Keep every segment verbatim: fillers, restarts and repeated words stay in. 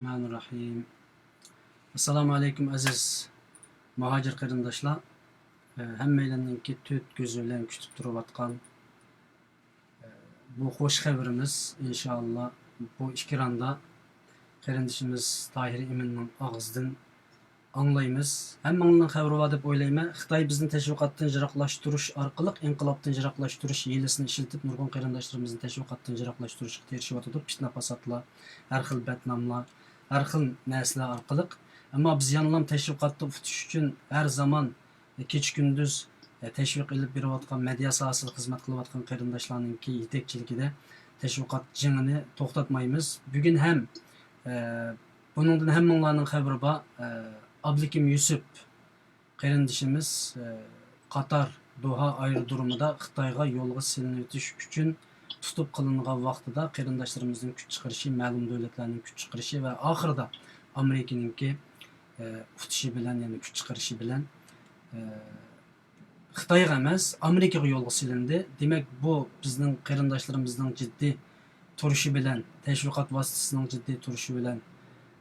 رەھمانىررەھىم. ئەسسالامۇ ئەلەيكۇم، ئەزىز مۇھاجىر قېرىنداشلار. ئە، ھەممەيلەننىڭكى تۆت كۆزى بىلەن كۈتۈپ تۇرۇۋاتقان، ئە، بۇ خوش خەۋىرىمىز، ئىنشائاللا، بۇ ئېكراندا قېرىندىشىمىز تاھىر ئىمىننىڭ ئاغزىدىن ئاڭلايمىز. ھەممىڭلارنىڭ خەۋىرى بار دەپ ئويلايمەن. خىتاي بىزنى تەشۋىقاتتىن يىراقلاشتۇرۇش ئارقىلىق ئىنقىلابتىن يىراقلاشتۇرۇش ھىيلىسىنى ئىشلىتىپ، نۇرغۇن قېرىنداشلىرىمىزنى تەشۋىقاتتىن يىراقلاشتۇرۇشقا تىرىشىۋاتىدۇ. پىتنە-پاساتلار، ھەر خىل بەتناملار، ھەر خىل نەرسىلەر ئارقىلىق. ئەمما بىز يەنىلا تەشۋىقاتتا ئۇتۇش ئۈچۈن ھەر زامان كېچە-كۈندۈز تەشۋىق ئېلىپ بېرىۋاتقان، مېدىيا ساھەسىدە خىزمەت قىلىۋاتقان قېرىنداشلارنىڭكى يېتەكچىلىكىدە تەشۋىقات جېڭىنى توختاتمايمىز. بۈگۈن ھەم، ئە، بۇنىڭدىن ھەممىڭلارنىڭ خەۋىرى بار، ئە، ئابلىكىم يۈسۈپ قېرىندىشىمىز، ئە، قاتار دوھا ئايرودرومىدا خىتايغا يولغا سېلىنىۋېتىش ئۈچۈن تۇتۇپ قىلىنغان ۋاقتىدا قېرىنداشلىرىمىزنىڭ كۈچ چىقىرىشى، مەلۇم دۆلەتلەرنىڭ كۈچ چىقىرىشى ۋە ئاخىرىدا ئامېرىكىنىڭكى، ئە، ئۇتۇشى بىلەن، يەنى كۈچ چىقىرىشى بىلەن، ئە، خىتايغا ئەمەس، ئامېرىكىغا يولغا سېلىندى. دېمەك، بۇ بىزنىڭ قېرىنداشلىرىمىزنىڭ جىددىي تۇرۇشى بىلەن، تەشۋىقات ۋاسىتىسىنىڭ جىددىي تۇرۇشى بىلەن،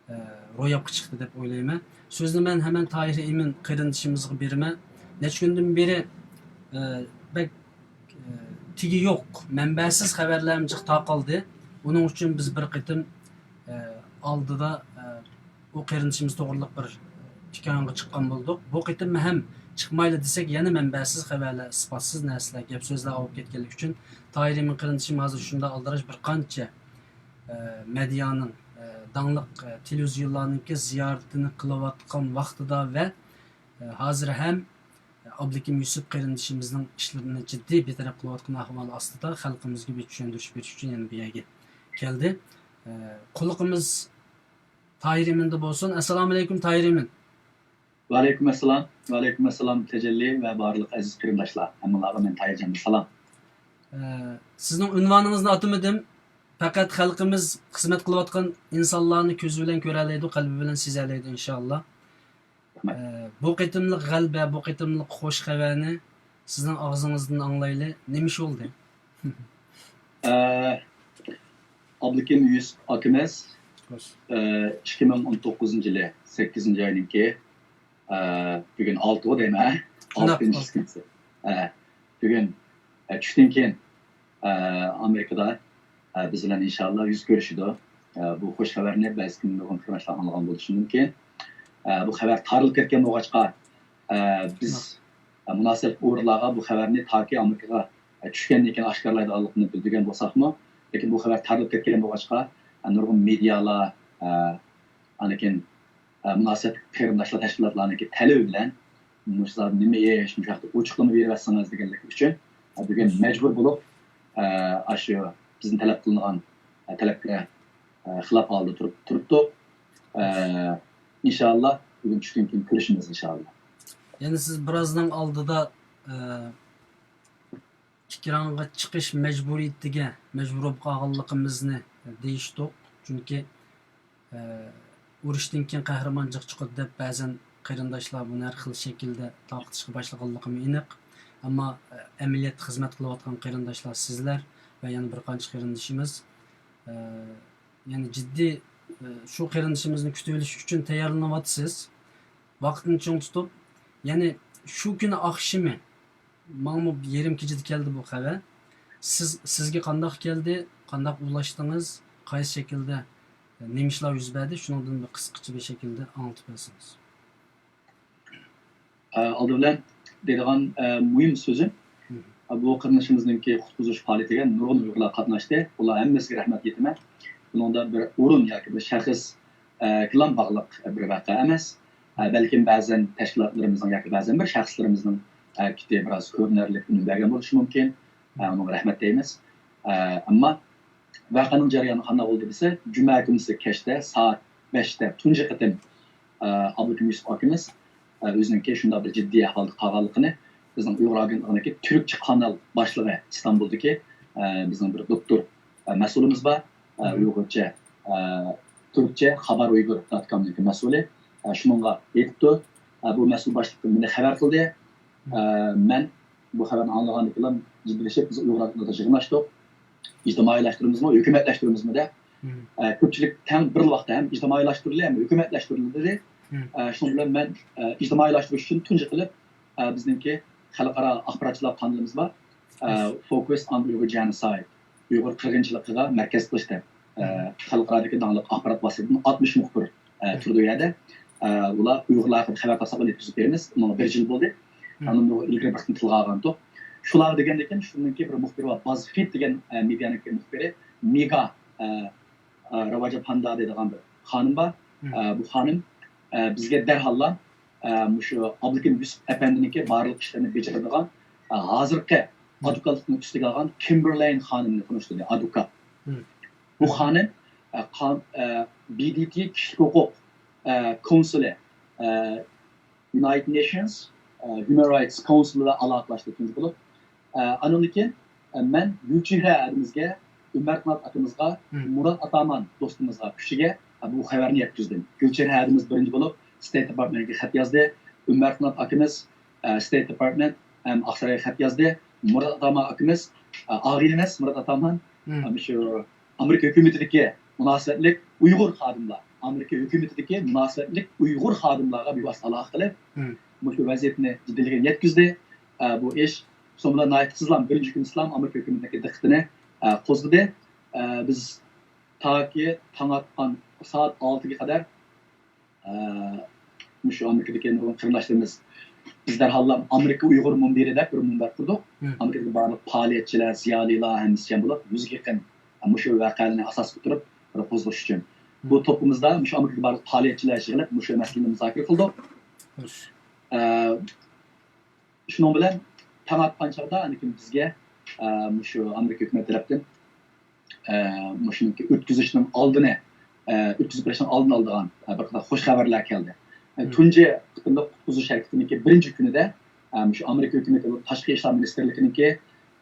ئە، روياپقا چىقتى دەپ ئويلايمەن. سۆزنى مەن ھەمەن تاھىر ئىمىن قېرىندىشىمىزغا بېرىمەن. نەچچە كۈندىن بېرى، ئە، بەك، ئە، تېگى يوق، مەنبەسىز خەۋەرلەرمۇ جىق تارقالدى. ئۇنىڭ ئۈچۈن بىز بىر قېتىم، ئە، ئالدىدا، ئە، ئۇ قېرىندىشىمىز توغرىلىق بىر ئېكرانغا چىققان بولدۇق. بۇ قېتىم ھەم چىقمايلى دېسەك، يەنە مەنبەسىز خەۋەرلەر، ئىسپاتسىز نەرسىلەر، گەپ-سۆزلەر ئاۋۇپ كەتكەنلىكى ئۈچۈن تاھىر ئىمىن قېرىندىشىم ھازىر شۇنداق ئالدىراش بىر قانچە، ئە، مېدىيانىڭ، ئە، داڭلىق، ئە، تېلېۋىزىيونلارنىڭكى زىيارىتىنى قىلىۋاتقان ۋاقتىدا ۋە، ئە، ھازىر ھەم ئابلىكىم يۈسۈپ قېرىندىشىمىزنىڭ ئىشلىرىنى جىددىي بىتەرەپ قىلىۋاتقان ئەھۋال ئاستىدا خەلقىمىزگە بىر چۈشەندۈرۈش بېرىش ئۈچۈن يەنە بۇ يەرگە كەلدى. ئە، قۇلىقىمىز تاھىر ئىمىندا بولسۇن. ئەسسالامۇ ئەلەيكۇم، تاھىر ئىمىن. ۋەئەلەيكۇم ئەسسالام. ۋەئەلەيكۇم ئەسسالام، تەجەللى ۋە بارلىق ئەزىز قېرىنداشلار. ھەممىڭلارغا مەن تاھىرجاندىن سالام. ئە، سىزنىڭ ئۇنۋانىڭىزنى ئاتىمىدىم. پەقەت خەلقىمىز خىزمەت قىلىۋاتقان ئىنسانلارنى كۆزى بىلەن كۆرەلەيدۇ، قەلبى بىلەن سېزەلەيدۇ، ئىنشائاللا. رەھمەت. ئە، بۇ قېتىملىق غەلىبە، بۇ قېتىملىق خوش خەۋەرنى سىزنىڭ ئاغزىڭىزدىن ئاڭلايلى. نېمە ئىش بولدى؟ ئە، ئابلىكىم يۈسۈپ ئاكىمىز، خوش. ئە، ئىككى مىڭ ئون توققۇزىنچى يىلى سەككىزىنچى ئاينىڭكى، ئە، بۈگۈن ئالتىغۇ دەيمەن، ھە؟ شۇنداق، ئالتىنچى ئالتە. سېكۇنتى. ئە، بۈگۈن، ئە، چۈشتىن كېيىن، ئە، ئامېرىكىدا، ئە، بىز بىلەن ئىنشاللا يۈز كۆرۈشىدۇ. ئە، بۇ خوش خەۋەرنى بەزى كۈن نۇرغۇن قېرىنداشلار ئاڭلىغان بولۇشى مۇمكىن. ئە، بۇ خەۋەر تارىلىپ كەتكەن بولغاچقا، ئە، بىز، ئە، مۇناسىۋەتلىك ئورۇنلارغا بۇ خەۋەرنى تاكى ئامېرىكىغا، ئە، چۈشكەندىن كېيىن ئاشكارىلايدىغانلىقىنى بىلدۈرگەن بولساقمۇ، لېكىن بۇ خەۋەر تارىلىپ كەتكەن بولغاچقا، ئە، نۇرغۇن مېدىيالار، ئە، ئاندىن كېيىن، ئە، مۇناسىۋەتلىك قېرىنداشلار تەشكىلاتلارنىڭكى تەلىپى بىلەن، مۇشۇلار نېمە ئىش، مۇشۇ ھەقتە ئوچۇقلىما بېرىۋەتسىڭىز دېگەنلىكى ئۈچۈن، ئە، بۈگۈن مەجبۇر بولۇپ، ئە، ئاشۇ بىزدىن تەلەپ قىلىنغان، ئە، تەلەپكە، ئە، خىلاپ ھالدا تۇرۇپ، تۇرۇپتۇق. ئە، ئىنشاللا بۈگۈن چۈشتىن كېيىن كۆرۈشىمىز ئىنشاللا. يەنى سىز بىرازنىڭ ئالدىدا، ئە، ئېكرانغا چىقىش مەجبۇرىيىتىگە مەجبۇر بولۇپ قالغانلىقىمىزنى دېيىشتۇق. چۈنكى، ئە، ئۇرۇشتىن كېيىن قەھرىمان جىق چىقىدۇ دەپ بەزەن قېرىنداشلار بۇنى ھەر خىل شەكىلدە تارقىتىشقا باشلىغانلىقىمۇ ئېنىق. ئەمما، ئە، ئەمەلىيەتتە خىزمەت قىلىۋاتقان قېرىنداشلار سىزلەر ۋە يەنە بىر قانچە قېرىندىشىمىز، ئە، يەنى جىددىي، ئە، شۇ قېرىندىشىمىزنى كۈتۈۋېلىش ئۈچۈن تەييارلىنىۋاتىسىز. ۋاقىتنى چىڭ تۇتۇپ، يەنى شۇ كۈنى ئاخشىمى ماڭىمۇ يېرىم كېچىدە كەلدى بۇ خەۋەر. سىز، سىزگە قانداق كەلدى، قانداق ئۇلاشتىڭىز، قايسى شەكىلدە، نېمە ئىشلار يۈز بەردى، شۇنىڭدىن بىر قىسقىچە بىر شەكىلدە ئاڭلىتىپ بەرسىڭىز. ئە، ئالدى بىلەن دەيدىغان، ئە، مۇھىم سۆزۈم، مم. ئە، بۇ قېرىندىشىمىزنىڭكى قۇتقۇزۇش پائالىيىتىگە نۇرغۇن ئۇيغۇرلار قاتناشتى. ئۇلار ھەممىسىگە رەھمەت ئېيتىمەن. بۇنىڭدا بىر ئورۇن ياكى بىر شەخس، ئە، گىلان باغلىق بىر ۋەقە ئەمەس. ئە، بەلكىم بەزەن تەشكىلاتلىرىمىزنىڭ ياكى بەزەن بىر شەخسلىرىمىزنىڭ ھەرىكىتى بىراز كۆرۈنەرلىك ئۈنۈم بەرگەن بولۇشى مۇمكىن. ئە، ئۇنىڭغا رەھمەت دەيمىز. ئە، ئەمما ۋەقەنىڭ جەريانى قانداق بولدى دېسە، جۈمە كۈنىسى كەچتە سائەت بەشتە تۇنجى قېتىم، ئە، ئابلىكىم يۈسۈپ ئاكىمىز، ئە، ئۆزىنىڭكى شۇنداق بىر جىددىي ئەھۋالدا قالغانلىقىنى بىزنىڭ ئۇيغۇر ئاگېنتلىقىنىڭكى تۈركچە قانال باشلىقى ئىستانبۇلدىكى، ئە، بىزنىڭ بىر دوكتور، ئە، مەسئۇلىمىز بار. ئە، مم. ئۇيغۇرچە، ئە، تۈركچە خابار ئۇيغۇر دوت كومنىڭكى مەسئۇلى، ئە، شۇنىڭغا ئېيتىپتۇ. ئە، بۇ مەسئۇل باشلىق مېنى خەۋەر قىلدى. مم. ئە، مەن بۇ خەۋەرنى ئاڭلىغاندىن كېيىن جىددىيلىشىپ، بىز ئۇيغۇر ئاگېنتلىقىدا يىغىنلاشتۇق. ئىجتىمائىيلاشتۇرىمىزمۇ، ھۆكۈمەتلەشتۈرىمىزمۇ دەپ، ئە، كۆپچىلىك تەڭ بىر ۋاقىتتا ھەم ئىجتىمائىيلاشتۇرۇلدى، ھەم ھۆكۈمەتلەشتۈرۈلدى. ئە، شۇنىڭ بىلەن مەن، ئە، ئىجتىمائىيلاشتۇرۇش ئۈچۈن تۇنجى قىلىپ، ئە، بىزنىڭكى خەلقئارا ئاخباراتچىلار قانىلىمىز بار. ئە، Focus on Uyghur Genocide، ئۇيغۇر قىرغىنچىلىقىغا مەركەز قىلىش دەپ، ئە، خەلقئارادىكى داڭلىق ئاخبارات ۋاسىتىدىن ئاتمىش مۇخبىر، ئە، تۇرىدۇ ئۇ يەردە. ئە، ئۇلار ئۇيغۇرلار ھەققىدە خەۋەر تاپساق ئۇنى يەتكۈزۈپ بېرىمىز. ئۇنىڭغا بىر يىل بولدى. ئاندىن بۇ ئىلگىرى بىر قېتىم تىلغا ئالغانتۇق. شۇلار دېگەندىكىن شۇنىڭكى بىر مۇخبىرى بار، بازفىت دېگەن، ئە، مېدىيانىڭكى مۇخبىرى، مېگا، ئە، ئە، راۋاجا پاندا دەيدىغان بىر خانىم بار. ئە، بۇ خانىم، ئە، بىزگە دەرھاللا، ئە، مۇشۇ ئابلىكىم يۈسۈپ ئەپەندىنىڭكى بارلىق ئىشلىرىنى بېجىرىدىغان، ئە، ھازىرقى ئادۋوكاتلىقنى ئۈستىگە ئالغان كىمبېرلەين خانىمنى تونۇشتۇردى، ئادۋوكات. بۇ خانىم، ئە، قان-، ئە، بى دى تى كىشىلىك ھوقۇق، ئە، كونسۇلى، ئە، United Nations، ئە، Human Rights Council بىلەن ئالاقىلەشتى تۇنجى بولۇپ. ئە، ئاندىن كېيىن، ئە، مەن گۈلچېھرە ھەدىمىزگە، ئۆمەر قانات ئاكىمىزغا، مۇرات ئاتامان دوستىمىزغا، كۈچىگە، ئە، بۇ خەۋەرنى يەتكۈزدۈم. گۈلچېھرە ھەدىمىز بىرىنچى بولۇپ ستېيت دېپارتمېنتكە خەت يازدى. ئۆمەر قانات ئاكىمىز، ئە، ستېيت دېپارتمېنت ھەم ئاقسارايغا خەت يازدى. مۇرات ئاتامان ئاكىمىز، ئە، ئاغىنىمىز مۇرات ئاتامان، ئە، مۇشۇ ئامېرىكا ھۆكۈمىتىدىكى مۇناسىۋەتلىك ئۇيغۇر خادىملار، ئامېرىكا ھۆكۈمىتىدىكى مۇناسىۋەتلىك ئۇيغۇر خادىملارغا بىۋاسىتە ئالاقە قىلىپ، مۇشۇ ۋەزىيەتنى جىددىيلىكىگە يەتكۈزدى. ئە، بۇ ئىش شۇنىڭ بىلەن ناھايىتى تېزلا بىرىنچى كۈنى ئامېرىكا ھۆكۈمىتىنىڭكى دىققىتىنى، ئە، قوزغىدى. ئە، بىز تاكى تاڭ ئاتقان سائەت ئالتىگە قەدەر، ئە، مۇشۇ ئامېرىكىدىكى نۇرغۇن قېرىنداشلىرىمىز، بىز دەرھاللا ئامېرىكا ئۇيغۇر مۇنبىرى دەپ بىر مۇنبەر قۇردۇق. ئامېرىكىدىكى بارلىق پائالىيەتچىلەر، زىيالىيلار ھەممىسى جەم بولۇپ، يۈزگە يېقىن مۇشۇ ۋەقەلەرنى ئاساس قىلدۇرۇپ بىر قوزغىش ئۈچۈن. بۇ توپىمىزدا مۇشۇ ئامېرىكىدىكى بارلىق پائالىيەتچىلەر يىغىلىپ، مۇشۇ مەسىلىنى مۇزاكىرە قىلدۇق. ئە، شۇنىڭ بىلەن تاڭ ئاتقان چاغدا، ئاندىن كېيىن بىزگە، ئە، مۇشۇ ئامېرىكا ھۆكۈمەت تەرەپتىن، ئە، مۇشۇنىڭكى ئۆتكۈزۈشنىڭ ئالدىنى، ئە، ئۆتكۈزۈپ بېرىشنىڭ ئالدىنى ئالىدىغان، ئە، بىر قاتار خۇش خەۋەرلەر كەلدى. ئە، تۇنجى قېتىملىق قۇتقۇزۇش ھەرىكىتىنىڭكى بىرىنچى كۈنىدە، ئە، مۇشۇ ئامېرىكا ھۆكۈمىتى تاشقى ئىشلار مىنىستىرلىكىنىڭكى،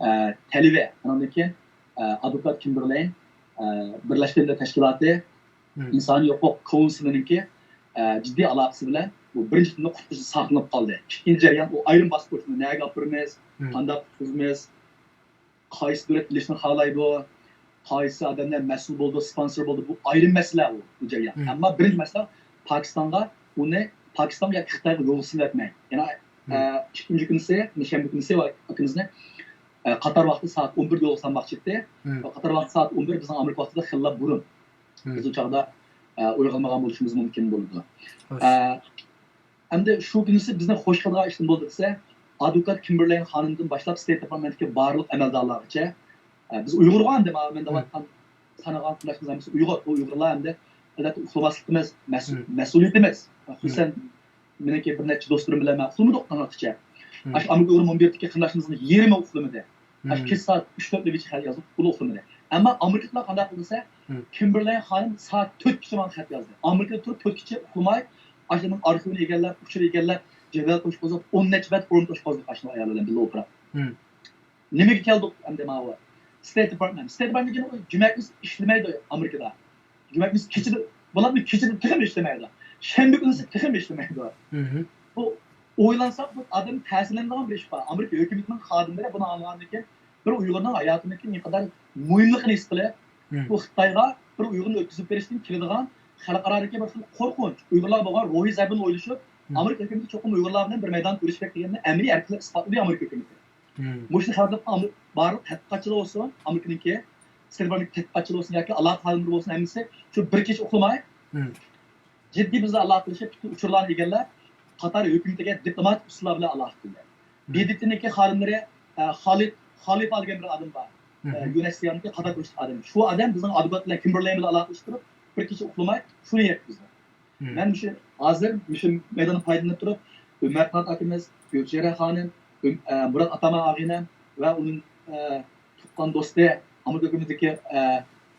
ئە، تەلىپى، ئاندىن كېيىن، ئە، ئادۋوكات كىمبېرلەين، ئە، بىرلەشكەن دۆلەتلەر تەشكىلاتى، ئىنسانىي ھوقۇق كونسۇلىنىڭكى، ئە، جىددىي ئالاقىسى بىلەن بۇ بىرىنچى قېتىملىق قۇتقۇزۇش ساقلىنىپ قالدى. ئىككىنچى جەريان ئۇ ئايرىم باسقۇچنى نەگە ئاپىرىمىز، قانداق قۇتقۇزىمىز، قايسى دۆلەت ئېلىشنى خالايدۇ، قايسى ئادەملەر مەسئۇل بولىدۇ، سپونسور بولىدۇ، بۇ ئايرىم مەسىلە ئۇ، بۇ جەريان. ئەمما بىرىنچى مەسىلە پاكىستانغا ئۇنى پاكىستانغا ياكى خىتايغا يولغا سېلىۋەتمەي. يەنە، ئە، ئىككىنچى كۈنىسى، شەنبە كۈنىسى ئاكىمىزنى، ئە، قاتار ۋاقتى سائەت ئون بىردە يولغا سالماقچى ئىدى. قاتار ۋاقتى سائەت ئون بىر، بىزنىڭ ئامېرىكا ۋاقتىدا خېلىلا بۇرۇن. بىز ئۇ چاغدا، ئە، ئويغانمىغان بولۇشىمىز مۇمكىن بولىدۇ. ئە، ئەمدى شۇ كۈنىسى بىزنى خوش قىلىدىغان ئىش نېمە بولدى دېسە، ئادۋوكات كىمبېرلەين خانىمدىن باشلاپ ستېيت دېپارتمېنتتىكى بارلىق ئەمەلدارلارغىچە، ئە، بىز ئۇيغۇرغۇ ئەمدى، مانا مەن دەۋاتقان سانىغان قېرىنداشلىرىمىز ھەممىسى ئۇيغۇر. بۇ ئۇيغۇرلار ئەمدى ئەلۋەتتە ئۇخلىماسلىقىمىز مەسئۇل-، مەسئۇلىيىتىمىز. خۇسۇسەن مېنىڭكى بىر نەچچە دوستلىرىم بىلەن مەن ئۇخلىمىدۇق تاڭ ئاتقىچە. ئاشۇ ئامېرىكا ئۇيغۇر مۇنبىرىدىكى قېرىنداشلىرىمىزنىڭ يېرىمى ئۇخلىمىدى. ئاشۇ كېچە سائەت ئۈچ تۆتلىرىگىچە خەت يازدۇق، ئۇلار ئۇخلىمىدى. ئەمما ئامېرىكىلىقلار قانداق قىلدى دېسە، كىمبېرلەي خانىم سائەت تۆتكىچە ماڭا خەت يازدى. ئامېرىكىدا تۇرۇپ تۆتكىچە ئۇخلىماي، ئاشۇنىڭ ئارخىۋىنى ئىگىلەپ، ئۇچۇر ئىگىلەپ، جەدۋەل توشۇپ قوزغاپ، ئون نەچچە بەت فورم توشۇپ قوزغىدۇق ئاشۇنىڭ ئايالى بىلەن بىللە ئولتۇرۇپ. نېمىگە كەلدۇق ئەمدى ماۋۇ؟ ستېيت دېپارتمېنت. ستېيت دېپارتمېنت دېگەن ئۇ جۈمە كۈنى ئىشلىمەيدۇ ئامېرىكىدا. جۈمە كۈنى كېچىدە، بولۇپمۇ كېچىدە تېخىمۇ ئىشلىمەيدۇ. شەنبە كۈنىسى تېخىمۇ ئىشلىمەيدۇ. بۇ ئويلانساق، بۇ ئادەم تەسىرلىنىدىغان بىر ئىش بار. ئامېرىكا ھۆكۈمىتىنىڭ خادىملىرى بۇنى ئاڭلىغاندىن كېيىن، بىر ئۇيغۇرنىڭ ھاياتىدىكى نېقەدەر مۇھىملىقىنى ھېس قىلىپ، بۇ خىتايغا بىر ئۇيغۇرنى ئۆتكۈزۈپ بېرىشتىن كېلىدىغان خەلقئارادىكى بىر خىل قورقۇنچ، ئۇيغۇرلارغا بولغان روھىي زەربىنى ئويلىشىپ، ئامېرىكا ھۆكۈمىتى چوقۇم ئۇيغۇرلار بىلەن بىر مەيدان كۆرۈشكە كېرەك دېگەننى ئەمەلىي ھەرىكەت بىلەن ئىسپاتلىدى ئامېرىكا ھۆكۈمىتى. مۇشۇ سەۋەبلىك بارلىق تەتقىقاتچىلار بولسۇن، ئامېرىكىنىڭكى، ستېيت دېپارتمېنت تەتقىقاتچىلار بولسۇن ياكى ئالاقە خادىملىرى بولسۇن، ھەممىسى شۇ بىر كېچە ئۇخلىماي، جىددىي بىز ئالاقىلىشىپ، پۈتۈن ئۇچۇرلارنى ئىگىلەپ، قاتار ھۆكۈمىتىگە دىپلوماتىك ئۇسۇللار بىلەن ئالاقە قىلدى. بى دى تىنىڭكى خادىملىرى، ئە، خالىد، خالىپا دېگەن بىر ئادەم بار. ئە، يۇ ئېن ئېچ سى ئار نىڭكى قاتار كۆرۈشلۈك ئادەم. شۇ ئادەم بىزنىڭ ئادۋوكات بىلەن كىمبېرلەي بىلەن ئالاقىلىشىپ تۇرۇپ، بىر كېچە ئۇخلىماي، شۇنى يەتكۈزدى. مەن مۇشۇ ھازىر مۇشۇ مەيداندىن پايدىلىنىپ تۇرۇپ، ئۆمەر قانات ئاكىمىز، گۈلچېھرە خانىم، ئۆم-، ئە، مۇرات ئاتامان ئاغىنەم ۋە ئۇنىڭ، ئە، تۇغقان دوستى، ئامېرىكا ھۆكۈمىتىدىكى، ئە،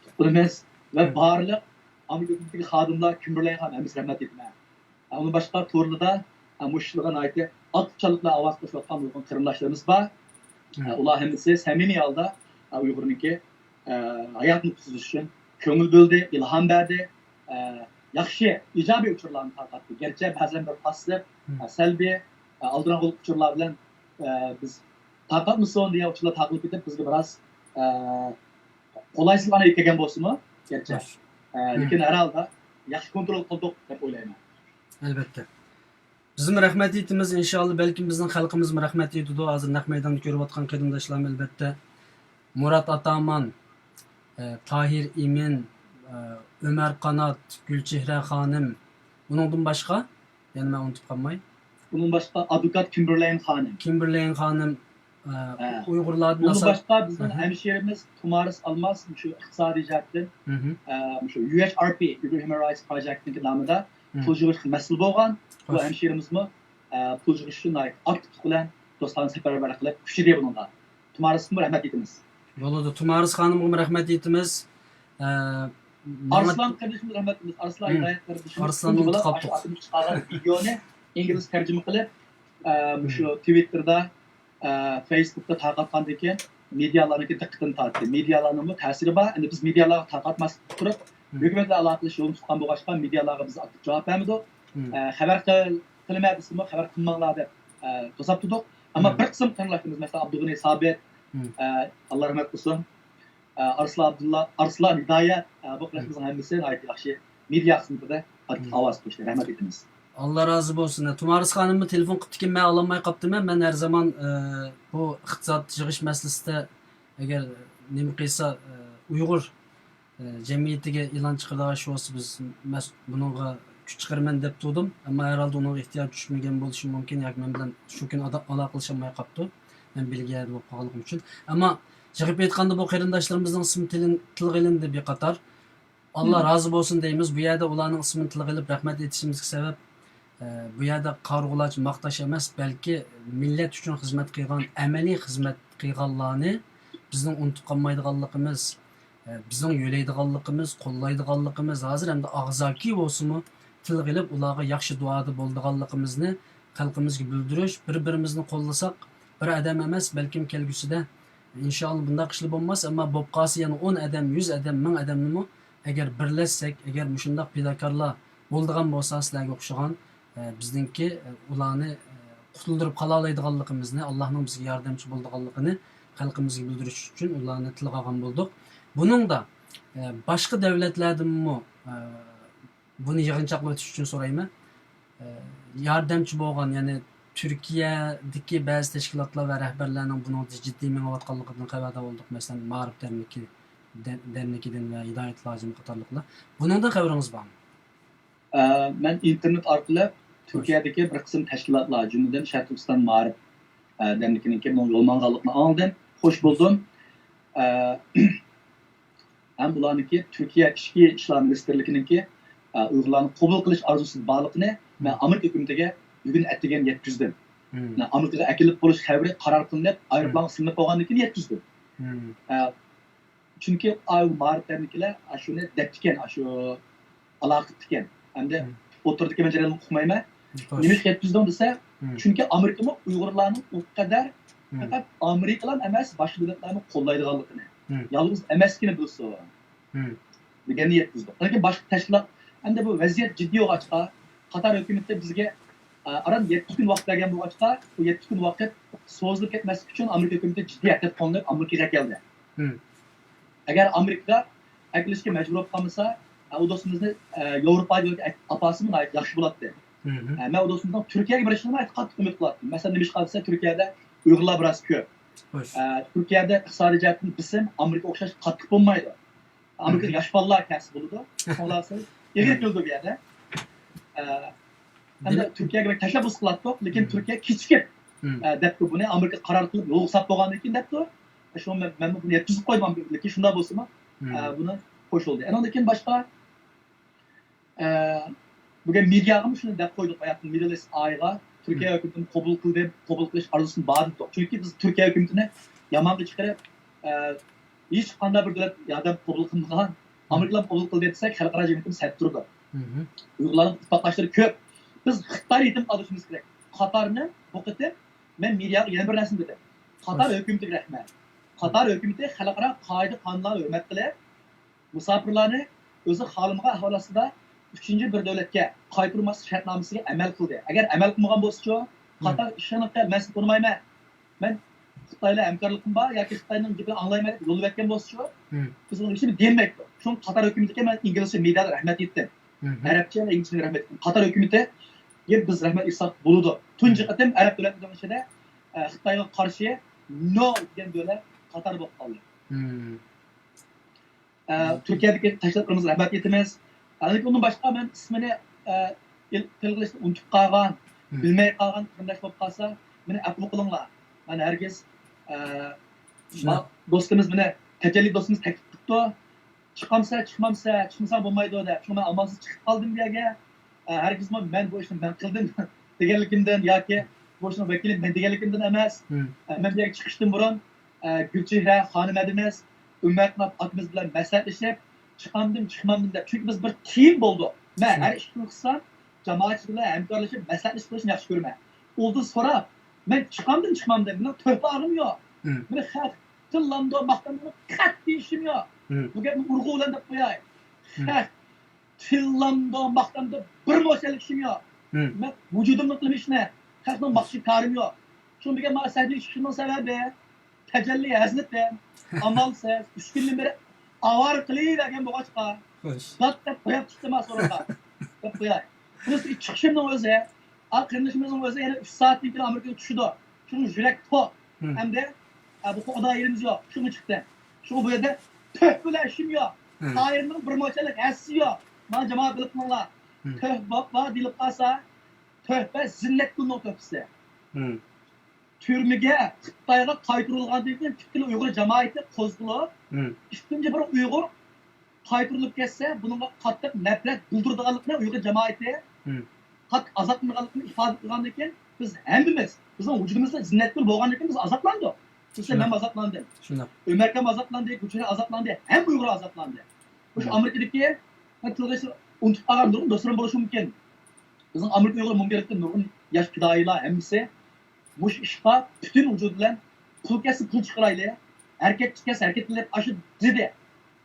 تۇغقىنىمىز ۋە بارلىق ئامېرىكا ھۆكۈمىتىدىكى خادىملار، كىمبېرلەي خانىم، ھەممىسىگە رەھمەت ئېيتىمەن. ئۇنىڭ باشقا تورلىرىدا، ئە، مۇشۇ ئىشلارغا ناھايىتى ئاكتىپچانلىق بىلەن ئاۋاز قوشۇۋاتقان نۇرغۇن قېرىنداشلىرىمىز بار. ئە، ئۇلار ھەممىسى سەمىمىي ھالدا، ئە، ئۇيغۇرنىڭكى، ئە، ھاياتىنى قۇتقۇزۇش ئۈچۈن كۆڭۈل بۆلدى، ئىلھام بەردى. ئە، ياخشى، ئىجابىي ئۇچۇرلارنى تارقاتتى. گەرچە بەزەن بىر پاسسىپ، ئە، سەلبىي، ئە، ئالدىراڭغۇلۇق ئۇچۇرلار بىلەن، ئە، بىز تارقاتمىسۇن دېگەن ئۇچۇرلار تارقىلىپ كېتىپ، بىزگە بىراز، ئە، قولايسىزلىقلارنى ئېلىپ كەلگەن بولسىمۇ، گەرچە. ئە، لېكىن ھەر ھالدا ياخشى كونترول قىلدۇق دەپ ئويلايمەن. ئەلۋەتتە. بىزمۇ رەھمەت ئېيتىمىز، ئىنشائاللا، بەلكىم بىزنىڭ خەلقىمىزمۇ رەھمەت ئېيتىدۇ. ھازىر نەق مەيداندا كۆرۈۋاتقان قېرىنداشلارمۇ، ئەلۋەتتە، مۇرات ئاتامان، ئە، تاھىر ئىمىن، ئە، ئۆمەر قانات، گۈلچېھرە خانىم، ئۇنىڭدىن باشقا يەنە مەن ئۇنتۇپ قالماي. ئۇنىڭ باشقا ئادۋوكات كىمبېرلەين خانىم. كىمبېرلەين خانىم، ئە، ئۇيغۇرلاردىن ئۇنىڭ باشقا بىزنىڭ ھەمشىرىمىز تۇمارىس ئالماس، مۇشۇ ئىقتىسادىي جەھەتتىن، ئە، مۇشۇ يۇ ئېچ ئار پى، Uyghur Human Rights Projectنىڭ نامىدا پۇل يىغىشقا مەسئۇل بولغان. بۇ ھەمشىرىمىزمۇ، ئە، پۇل يىغىش ئۈچۈن ناھايىتى ئاكتىپلىق بىلەن دوستلارنى سەپەرۋەر قىلىپ كۈچىدى بۇنىڭغا. تۇمارىسقىمۇ رەھمەت ئېيتىمىز. بولىدۇ، تۇمارىس خانىمغىمۇ رەھمەت ئېيتىمىز. ئە، ماڭا ئارسلان قارىدىشىمىز رەھمەت ئېيتىمىز. ئارسلان ھىدايەت قارىدىشىمىز ئارسلاننى ئۇنتۇپ قاپتۇق. ئاشۇ ئاتىمىز چىقارغان ۋىدېونى ئىنگلىز تەرجىمە قىلىپ، ئە، مۇشۇ تىۋىتتېردا، ئە، فېيسبۇكتا تارقاتقاندىن كېيىن مېدىيالارنىڭكى دىققىتىنى تارتتى. مېدىيالارنىڭمۇ تەسىرى بار. ئەمدى بىز مېدىيالارغا تارقاتماستىن تۇرۇپ، ھۆكۈمەت بىلەن ئالاقىلىشىش يولىنى تۇتقان بولغاچقا، مېدىيالارغا بىز ئاكتىپ جاۋاب بەرمىدۇق. ئە، خەۋەر قىل-، قىلىمەن دېسىمۇ، خەۋەر قىلماڭلار دەپ، ئە، توساپ تۇردۇق. ئەمما بىر قىسىم قېرىنداشلىرىمىز، مەسىلەن، ئابدۇغېنى سابىت، ئە، ئاللا رەھمەت قىلسۇن، ئە، ئارسلان ئابدۇللا، ئارسلان ھىدايەت، ئە، بۇ قېرىنداشلىرىمىزنىڭ ھەممىسى ناھايىتى ياخشى مېدىيا خىزمىتىدە ئاكتىپ ئاۋاز قوشتى. رەھمەت ئېيتىمىز. ئاللا رازى بولسۇن. تۇمارىس خانىممۇ تېلېفون قىپتىكەن، مەن ئالالماي قاپتىمەن. مەن ھەر زامان، ئە، بۇ ئىقتىساد يىغىش مەسىلىسىدە ئەگەر نېمە قىلسا، ئە، ئۇيغۇر، ئە، جەمئىيىتىگە ئېلان چىقىرىدىغان ئىش بولسا، بىز مەس-، بۇنىڭغا كۈچ چىقىرىمەن دەپ تۇردۇم. ئەمما ھەرھالدا ئۇنىڭغا ئېھتىياج چۈشمىگەن بولۇشى مۇمكىن ياكى مەن بىلەن شۇ كۈنى ئادا-، ئالاقىلىشالماي قاپتۇ. مەن بېلگىيەدە بولۇپ قالغانلىقىم ئۈچۈن. ئەمما يىغىپ ئېيتقاندا، بۇ قېرىنداشلىرىمىزنىڭ ئىسمى تىلىن-، تىلغا ئېلىندى بىر قاتار. ئاللا رازى بولسۇن دەيمىز. بۇ يەردە ئۇلارنىڭ ئىسمىنى تىلغا ئېلىپ رەھمەت ئېيتىشىمىزغا سەۋەب، ئە، بۇ يەردە قارىغۇلارچە ماختاش ئەمەس، بەلكى مىللەت ئۈچۈن خىزمەت قىلغان، ئەمەلىي خىزمەت قىلغانلارنى بىزنىڭ ئۇنتۇپ قالمايدىغانلىقىمىز، ئە، بىزنىڭ يۆلەيدىغانلىقىمىز، قوللايدىغانلىقىمىز، ھازىر ئەمدى ئاغزاكى بولسىمۇ تىلغا ئېلىپ، ئۇلارغا ياخشى دۇئادا بولىدىغانلىقىمىزنى خەلقىمىزگە بىلدۈرۈش، بىر-بىرىمىزنى قوللىساق، بىر ئادەم ئەمەس، بەلكىم كەلگۈسىدە ئىنشائاللا بۇنداق ئىشلار بولماس، ئەمما بولۇپ قالسا يەنە ئون ئادەم، يۈز ئادەم، مىڭ ئادەمنىمۇ ئەگەر بىرلەشسەك، ئەگەر مۇشۇنداق پىداكارلار بولىدىغان بولسا، سىلەرگە ئوخشىغان، ئە، بىزنىڭكى، ئە، ئۇلارنى، ئە، قۇتۇلدۇرۇپ قالالايدىغانلىقىمىزنى، ئاللانىڭ بىزگە ياردەمچى بولىدىغانلىقىنى خەلقىمىزگە بىلدۈرۈش ئۈچۈن ئۇلارنى تىلغا ئالغان بولدۇق. بۇنىڭدا، ئە، باشقا دۆلەتلەردىنمۇ، ئە، بۇنى يىغىنچاقلىۋېتىش ئۈچۈن سورايمەن. ئە، ياردەمچى بولغان، يەنى تۈركىيەدىكى بەزى تەشكىلاتلار ۋە رەھبەرلەرنىڭ بۇنىڭدا جىددىي مېڭىۋاتقانلىقىدىن خەۋەردار بولدۇق. مەسىلەن، مائارىپ دەرنىكى، دە-، دەرنىكىدىن ۋە ھىدايەت لاجىمى قاتارلىقلار. بۇنىڭدىن خەۋىرىڭىز بارمۇ؟ ئە، مەن ئىنتېرنېت ئارقىلىق تۈركىيەدىكى بىر قىسىم تەشكىلاتلار، جۈملىدىن شەرقىي تۈركىستان مائارىپ، ئە، دەرنىكىنىڭكى بۇنىڭ يوللانغانلىقىنى ئاڭلىدىم. خوش بولدۇم. ئە، ھەم بۇلارنىڭكى تۈركىيە ئىچكى ئىشلار مىنىستىرلىكىنىڭكى، ئە، ئۇيغۇرلارنى قوبۇل قىلىش ئارزۇسىدا بارلىقىنى مەن ئامېرىكا ھۆكۈمىتىگە بۈگۈن ئەتىگەن يەتكۈزدۈم. مەن ئامېرىكىغا ئەكېلىپ بولۇش خەۋىرى قارار قىلىنىپ، ئايروپىلانغا سېلىنىپ بولغاندىن كېيىن يەتكۈزدۈم. ئە، چۈنكى ئايۇ مائارىپلارنىڭكىلەر ئاشۇنى دەپتىكەن، ئاشۇ ئالاقە قىپتىكەن. ئەمدى ئوتتۇرىدىكى مەن جەرياننى ئۇقمايمەن. نېمىشقا يەتكۈزدۈڭ دېسە، چۈنكى ئامېرىكىمۇ ئۇيغۇرلارنىڭ ئۇ قەدەر پەقەت ئامېرىكىلا ئەمەس، باشقا دۆلەتلەرمۇ قوللايدىغانلىقىنى، يالغۇز ئەمەسلىكىنى بىلسۇن دېگەننى يەتكۈزدۇق. لېكىن باشقا تەشكىلات، ئەمدى بۇ ۋەزىيەت جىددىي بولغاچقا، قاتار ھۆكۈمىتى بىزگە، ئە، ئاران يەتتە كۈن ۋاقىت بەرگەن بولغاچقا، بۇ يەتتە كۈن ۋاقىت سوزۇلۇپ كەتمەسلىك ئۈچۈن ئامېرىكا ھۆكۈمىتى جىددىي ھەرىكەت قوللىنىپ ئامېرىكىغا كەلدى. ئەگەر ئامېرىكا ئەكېلىشكە مەجبۇر بولۇپ قالمىسا، ئە، ئۇ دوستىمىزنى، ئە، ياۋروپا يولىغا ئەك-، ئاپارسىمۇ ناھايىتى ياخشى بولاتتى. ئە، مەن ئۇ دوستىمىزنىڭ تۈركىيەگە بېرىشىنى ناھايىتى قاتتىق ئۈمىد قىلاتتىم. مەسىلەن، نېمىشقا دېسە، تۈركىيەدە ئۇيغۇرلار بىراز كۆپ. ئە، تۈركىيەدە ئىقتىسادىي جەھەتتىن بېسىم ئامېرىكا ئوخشاش قاتتىق بولمايدۇ. ئامېرىكىدا ياش بالىلار كەلسە بولىدۇ. شۇڭلاشقا ئېغىر كېلىدۇ بۇ يەردە. ئە، ھەمدە تۈركىيەگە بەك تەشەببۇس قىلاتتۇق، لېكىن تۈركىيە كېچىكىپ، ئە، دەپتۇ بۇنى ئامېرىكا قارار قىلىپ يولغا ساپ بولغاندىن كېيىن دەپتۇ. شۇڭا مەن، مەنمۇ بۇنى يەتكۈزۈپ قويدۇم، لېكىن شۇنداق بولسىمۇ، ئە، بۇنى قوشۇلدى. ئانىڭدىن كېيىن باشقا، ئە، بۈگۈن مېدىياغىمۇ شۇنى دەپ قويدۇق، باياتىن مىدل ئىست ئايغا تۈركىيە ھۆكۈمىتىنى قوبۇل قىلدى، قوبۇل قىلىش ئارزۇسىنى بار دېدۇق. چۈنكى بىز تۈركىيە ھۆكۈمىتىنى يامانغا چىقىرىپ، ئە، ھېچقانداق بىر دۆلەت ياردەم قوبۇل قىلمىغان، ئامېرىكىلا قوبۇل قىلدى دېسەك، خەلقئارا جەمئىيىتىمىز سەت تۇرىدۇ. ئۇيغۇرلارنىڭ ئىتتىپاقداشلىرى كۆپ. بىز خىتاينى يېتىم قالدۇرۇشىمىز كېرەك. قاتارنى بۇ قېتىم مەن مېدىياغا يەنە بىر نەرسىنى دېدىم. قاتار ھۆكۈمىتىگە رەھمەت. قاتار ھۆكۈمىتى خەلقئارا قائىدە قانۇنلارغا ھۆرمەت قىلىپ، مۇساپىرلارنى ئۆزى خالىمىغان ئەھۋال ئاستىدا ئۈچىنچى بىر دۆلەتكە قايتۇرماسلىق شەرتنامىسىگە ئەمەل قىلدى. ئەگەر ئەمەل قىلمىغان بولسىچۇ، قاتار ئىشىنىپ، مەن سېنى تونۇمايمەن. مەن خىتاي بىلەن ھەمكارلىقىم بار ياكى خىتاينىڭ گېپىنى ئاڭلايمەن دەپ يوللىۋەتكەن بولسىچۇ، بىز ئۇنىڭ ئىشىنى دېيەلمەيتتۇق. شۇڭا قاتار ھۆكۈمىتىگە مەن ئىنگلىزچە مېدىيادا رەھمەت ئېيتتىم. ئەرەبچە ۋە ئىنگلىزچە رەھمەت ئېيتتىم. قاتار ھۆكۈمىتىگە بىز رەھمەت ئېيتساق بولىدۇ. تۇنجى قېتىم ئەرەب دۆلەتلىرىنىڭ ئىچىدە، ئە، خىتايغا قارشى نو دېگەن دۆلەت قاتار بولۇپ قالدى. ئە، تۈركىيەدىكى تەشكىلاتلىرىمىزغا رەھمەت ئېيتىمىز. ئەمدى ئۇنىڭ باشقا مەن ئىسمىنى، ئە، تىل-، تىلغا ئېلىشنى ئۇنتۇپ قالغان، بىلمەي قالغان قېرىنداش بولۇپ قالسا، مېنى ئەپۇ قىلىڭلار. مەن ھەرگىز، ئە، دوستىمىز مېنى، تەجەللى دوستىمىز تەكلىپ قىپتۇ. «چىقامسە، چىقمامسە، چىقمىساڭ بولمايدۇ» دەپ. شۇڭا مەن ئامالسىز چىقىپ قالدىم بۇ يەرگە. ئە، ھەرگىزمۇ مەن بۇ ئىشنى مەن قىلدىم دېگەنلىكىمدىن ياكى بۇ ئىشنىڭ ۋەكىلى مەن دېگەنلىكىمدىن ئەمەس. ئە، مەن بۇ يەرگە چىقىشتىن بۇرۇن، ئە، گۈلچېھرە خانىم ھەدىمىز، ئۆمەر قانات ئاكىمىز بىلەن مەسلىھەتلىشىپ، چىقامدىم، چىقمامدىم دەپ. چۈنكى بىز بىر تىيىن بولدۇق. مەن ھەر ئىشنى قىلسام، جامائەتچىلىك بىلەن ھەمكارلىشىپ، مەسلىھەتلىشىپ قىلىشنى ياخشى كۆرىمەن. ئۇلدىن سوراپ، مەن چىقامدىم، چىقمامدىم، مېنىڭ تۆھپە ئالغۇم يوق. مېنى خەق تىللامدۇ، ماختامدۇ، قەتئىي ئىشىم يوق. بۇ گەپنى ئۇرغۇ بىلەن دەپ قوياي. خەق تىللامدۇ، ماختامدۇ، بىر موچەللىك ئىشىم يوق. مەن ۋۇجۇدۇمنى قىلىمەن ئىشنى. خەقنىڭ ماختىشىغا كارىم يوق. شۇ بۈگۈن مانا سەھنىگە چىقىشىمنىڭ سەۋەبى تەجەللى ھەزرىتىم، ئامالسىز، ئۈچ كۈندىن بېرى ئاۋارە قىلىۋەرگەن بولغاچقا، دات دەپ قويۇپ چىقتىم ھا سورۇنغا. دەپ قوياي. بۇنىسى چىقىشىمنىڭ ئۆزى، ئا، قېرىندىشىمىزنىڭ ئۆزى يەنە ئۈچ سائەتتىن كېيىن ئامېرىكىغا چۈشىدۇ. شۇڭا يۈرەك توق. ئەمدى، ئا، بۇ خۇدا يېرىمىز يوق. شۇڭا چىقتىم. شۇڭا بۇ يەردە تۆھپە بىلەن ئىشىم يوق. تاھىرنىڭ بىر موچەللىك ھەسسىسى يوق. مانا جامائەت بىلىپ قىلىڭلار. تۆھپە بار دېيىلىپ قالسا، تۆھپە زىننەتگۈلنىڭ تۆھپىسى. تۈرمىگە، خىتايغا قايتۇرۇلغاندىن كېيىن پۈتكۈل ئۇيغۇر جامائىتى قوزغىلىپ، ئىككىنچى بىر ئۇيغۇر قايتۇرۇلۇپ كەتسە، بۇنىڭغا قاتتىق نەپرەت بىلدۈرىدىغانلىقىنى ئۇيغۇر جامائىتى قاتتىق ئازابلانغانلىقىنى ئىپادە قىلغاندىن كېيىن، بىز ھەممىمىز، بىزنىڭ ۋۇجۇدىمىزدا زىننەتگۈل بولغاندىن كېيىن بىز ئازابلاندۇق. بىز، مەن ئازابلاندىم. شۇنداق. ئۆمەركەم ئازابلاندى، گۈلچېھرە ئازابلاندى، ھەممە ئۇيغۇر ئازابلاندى. مۇشۇ ئامېرىكىدىكى، مەن تىلغا ئۇنتۇپ قالغان نۇرغۇن دوستلىرىم بولۇشى مۇمكىن. بىزنىڭ ئامېرىكا ئۇيغۇر مۇنبىرىدىكى نۇرغۇن ياش پىدائىيلار ھەممىسى مۇشۇ ئىشقا پۈتۈن ۋۇجۇدى بىلەن، پۇل كەتسە پۇل چىقىرايلى، ھەرىكەت كەتسە ھەرىكەت قىلىپ، ئاشۇ دېدى.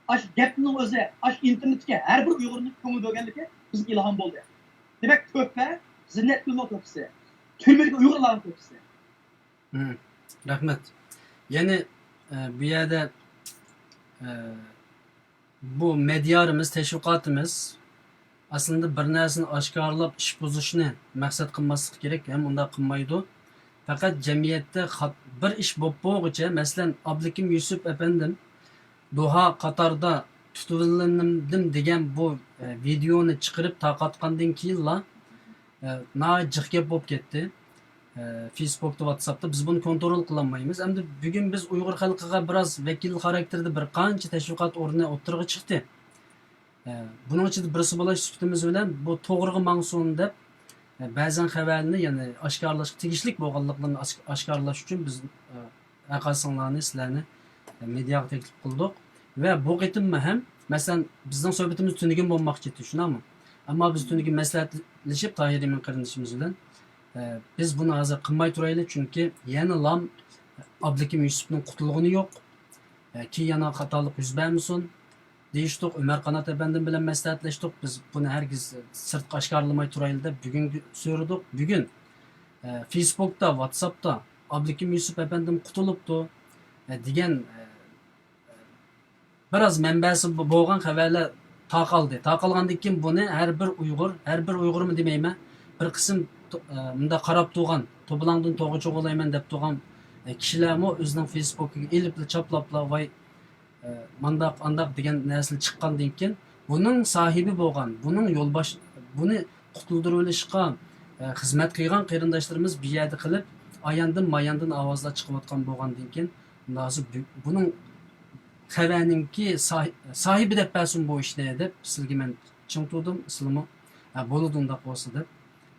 ئاشۇ گەپنىڭ ئۆزى، ئاشۇ ئىنتېرنېتتىكى ھەر بىر ئۇيغۇرنىڭ كۆڭلىنى بۆلگەنلىكى بىزگە ئىلھام بولدى. دېمەك، تۆھپە زىننەتگۈلنىڭ تۆھپىسى. تۈرمىدىكى ئۇيغۇرلارنىڭ تۆھپىسى. رەھمەت. يەنى، ئە، بۇ يەردە، ئە، بۇ مېدىيارىمىز، تەشۋىقاتىمىز ئەسلىندە بىر نەرسىنى ئاشكارىلاپ ئىش بۇزۇشنى مەقسەت قىلماسلىقى كېرەك ھەم ئۇنداق قىلمايدۇ. پەقەت جەمئىيەتتە خات-، بىر ئىش بولۇپ بولغۇچە، مەسىلەن، ئابلىكىم يۈسۈپ ئەپەندىم دوھا قاتاردا تۇتۇۋېلىندىم دېگەن بۇ، ئە، ۋىدېئونى چىقىرىپ تارقاتقاندىن كېيىنلا، ئە، ناھايىتى جىق گەپ بولۇپ كەتتى. ئە، فېيسبۇكتا، ۋاتساپتا بىز بۇنى كونترول قىلالمايمىز. ئەمدى بۈگۈن بىز ئۇيغۇر خەلقىگە بىراز ۋەكىل خاراكتېرىدە بىر قانچە تەشۋىقات ئورنى ئوتتۇرىغا چىقتى. ئە، بۇنىڭ ئىچىدە بىرسى بولاش سۈپىتىمىز بىلەن بۇ توغرىغا ماڭسۇن دەپ، ئە، بەزەن خەۋەرنى، يەنى ئاشكارىلاشقا تېگىشلىك بولغانلىقلىرىنى ئاش-، ئاشكارىلاش ئۈچۈن بىز، ئە، ھەرقايسىڭلارنى، سىلەرنى، ئە، مېدىياغا تەكلىپ قىلدۇق. ۋە بۇ قېتىممۇ ھەم، مەسىلەن، بىزنىڭ سۆھبىتىمىز تۈنۈگۈن بولماقچى ئىدى، شۇنداقمۇ؟ ئەمما بىز تۈنۈگۈن مەسلىھەتلىشىپ، تاھىر ئىمىن قېرىندىشىمىز بىلەن، ئە، بىز بۇنى ھازىر قىلماي تۇرايلى، چۈنكى يەنىلا ئابلىكىم يۈسۈپنىڭ قۇتۇلغىنى يوق. ئە، كېيىن يەنە خاتالىق يۈز بەرمىسۇن دېيىشتۇق. ئۆمەر قانات ئەپەندىم بىلەن مەسلىھەتلەشتۇق. بىز بۇنى ھەرگىز سىرتقا ئاشكارىلىماي تۇرايلى دەپ بۈگۈن سۆرىدۇق. بۈگۈن، ئە، فېيسبۇكتا، ۋاتساپتا «ئابلىكىم يۈسۈپ ئەپەندىم قۇتۇلۇپتۇ» دېگەن، ئە، بىراز مەنبەسى بو-، بولغان خەۋەرلەر تارقالدى. تارقالغاندىن كېيىن بۇنى ھەر بىر ئۇيغۇر، ھەر بىر ئۇيغۇرمۇ دېمەيمەن، بىر قىسىم تو-، ئە، مۇنداق قاراپ تۇرغان، توپىلاڭدىن توغرا چوغۇلايمەن دەپ تۇرغان، ئە، كىشىلەرمۇ ئۆزىنىڭ فېيسبۇكىغا ئېلىپلا، چاپلاپلا، ۋاي، ئە، مانداق، ئانداق دېگەن نەرسىلەر چىققاندىن كېيىن، بۇنىڭ ساھىبى بولغان، بۇنىڭ يولباش-، بۇنى قۇتۇلدۇرۇۋېلىشقا، ئە، خىزمەت قىلغان قېرىنداشلىرىمىز بۇ يەردە قېلىپ، ئاياندىن ماياندىن ئاۋازلار چىقىۋاتقان بولغاندىن كېيىن، ھازىر بۇ-، بۇنىڭ خەۋەرنىڭكى ساھ-، ساھىبى دەپ بەرسۇن بۇ ئىشنى دەپ، سىلىگە مەن چىڭ تۇردۇم، سىلىمۇ، ھە، بولىدۇ ئۇنداق بولسا دەپ،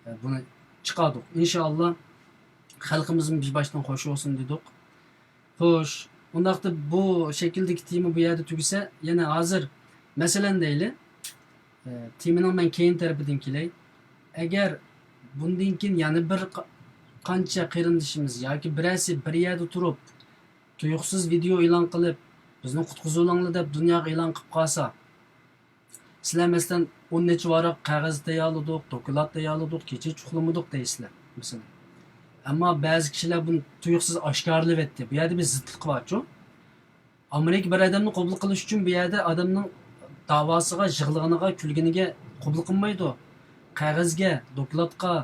ھە، بۇنى چىقاردۇق. ئىنشائاللا، خەلقىمىزمۇ بىر باشتىن خوش بولسۇن دېدۇق. خوش، ئۇنداقتا بۇ شەكىلدىكى تېما بۇ يەردە تۈگىسە، يەنە ھازىر، مەسىلەن دەيلى، ئە، تېمىنىڭ مەن كەينى تەرىپىدىن كېلەي. ئەگەر بۇندىن كېيىن يەنە بىر قا-، قانچە قېرىندىشىمىز ياكى بىرەرسى بىر يەردە تۇرۇپ، تۇيۇقسىز ۋىدېئو ئېلان قىلىپ، بىزنى قۇتقۇزۇۋېلىڭلار دەپ دۇنياغا ئېلان قىلىپ قالسا، سىلەر مەسىلەن، ئون نەچچە ۋاراق قەغەز تەييارلىدۇق، دوكلات تەييارلىدۇق، كېچە ئۇخلىمىدۇق دەيسىلەر، مەسىلەن. ئەمما بەزى كىشىلەر بۇنى تۇيۇقسىز ئاشكارىلىۋەتتى. بۇ يەردە بىر زىتلىق بارچۇ. ئامېرىكا بىر ئادەمنى قوبۇل قىلىش ئۈچۈن بۇ يەردە ئادەمنىڭ داۋاسىغا، يىغلىغىنىغا، كۈلگىنىگە قوبۇل قىلمايدۇ. قەغەزگە، دوكلاتقا،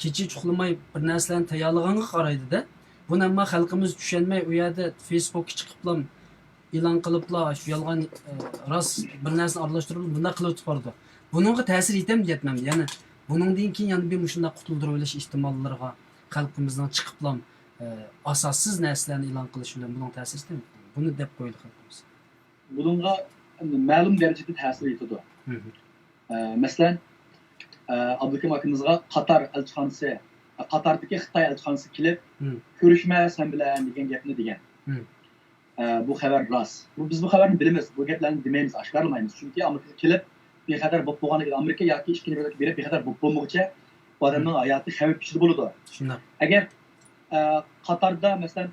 كېچە ئۇخلىماي بىر نەرسىلەرنى تەييارلىغانغا قارايدۇ-دە. بۇنى ئەمما خەلقىمىز چۈشەنمەي، ئۇ يەردە فېيسبۇكقا چىقىپلا ئېلان قىلىپلا، شۇ يالغان، ئە، راست بىر نەرسىنى ئارىلاشتۇرۇپ، بۇنداق قىلىۋېتىپ بارىدۇ. بۇنىڭغا تەسىر يېتەمدۇ يەتمەمدۇ؟ يەنى بۇنىڭدىن كېيىن يەنە بىر مۇشۇنداق قۇتۇلدۇرۇۋېلىش ئېھتىماللىرىغا خەلقىمىزنىڭ چىقىپلا، ئە، ئاساسسىز نەرسىلەرنى ئېلان قىلىشى بىلەن بۇنىڭ تەسىرى يېتەمدۇ؟ بۇنى دەپ قويدى خەلقىمىز. بۇنىڭغا مەلۇم دەرىجىدە تەسىر يېتىدۇ. مم. ئە، مەسىلەن، ئە، ئابلىكىم ئاكىمىزغا قاتار ئەلچىخانىسى، قاتاردىكى خىتاي ئەلچىخانىسى كېلىپ، مم. «كۆرۈشمە سەن بىلەن» دېگەن گەپنى دېگەن. مم. ئە، بۇ خەۋەر راست. بۇ، بىز بۇ خەۋەرنى بىلىمىز. بۇ گەپلەرنى دېمەيمىز، ئاشكارىلىمايمىز. چۈنكى ئامېرىكىغا كېلىپ بىخەتەر بولۇپ بولغاندىن كېيىن، ئامېرىكا ياكى ئىككىنچى دۆلەتكە بېرىپ بىخەتەر بولۇپ بولمىغۇچە بۇ ئادەمنىڭ ھاياتى خەۋپ ئىچىدە بولىدۇ. شۇنداق. ئەگەر، ئە، قاتاردا، مەسىلەن،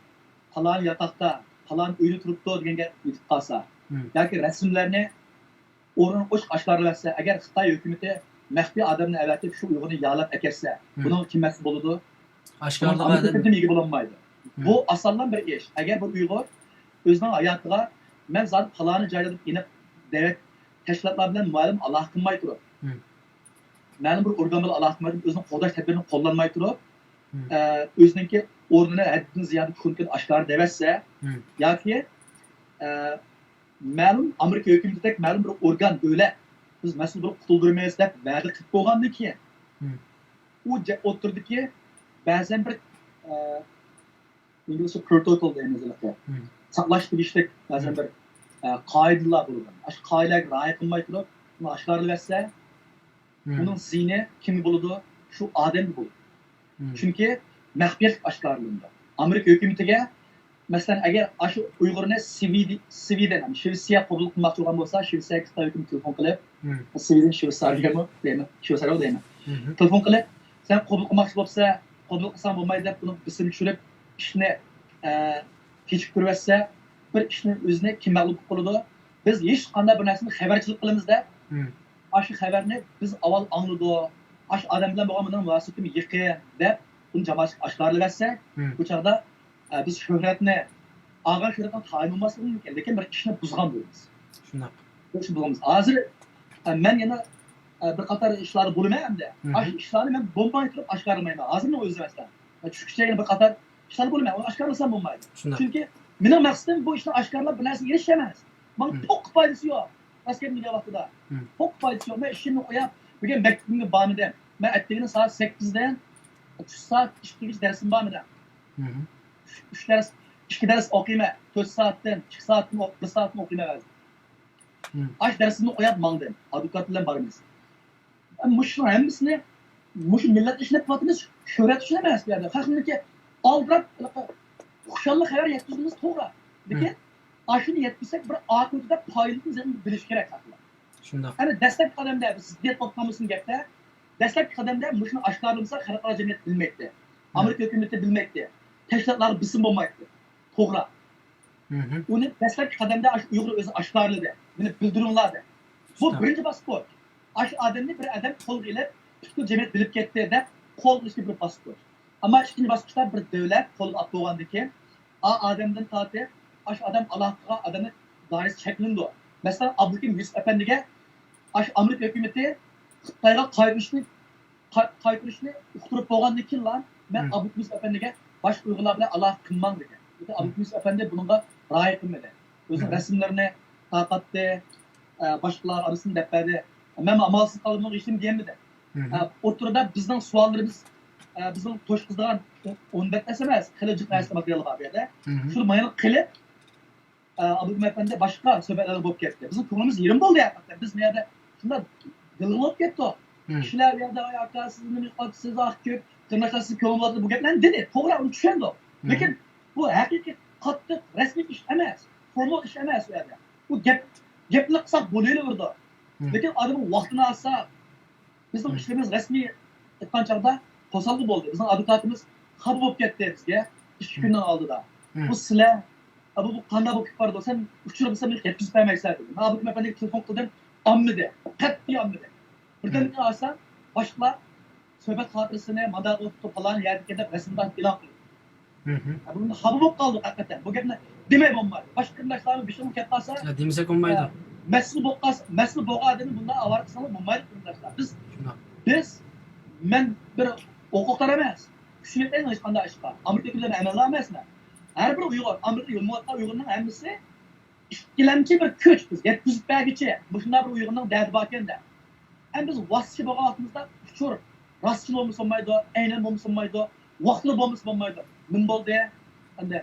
پالان ياتاقتا، پالان ئۆيدە تۇرۇپتۇ دېگەن گەپ يېتىپ قالسا، مم. ياكى رەسىملەرنى ئورۇن ئوچۇق ئاشكارىلىۋەتسە، ئەگەر خىتاي ھۆكۈمىتى مەخپىي ئادەمنى ئەۋەتىپ شۇ ئۇيغۇرنى يالاپ ئەكەتسە، مم. بۇنىڭغا كىم مەسئۇل بولىدۇ؟ ئاشكارىلىق بۇنىڭغا ئامېرىكا ئادەم. ھۆكۈمىتى ئىگە بولالمايدۇ. مم. بۇ ئاسانلا بىر ئىش. ئەگەر بىر ئۇيغۇر ئۆزىنىڭ ھاياتىغا، مەن زادى پالانى جايدا دەپ ئېنىق دەۋەت تەشكىلاتلار بىلەن مەلۇم ئالاقە قىلماي تۇرۇپ، مم. مەلۇم بىر ئورگان بىلەن ئالاقە قىلماي تۇرۇپ، ئۆزىنىڭ قوغداش تەدبىرىنى قوللانماي تۇرۇپ، مم. ئە، ئۆزىنىڭكى ئورنىنى ھەددىدىن زىيادە كۆرۈنكىدىن ئاشكارا دەۋەتسە، مم. ياكى، ئە، مەلۇم ئامېرىكا ھۆكۈمىتىدەك مەلۇم بىر ئورگان، دۆلەت، «بىز مەسئۇل بولۇپ قۇتۇلدۇرىمىز» دەپ ۋەدە قىلىپ بولغاندىن كېيىن، مم. ئۇ جە-، ئوتتۇرىدىكى بەزەن بىر، ئە، ئىنگلىزچە پروتوكول دەيمىز ھېلىقى. مم. ساقلاش تېگىشلىك بەزەن مم. بىر، ئە، قائىدىلەر بولىدۇ. ئاشۇ قائىدىلەرگە رىئايە قىلماي تۇرۇپ، بۇنى ئاشكارىلىۋەتسە، مم. بۇنىڭ زىيىنى كىمگە بولىدۇ؟ شۇ ئادەمگە بولىدۇ. مم. چۈنكى مەخپىيەتلىك ئاشكارىلىنىدۇ. ئامېرىكا ھۆكۈمىتىگە، مەسىلەن، ئەگەر ئاشۇ ئۇيغۇرنى سۋىدى-، سۋىدېن، يەنى شىۋېتسىيە قوبۇل قىلماقچى بولغان بولسا، شىۋېتسىيەگە خىتاي ھۆكۈمىتى تېلېفون قىلىپ، مم. سۋىدېن، شىۋېتسىيە دېگەنمۇ دەيمەن، شىۋېتسىيە دەيمەن. مم. تېلېفون قىلىپ، «سەن قوبۇل قىلماقچى بولسا، قوبۇل قىلساڭ بولمايدۇ» دەپ، بۇنى بېسىم چۈشۈرۈپ، ئىشنى، ئە، كېچىكتۈرۈۋەتسە، بىر ئىشنى ئۆزىنى كىم مەغلۇپ قىلىپ قالىدۇ؟ «بىز ھېچقانداق بىر نەرسىنى خەۋەرچىلىك قىلىمىز» دەپ، مم. «ئاشۇ خەۋەرنى بىز ئاۋۋال ئاڭلىدۇق، ئاشۇ ئادەم بىلەن بولغان مېنىڭ مۇناسىۋىتىم يېقىن» دەپ، بۇنى جامائەتكە ئاشكارىلىۋەتسە، مم. بۇ چاغدا، ئە، بىز شۆھرەتنى، ئالغان شۆھرەتنىڭ تايىنى بولماسلىقى مۇمكىن، لېكىن بىر ئىشنى بۇزغان بولىمىز. شۇنداق. بۇ ئىشنى بۇزغان بولىمىز. ھازىر، ئە، مەن يەنە، ئە، بىر قاتار ئىشلاردا بولىمەن ئەمدى. مم. ئاشۇ ئىشلارنى مەن بولماي تۇرۇپ ئاشكارىلىمايمەن. ھازىرنىڭ ئۆزى مەسىلەن. چۈشكىچە يەنە بىر قاتار ئىشلار بولىمەن، ئۇنى ئاشكارىلىسام بولمايدۇ. شۇنداق. چۈنكى مېنىڭ مەقسىتىم بۇ ئىشنى ئاشكارىلاپ بىر نەرسىگە ئېرىشىش ئەمەس. ماڭا مم. پوق پايدىسى يوق. راست گەپنى دېگەن ۋاقتىدا. مم. پوق پايدىسى يوق. مەن ئىشىمنى قويۇپ، بۈگۈن مەكتىپىمگە بارمىدىم. مەن ئەتىگىنى سائەت سەككىزدىن ئۈچ سائەت ئىككىگىچە دەرسىم بارمىدى. مم. ئۈچ، ئۈچ دەرس، ئىككى دەرس ئوقۇيمەن. تۆت سائەتتىن، ئىككى سائەتتىن ئوق-، بىر سائەتتىن ئوقۇيمەن ھازىر. مم. ئاشۇ دەرسىمنى قويۇپ ماڭدىم. ئادۋوكات بىلەن بارىمىز. مۇشۇنىڭ ھەممىسىنى، مۇشۇ مىللەت ئىشلەپ قىلىۋاتىمىز، شۆھرەت ئۈچۈن ئەمەس بۇ يەردە. خەقنىڭكى ئالدىراپ، خۇشاللىق خەۋەر يەتكۈزگىنىمىز توغرا. لېكىن مم. ئاشۇنى يەتكۈزسەك، بىر ئاقىۋىتىدە پايدىلىرىنى بىلىش كېرەك خەقلەر. شۇنداق. ئەنە دەسلەپكى قەدەمدە بىز زىددىيەت بولۇپ قالمىسۇن گەپتە. دەسلەپكى قەدەمدە مۇشۇنى ئاشكارىلىمىسا، خەلقئارا جەمئىيەت بىلمەيتتى. مم. ئامېرىكا ھۆكۈمىتى بىلمەيتتى. تەشكىلاتلارغا بېسىم بولمايتتى. توغرا. مم. ئۇنى دەسلەپكى قەدەمدە ئاشۇ ئۇيغۇر ئۆزى ئاشكارىلىدى. مېنى بىلدۈرۈڭلار دەپ. بۇ شۇنداق. بىرىنچى باسقۇچ. ئاشۇ ئادەمنى بىر ئادەم قولغا ئېلىپ، پۈتكۈل جەمئىيەت بىلىپ كەتتى دەپ قولغا ئېلىشكە بىر باسقۇچ. ئەمما ئىككىنچى باسقۇچتا بىر دۆلەت قولغا ئاپ بولغاندىن كېيىن، ئا ئادەمدىن تارتىپ، ئاشۇ ئادەم ئالاقىغا ئادەمنىڭ دائىرىسى چەكلىنىدۇ. مەسىلەن، ئابلىكىم يۈسۈپ ئەپەندىگە ئاشۇ ئامېرىكا ھۆكۈمىتى خىتايغا قايتۇرۇشنى، قا-، قايتۇرۇشنى ئۇقتۇرۇپ بولغاندىن كېيىنلا، مەن مم. ئابلىكىم يۈسۈپ ئەپەندىگە باشقا ئۇيغۇرلار بىلەن ئالاقە قىلماڭ دېگەن. لېكىن مم. ئابلىكىم يۈسۈپ ئەپەندى بۇنىڭغا رىئايە قىلمىدى. ئۆزىنىڭ مم. رەسىملىرىنى تارقاتتى، ئە، باشقىلارغا ئارىسىنى دەپ بەردى. مەنمۇ ئامالسىز قالدىم، ھېچنېمە دېيەلمىدىم. مم. ئە، ئوتتۇرىدا بىزنىڭ سوئاللىرىمىز، ئە، بىزنىڭ توشقۇزىدىغان ئون بەت ئەمەس، خېلى جىق نەرسە ماتېرىياللار بار بۇ يەردە. مم. شۇنى مايىل قىلىپ، ئە، ئابلىكىم ئەپەندى باشقا سۆھبەتلەردە بولۇپ كەتتى. بىزنىڭ كۆڭلىمىز يېرىم بولدى ھەقىقەتەن. بىز بۇ يەردە شۇنداق دىلغا بولۇپ كەتتۇق. مم. كىشىلەر بۇ يەردە، «ئاي ئاكا، سىز نېمە قىلىۋاتىسىز، ئاق كۆپ قېرىنداشلار سىزگە كۆڭۈل بولۇۋاتىدۇ» بۇ گەپلەرنى دېدى. توغرا، ئۇنى چۈشەندۇق. مم. لېكىن بۇ ھەقىقىي قاتتىق رەسمىي ئىش ئەمەس، فورمال ئىش ئەمەس ئۇ يەردە. بۇ گەپ، گەپلا قىلساق بولۇۋېرىدۇ. مم. لېكىن ئادەمنىڭ ۋاقتىنى ئالسا، بىزنىڭ مم. ئىشلىرىمىز رەسمىي ئېيتقان چاغدا توسالغۇ بولدى. بىزنىڭ ئادۋوكاتىمىز خاپا بولۇپ كەتتى بىزگە ئىككى مم. كۈننىڭ ئالدىدا. مم. بۇ سىلەر، ئە، بۇ، بۇ قانداق بولۇپ كېتىپ بارىدۇ؟ سەن ئۇچۇر بولسا مېنى يەتكۈزۈپ بەرمەيسەن دېدى. مەن ئابلىكىم ئەپەندىگە تېلېفون قىلدىم، ئالمىدى. قەتئىي ئالمىدى. بىردەمدىن مم. ئالسام، باشقىلار سۆھبەت خاتىرىسىنى مانداق ئوتتۇرۇپ پالان يەردىكى دەپ رەسمىي ئېلان قىلدى. بۇنى خاپا بولۇپ قالدۇق ھەقىقەتەن. بۇ گەپنى دېمەي بولمايدۇ. باشقا قېرىنداشلارنىڭ بېشىغا كەپ قالسا، يا، دېمىسەك بولمايدۇ. مەسىلە بولغان، مەسىلە بولغان ئادەمنى بۇنداق ئاۋارە قىلساڭلار بولمايدۇ قېرىنداشلار. بىز، بىز، مەن بىر ھوقۇقدار ئەمەس. كۈچلۈك ئەمەس ھېچقانداق ئىشقا. ئامېرىكا ھۆكۈمىتىنىڭ ئەمەلدارى ئەمەسمەن. ھەر بىر ئۇيغۇر، ئامېرىكىدا يوللىنىۋاتقان ئۇيغۇرنىڭ ھەممىسى ئىككىلەمچى بىر كۈچ، بىز يەتكۈزۈپ بەرگۈچى، مۇشۇنداق بىر ئۇيغۇرنىڭ دەردى باركەن دەپ. ئەمما بىز ۋاسىتىچى بولغان ۋاقتىمىزدا ئۇچۇر راستچىل بولمىسا بولمايدۇ، ئەينەن بولمىسا بولمايدۇ، ۋاقتىدا بولمىسا بولمايدۇ. نېمە بولدى؟ ئەمدى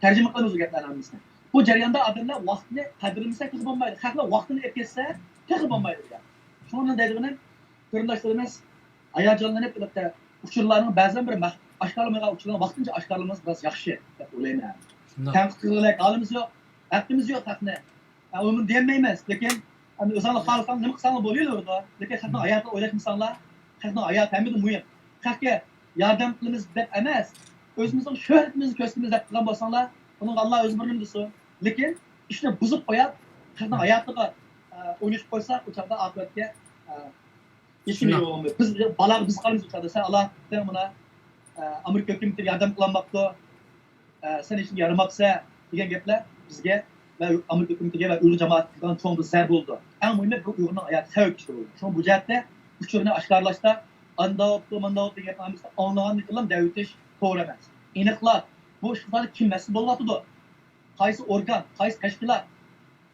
تەرجىمە قىلىمىز بۇ گەپلەرنىڭ ھەممىسىنى. بۇ جەرياندا ئادەملەر ۋاقىتنى قەدىرلىمىسەك تېخى بولمايدۇ. خەقلەر ۋاقتىنى ئېلىپ كەتسە تېخى بولمايدۇ دېگەن. شۇنىڭ بىلەن دەيدىغىنىم، قېرىنداشلىرىمىز ھاياجانلىنىپ، ئەلۋەتتە، ئۇچۇرلارنىڭ بەزىلەرنى بىر مەخ-، ئاشكارىلىمىغان ئۇچۇرلارنى ۋاقتىنچە ئاشكارىلىمىسا بىراز ياخشى دەپ ئويلايمەن. شۇنداق. تەنقىد قىلغۇدەك ھالىمىز يوق، ھەققىمىز يوق خەقنى. ئە، ئۇنى دېيەلمەيمىز، لېكىن، ئەمدى ئۆزۈڭلار خالىساڭلار نېمە قىلساڭلار بولۇۋېرىدۇ. لېكىن خەقنىڭ ھاياتىغا ئويلاشمىساڭلار، خەقنىڭ ھاياتى ھەممىدىن مۇھىم. خەقكە ياردەم قىلىمىز دەپ ئەمەس، ئۆزىمىزنىڭ شۆھرىتىمىزنى كۆرسىتىمىز دەپ قىلغان بولساڭلار، ئۇنىڭغا ئاللا ئۆزى بىر نېمە دېسۇن. لېكىن ئىشنى بۇزۇپ قويۇپ، خەقنىڭ ھاياتىغا، ئە، ئوينىشىپ قويساق، ئۇ چاغدا ئاقىۋەتكە، ئە، يېتىملىك بولىمىز. بىز بالاغا بىز قالىمىز ئۇ چاغدا. سەن ئالا، سەن مانا، ئە، ئامېرىكا ھۆكۈمىتى ياردەم قىلالماپتۇ. ئە، سەن ھېچنېمىگە يارىماپسەن دېگەن گەپلەر بىزگە ۋە ئامېرىكا ھۆكۈمىتىگە ۋە ئۇيغۇر جامائىتىگە قىلغان چوڭ بىر زەربە بولىدۇ. ئەڭ مۇھىمى بۇ ئۇيغۇرنىڭ ھاياتى خەۋپ ئىچىدە بولىدۇ. شۇڭا بۇ جەھەتتە ئۇچۇرنى ئاشكارىلاشتا ئاندا بوپتۇ، ماندا بوپتۇ دېگەن گەپنى ھەممىسىنى ئاڭلىغاندىن كېيىنلا دەۋېتىش توغرا ئەمەس. ئېنىقلاپ، بۇ ئىشقا كىم مەسئۇل بولۇۋاتىدۇ؟ قايسى ئورگان، قايسى تەشكىلات،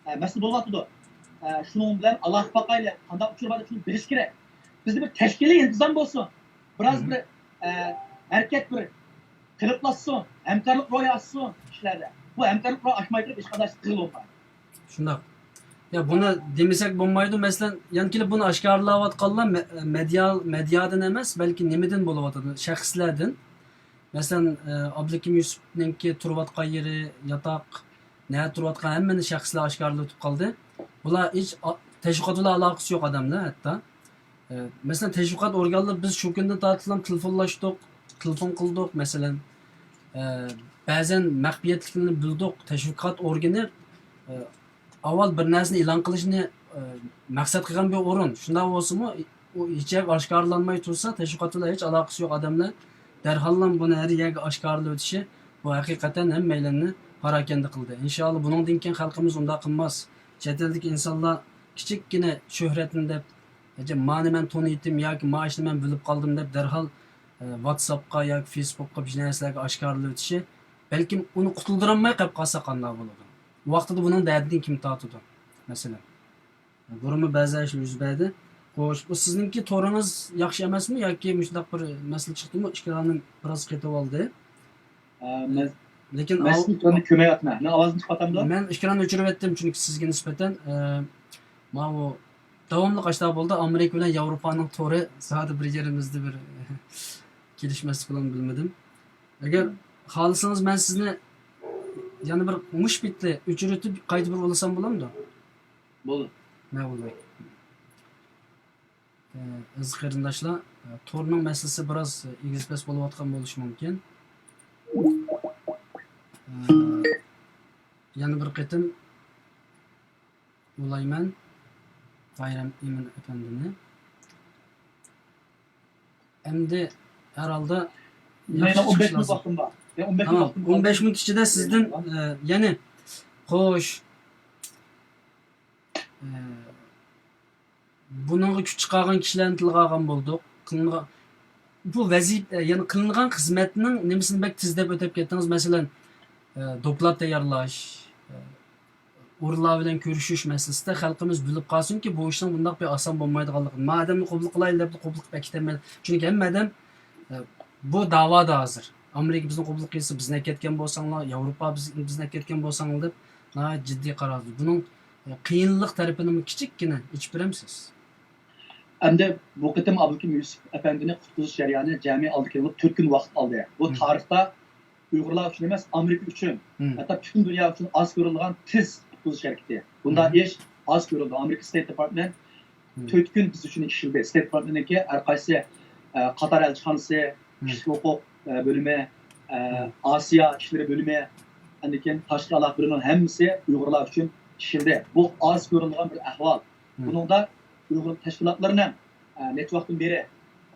ئە، مەسئۇل بولۇۋاتىدۇ؟ ئە، شۇنىڭ بىلەن ئالاقە باقايلى، قانداق ئۇچۇر بار دەپ شۇنى بىلىش كېرەك. بىزدە بىر تەشكىلىي ئىنتىزام بولسۇن. بىراز بىر، ئە، ھەرىكەت بىر قېلىپلاشسۇن، ھەمكارلىق روھى ئاشسۇن كىشىلەردە. بۇ ھەمكارلىق روھى ئاشماي تۇرۇپ ھېچقانداق ئىش قىلغىلى بولمايدۇ. شۇنداق. يا، بۇنى دېمىسەك بولمايدۇ. مەسىلەن، يەنە كېلىپ بۇنى ئاشكارىلاۋاتقانلار مە-، مېدىيا، مېدىيادىن ئەمەس، بەلكى نېمىدىن بولۇۋاتىدۇ؟ شەخسلەردىن. مەسىلەن، ئە، ئابلىكىم يۈسۈپنىڭكى تۇرۇۋاتقان يېرى، ياتاق، نەدە تۇرۇۋاتقان ھەممىنى شەخسلەر ئاشكارىلىۋېتىپ قالدى. بۇلار ھېچ ئا-، تەشۋىقات بىلەن ئالاقىسى يوق ئادەملەر ھەتتا. ئە، مەسىلەن، تەشۋىقات ئورگانلىرى بىز شۇ كۈندىن تارتىپلا تېلېفونلاشتۇق، تېلېفون قىلدۇق، مەسىلەن. ئە، بەزەن مەخپىيەتلىكلىرىنى بىلدۇق. تەشۋىقات ئورگىنى، ئە، ئاۋۋال بىر نەرسىنى ئېلان قىلىشنى، ئە، مەقسەت قىلغان بىر ئورۇن. شۇنداق بولسىمۇ، ئۇ ھېچ يەرگە ئاشكارىلانماي تۇرسا، تەشۋىقات بىلەن ھېچ ئالاقىسى يوق ئادەملەر دەرھاللا بۇنى ھەر يەرگە ئاشكارىلىۋېتىشى، بۇ ھەقىقەتەن ھەممەيلەننى پاراكەندە قىلدى. ئىنشائاللا، بۇنىڭدىن كېيىن خەلقىمىز ئۇنداق قىلماس. چەت ئەلدىكى ئىنسانلار كىچىككىنە شۆھرەتنى دەپ، «مانى مەن تونۇيتتۇم» ياكى «ما ئىشنى مەن بىلىپ قالدىم» دەپ دەرھال، ئە، ۋاتساپقا ياكى فېيسبۇكقا بىر نەرسىلەرگە ئاشكارىلىۋېتىشى، بەلكىم ئۇنى قۇتۇلدۇرالماي قېلىپ قالسا قانداق بولىدۇ؟ ۋاقتىدا بۇنىڭ دەردىدىن كىم تارتىدۇ؟ مەسىلەن. بۇرۇنمۇ بەزى ئىشلار يۈز بەردى. خوش، بۇ سىزنىڭكى تورىڭىز ياخشى ئەمەسمۇ ياكى مۇشۇنداق بىر مەسىلە چىقتىمۇ؟ ئىكرانىم بىراز قېتىۋالدى. ئە، مەن، لېكىن مەن ئاۋ-، سىزنى ئىكراننى كۆرمەيۋاتىمەن. مەن ئاۋازىمنى چىقىۋاتامدۇ؟ مەن ئىكراننى ئۆچۈرۈۋەتتىم، چۈنكى سىزگە نىسبەتەن، ئە، ماۋۇ داۋاملىق ئاشۇنداق بولدى. ئامېرىكا بىلەن ياۋروپانىڭ تورى زادى بىر يېرىمىزدە بىر كېلىشمەسلىك بولغان بىلمىدىم. ئەگەر خالىسىڭىز، مەن سىزنى يەنە بىر مۇشۇ پېتى ئۆچۈرۈۋېتىپ قايتا بىر ئۇلىسام بولامدۇ؟ بولىدۇ. مەقۇل. ئە، ئەزىز قېرىنداشلار، ئە، تورنىڭ مەسىلىسى بىراز ئېگىز-پەس بولۇۋاتقان بولۇشى مۇمكىن. ئە، يەنە بىر قېتىم ئۇلايمەن بايرام ئىمىن ئەپەندىنى. ئەمدى ھەر ھالدا ياخشى چىقىشى لازىم. مېنىڭ ئون بەش مىنۇت ۋاقتىم بار. يا، ئون بەش مىنۇت ۋاقتىم بار. تامام، ئون بەش مىنۇت ئىچىدە سىزدىن، ئە، يەنە، خوش. ئە، بۇنىڭغا كۈچ چىقارغان كىشىلەرنى تىلغا ئالغان بولدۇق. قىلىنغان، بۇ ۋەزىپە، يەنى قىلىنغان خىزمەتنىڭ نېمىسىنى بەك تېز دەپ ئۆتۈپ كەتتىڭىز. مەسىلەن، ئە، دوكلات تەييارلاش، ئە، ئورۇنلار بىلەن كۆرۈشۈش مەسىلىسىدە خەلقىمىز بىلىپ قالسۇنكى، بۇ ئىشنىڭ بۇنداق بىر ئاسان بولمايدىغانلىقىنى. ما ئادەمنى قوبۇل قىلايلى دەپلا قوبۇل قىلىپ ئەكېتەلمەيدۇ. چۈنكى ھەممە ئادەم، ئە، بۇ داۋادا ھازىر. ئامېرىكا بىزنى قوبۇل قىلسا، بىزنى ئەكەتكەن بولساڭلار، ياۋروپا بىز-، بىزنى ئەكەتكەن بولساڭلار دەپ ناھايىتى جىددىي قارار. بۇنىڭ، ئە، قىيىنلىق تەرىپىنىمۇ كىچىككىنە ئېچىپ بېرەمسىز؟ ئەمدى بۇ قېتىم ئابلىكىم يۈسۈپ ئەپەندىنى قۇتقۇزۇش جەريانى جەمئىي ئالدى كېلىپ تۆت كۈن ۋاقىت ئالدى. بۇ تارىختا ئۇيغۇرلار ئۈچۈن ئەمەس، ئامېرىكا ئۈچۈن، ھەتتا پۈتۈن دۇنيا ئۈچۈن ئاز كۆرۈلىدىغان تېز قۇتقۇزۇش ھەرىكىتى. بۇنداق ئىش ئاز كۆرۈلىدۇ. ئامېرىكا ستېيت دېپارتمېنت تۆت كۈن بىز ئۈچۈن ئىشلىدى. ستېيت دېپارتمېنتنىڭكى ھەر قايسى، ئە، قاتار ئەلچىخانىسى، كىشىلىك ھوقۇق، ئە، بۆلۈمى، ئە، ئاسىيا ئىشلىرى بۆلۈمى، ئاندىن كېيىن تاشقى ئالاقە بۆلۈمىنىڭ ھەممىسى ئۇيغۇرلار ئۈچۈن ئىشلىدى. بۇ ئاز كۆرۈلىدىغان بىر ئەھۋال. بۇنىڭدا ئۇيغۇر تەشكىلاتلىرىنىڭ، ئە، نەچچە ۋاقىتتىن بېرى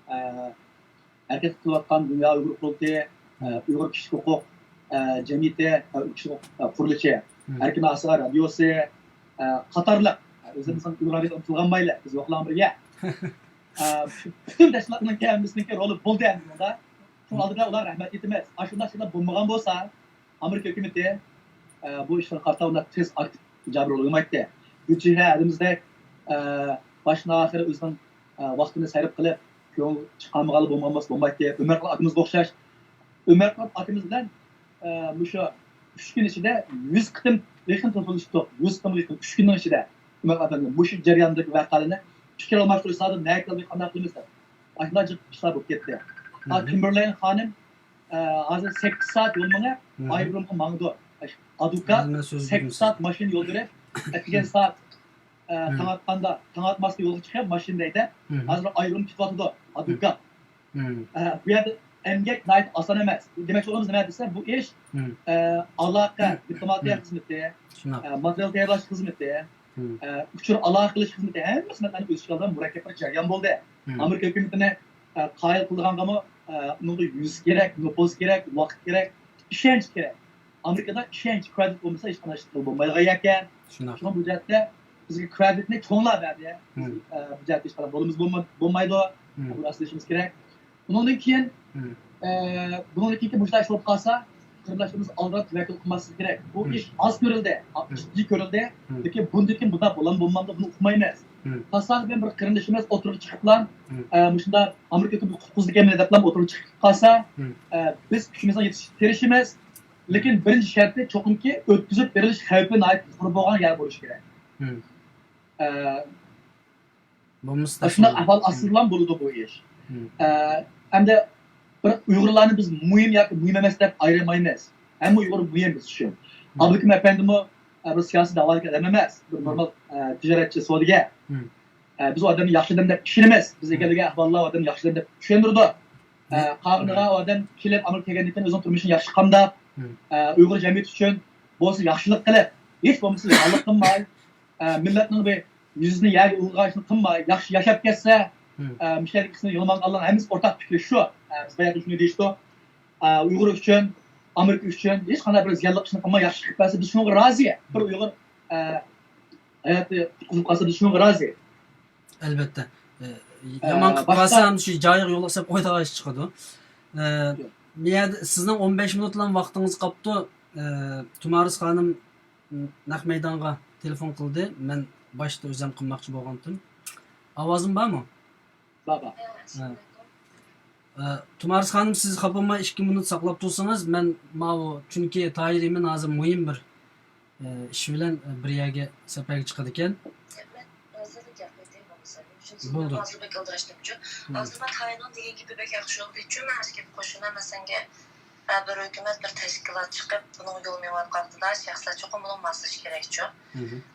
ئە، ھەرىكەت قىلىۋاتقان دۇنيا ئۇيغۇر قۇرۇلتىيى، ئە، ئۇيغۇر كىشىلىك ھوقۇق، ئە، جەمئىيىتى، ئە، كىشىلىك ھوقۇق، ئە، قۇرۇلۇشى، مم. ئەركىن ئاسىيا رادىيوسى، ئە، قاتارلىق، ئە، ئۆزىمىزنىڭ ئۇيغۇر رادىيوسى ئۇنتۇلغان بايلى، بىز ۋاقلان بىرگە. ئە، پۈتۈن تەشكىلاتنىڭ ھەممىسىنىڭكى رولى بولدى ئەمدى بۇندا. شۇنىڭ ئالدىدا ئۇلارغا رەھمەت ئېيتىمىز. ئاشۇنداق ئىشلار بولمىغان بولسا، ئامېرىكا ھۆكۈمىتى، ئە، بۇ ئىشلارغا قارىتا ئۇنداق تېز ئاكتىپ ئىجابىي رول ئوينىمايتتى. گۈلچېھرە ھەدىمىزدەك، ئە، باشتىن ئاخىر ئۆزىنىڭ، ئە، ۋاقتىنى سەرپ قىلىپ، كۆڭۈل چىقارمىغانلا بولمىغان بولسا بولمايتتى. ئۆمەر ئاكىمىزغا ئوخشاش. ئۆمەر ئاكىمىز بىلەن، ئە، مۇشۇ ئۈچ كۈن ئىچىدە يۈز قېتىم يېقىن تېلېفونلىشىپتۇق. يۈز قېتىمغا يېقىن ئۈچ كۈننىڭ ئىچىدە. ئۆمەر ئەپەندى مۇشۇ جەرياندىكى ۋەقەلەرنى پىكىر ئالماشتۇرۇش، ھازىر نەگە كەلدى، قانداق قىلىمىز دەپ. ئاشۇنداق جىق ئىشلار بولۇپ كەتتى. ھە، مم. كىمبېرلەين خانىم، ئە، ھازىر سەككىز سائەت يول مېڭىپ، مم. ئايروپىلانغا ماڭىدۇ. ئادۋوكات سەككىز سائەت ماشىنا يول بېرىپ، ئەتىگەن سائەت، ئە، مم. تاڭ ئاتقاندا، تاڭ ئاتماستا يولغا چىقىپ، ماشىنىدا ھەيدەپ، مم. ھازىر ئايروپىلان كېتىۋاتىدۇ. ئادۋوكات. مم. ئە، بۇ يەردە ئەمگەك ناھايىتى ئاسان ئەمەس. دېمەكچى بولغىنىمىز نېمە دېسە، بۇ ئىش، مم. ئە، ئالاقە، دىپلوماتىيە مم. خىزمىتى، شۇنداق. ئە، ماتېرىيال تەييارلاش خىزمىتى، مم. ئە، ئۇچۇر ئالاقە قىلىش خىزمىتى، ھەممە خىزمەتلەرنى ئۆز ئىچىگە ئالغان مۇرەككەپ بىر جەريان بولدى. مم. ئامېرىكا ھۆكۈمىتىنى، ئە، قايىل قىلىدىغانغىمۇ، ئە، ئۇنىڭغا يۈز كېرەك، نوپۇز كېرەك، ۋاقىت كېرەك، ئىشەنچ كېرەك. ئامېرىكىدا ئىشەنچ، كرېدىت بولمىسا ھېچقانداق ئىش قىلغىلى بولمايدىغان ئىكەن. شۇنداق. شۇڭا بۇ جەھەتتە بىزگە كرېدىتنى چوڭلار بەردى. بىز، مم. ئە، بۇ جەھەتتە ھېچقانداق رولىمىز بولما-، بولمايدۇ. مم. بۇنى راستلىشىمىز كېرەك. ئۇنىڭدىن كېيىن، مم. ئە، بۇنىڭدىن كېيىنكى مۇشۇنداق ئىش بولۇپ قالسا، قېرىنداشلىرىمىز ئالدىراپ تەۋەككۈل قىلماسلىقى كېرەك. بۇ مم. ئىش ئاز كۆرۈلدى، مم. جىددىي كۆرۈلدى. مم. لېكىن بۇندىن كېيىن بۇنداق بولام بولمامدۇ، بۇنى ئۇقمايمىز. مم. تاسادىپەن بىر قېرىندىشىمىز ئوتتۇرىغا چىقىپلا، مم. ئە، مۇشۇنداق ئامېرىكا ھۆكۈمىتى قۇتقۇزدىكەن مېنى دەپلا ئوتتۇرىغا چىقىپ قالسا، مم. ئە، بىز كۈچىمىزنىڭ يېتىشىچە تىرىشىمىز. لېكىن بىرىنچى شەرتى چوقۇمكى ئۆتكۈزۈپ بېرىلىش خەۋپى ناھايىتى يۇقىرى بولغان يەر بولۇشى كېرەك. مم. ئە، بولمىسا شۇنداق ئەھۋال ئاستىدىلا بولىدۇ بۇ ئىش. مم. ئە، ئەمدى بىر ئۇيغۇرلارنى بىز مۇھىم ياكى مۇھىم ئەمەس دەپ ئايرىمايمىز. ھەممە ئۇيغۇر مۇھىم بىز ئۈچۈن. مم. ئابلىكىم ئەپەندىمۇ، ئە، بىر سىياسىي دەۋالىك ئادەم ئەمەس. بىر مم. نورمال، ئە، تىجارەتچى، سودىگەر. مم. ئە، بىز ئۇ ئادەمنى ياخشى ئادەم دەپ ئىشىنىمىز. بىز مم. ئىگىلىگەن ئەھۋاللار ئۇ ئادەمنى ياخشى ئادەم دەپ چۈشەندۈرىدۇ. ئە، مم. قالغىنىغا ئۇ ئادەم كېلىپ ئامېرىكا كەلگەندىن كېيىن ئۆزىنىڭ تۇرمۇشىنى ياخشى قامداپ، مم. ئە، ئۇيغۇر جەمئىيىتى ئۈچۈن بولسا ياخشىلىق قىلىپ، ھېچ بولمىسا يامانلىق قىلماي، ئە، مىللەتنىڭ بىر يۈزىنى يەرگە ئۇرغان ئىشنى قىلماي، ياخشى ياشاپ كەتسە، مم. ئە، مۇشۇ يەردىكىسىنى يولىماڭغانلارنىڭ ھەممىسى ئورتاق پىكرى شۇ. ئە، بىز بايا شۇنى دېيىشتۇق. ئە، ئۇيغۇر ئۈچۈن، ئامېرىكا ئۈچۈن ھېچقانداق بىر زىيانلىق ئىشنى قىلماي، ياخشى چىقىپ كەتسە، بىز شۇنىڭغا رازى. بىر ئۇيغۇر، ئە، ھاياتى قۇتقۇزۇلۇپ قالسا، بىز شۇنىڭغا رازى. ئەلۋەتتە. ئە، ئە، يامان قىلىپ باشقا قالسا، ھەم شۇ جايىغا يوللىساپ قويىدىغان ئىش چىقىدۇ. ئە، ياق. بۇ يەردە سىزنىڭ ئون بەش مىنۇتلا ۋاقتىڭىز قاپتۇ. ئە، تۇمارىس خانىم نەق مەيدانغا تېلېفون قىلدى. مەن باشتا ئۆزۈم قىلماقچى بولغانتىم. ئاۋازىم بارمۇ؟ بار، بار. ھە. ئە، تۇمارىس خانىم، سىز خاپا بولماي ئىككى مىنۇت ساقلاپ تۇرسىڭىز، مەن ماۋۇ، چۈنكى تاھىر ئىمىن ھازىر مۇھىم بىر، ئە، ئىش بىلەن، ئە، بىر يەرگە سەپەرگە چىقىدىكەن. مەن ھازىرلا گەپ قىلىۋېتەي بولمىسا. چۈنكى بولدى. ھازىر بەك ئالدىراشتىمچۇ. ھە. ھازىر مەن تاھىرنىڭ دېگەن گېپى بەك ياخشى بولدى. چۈ، مەن ھازىر گەپ قوشۇلىمەن. مەن سەنگە، ئە، بىر ھۆكۈمەت، بىر تەشكىلات چىقىپ، بۇنىڭ يول مېڭىۋاتقان ۋاقتىدا شەخسلەر چوقۇم بۇنىڭغا ماسلىشىشى كېرەكچۇ.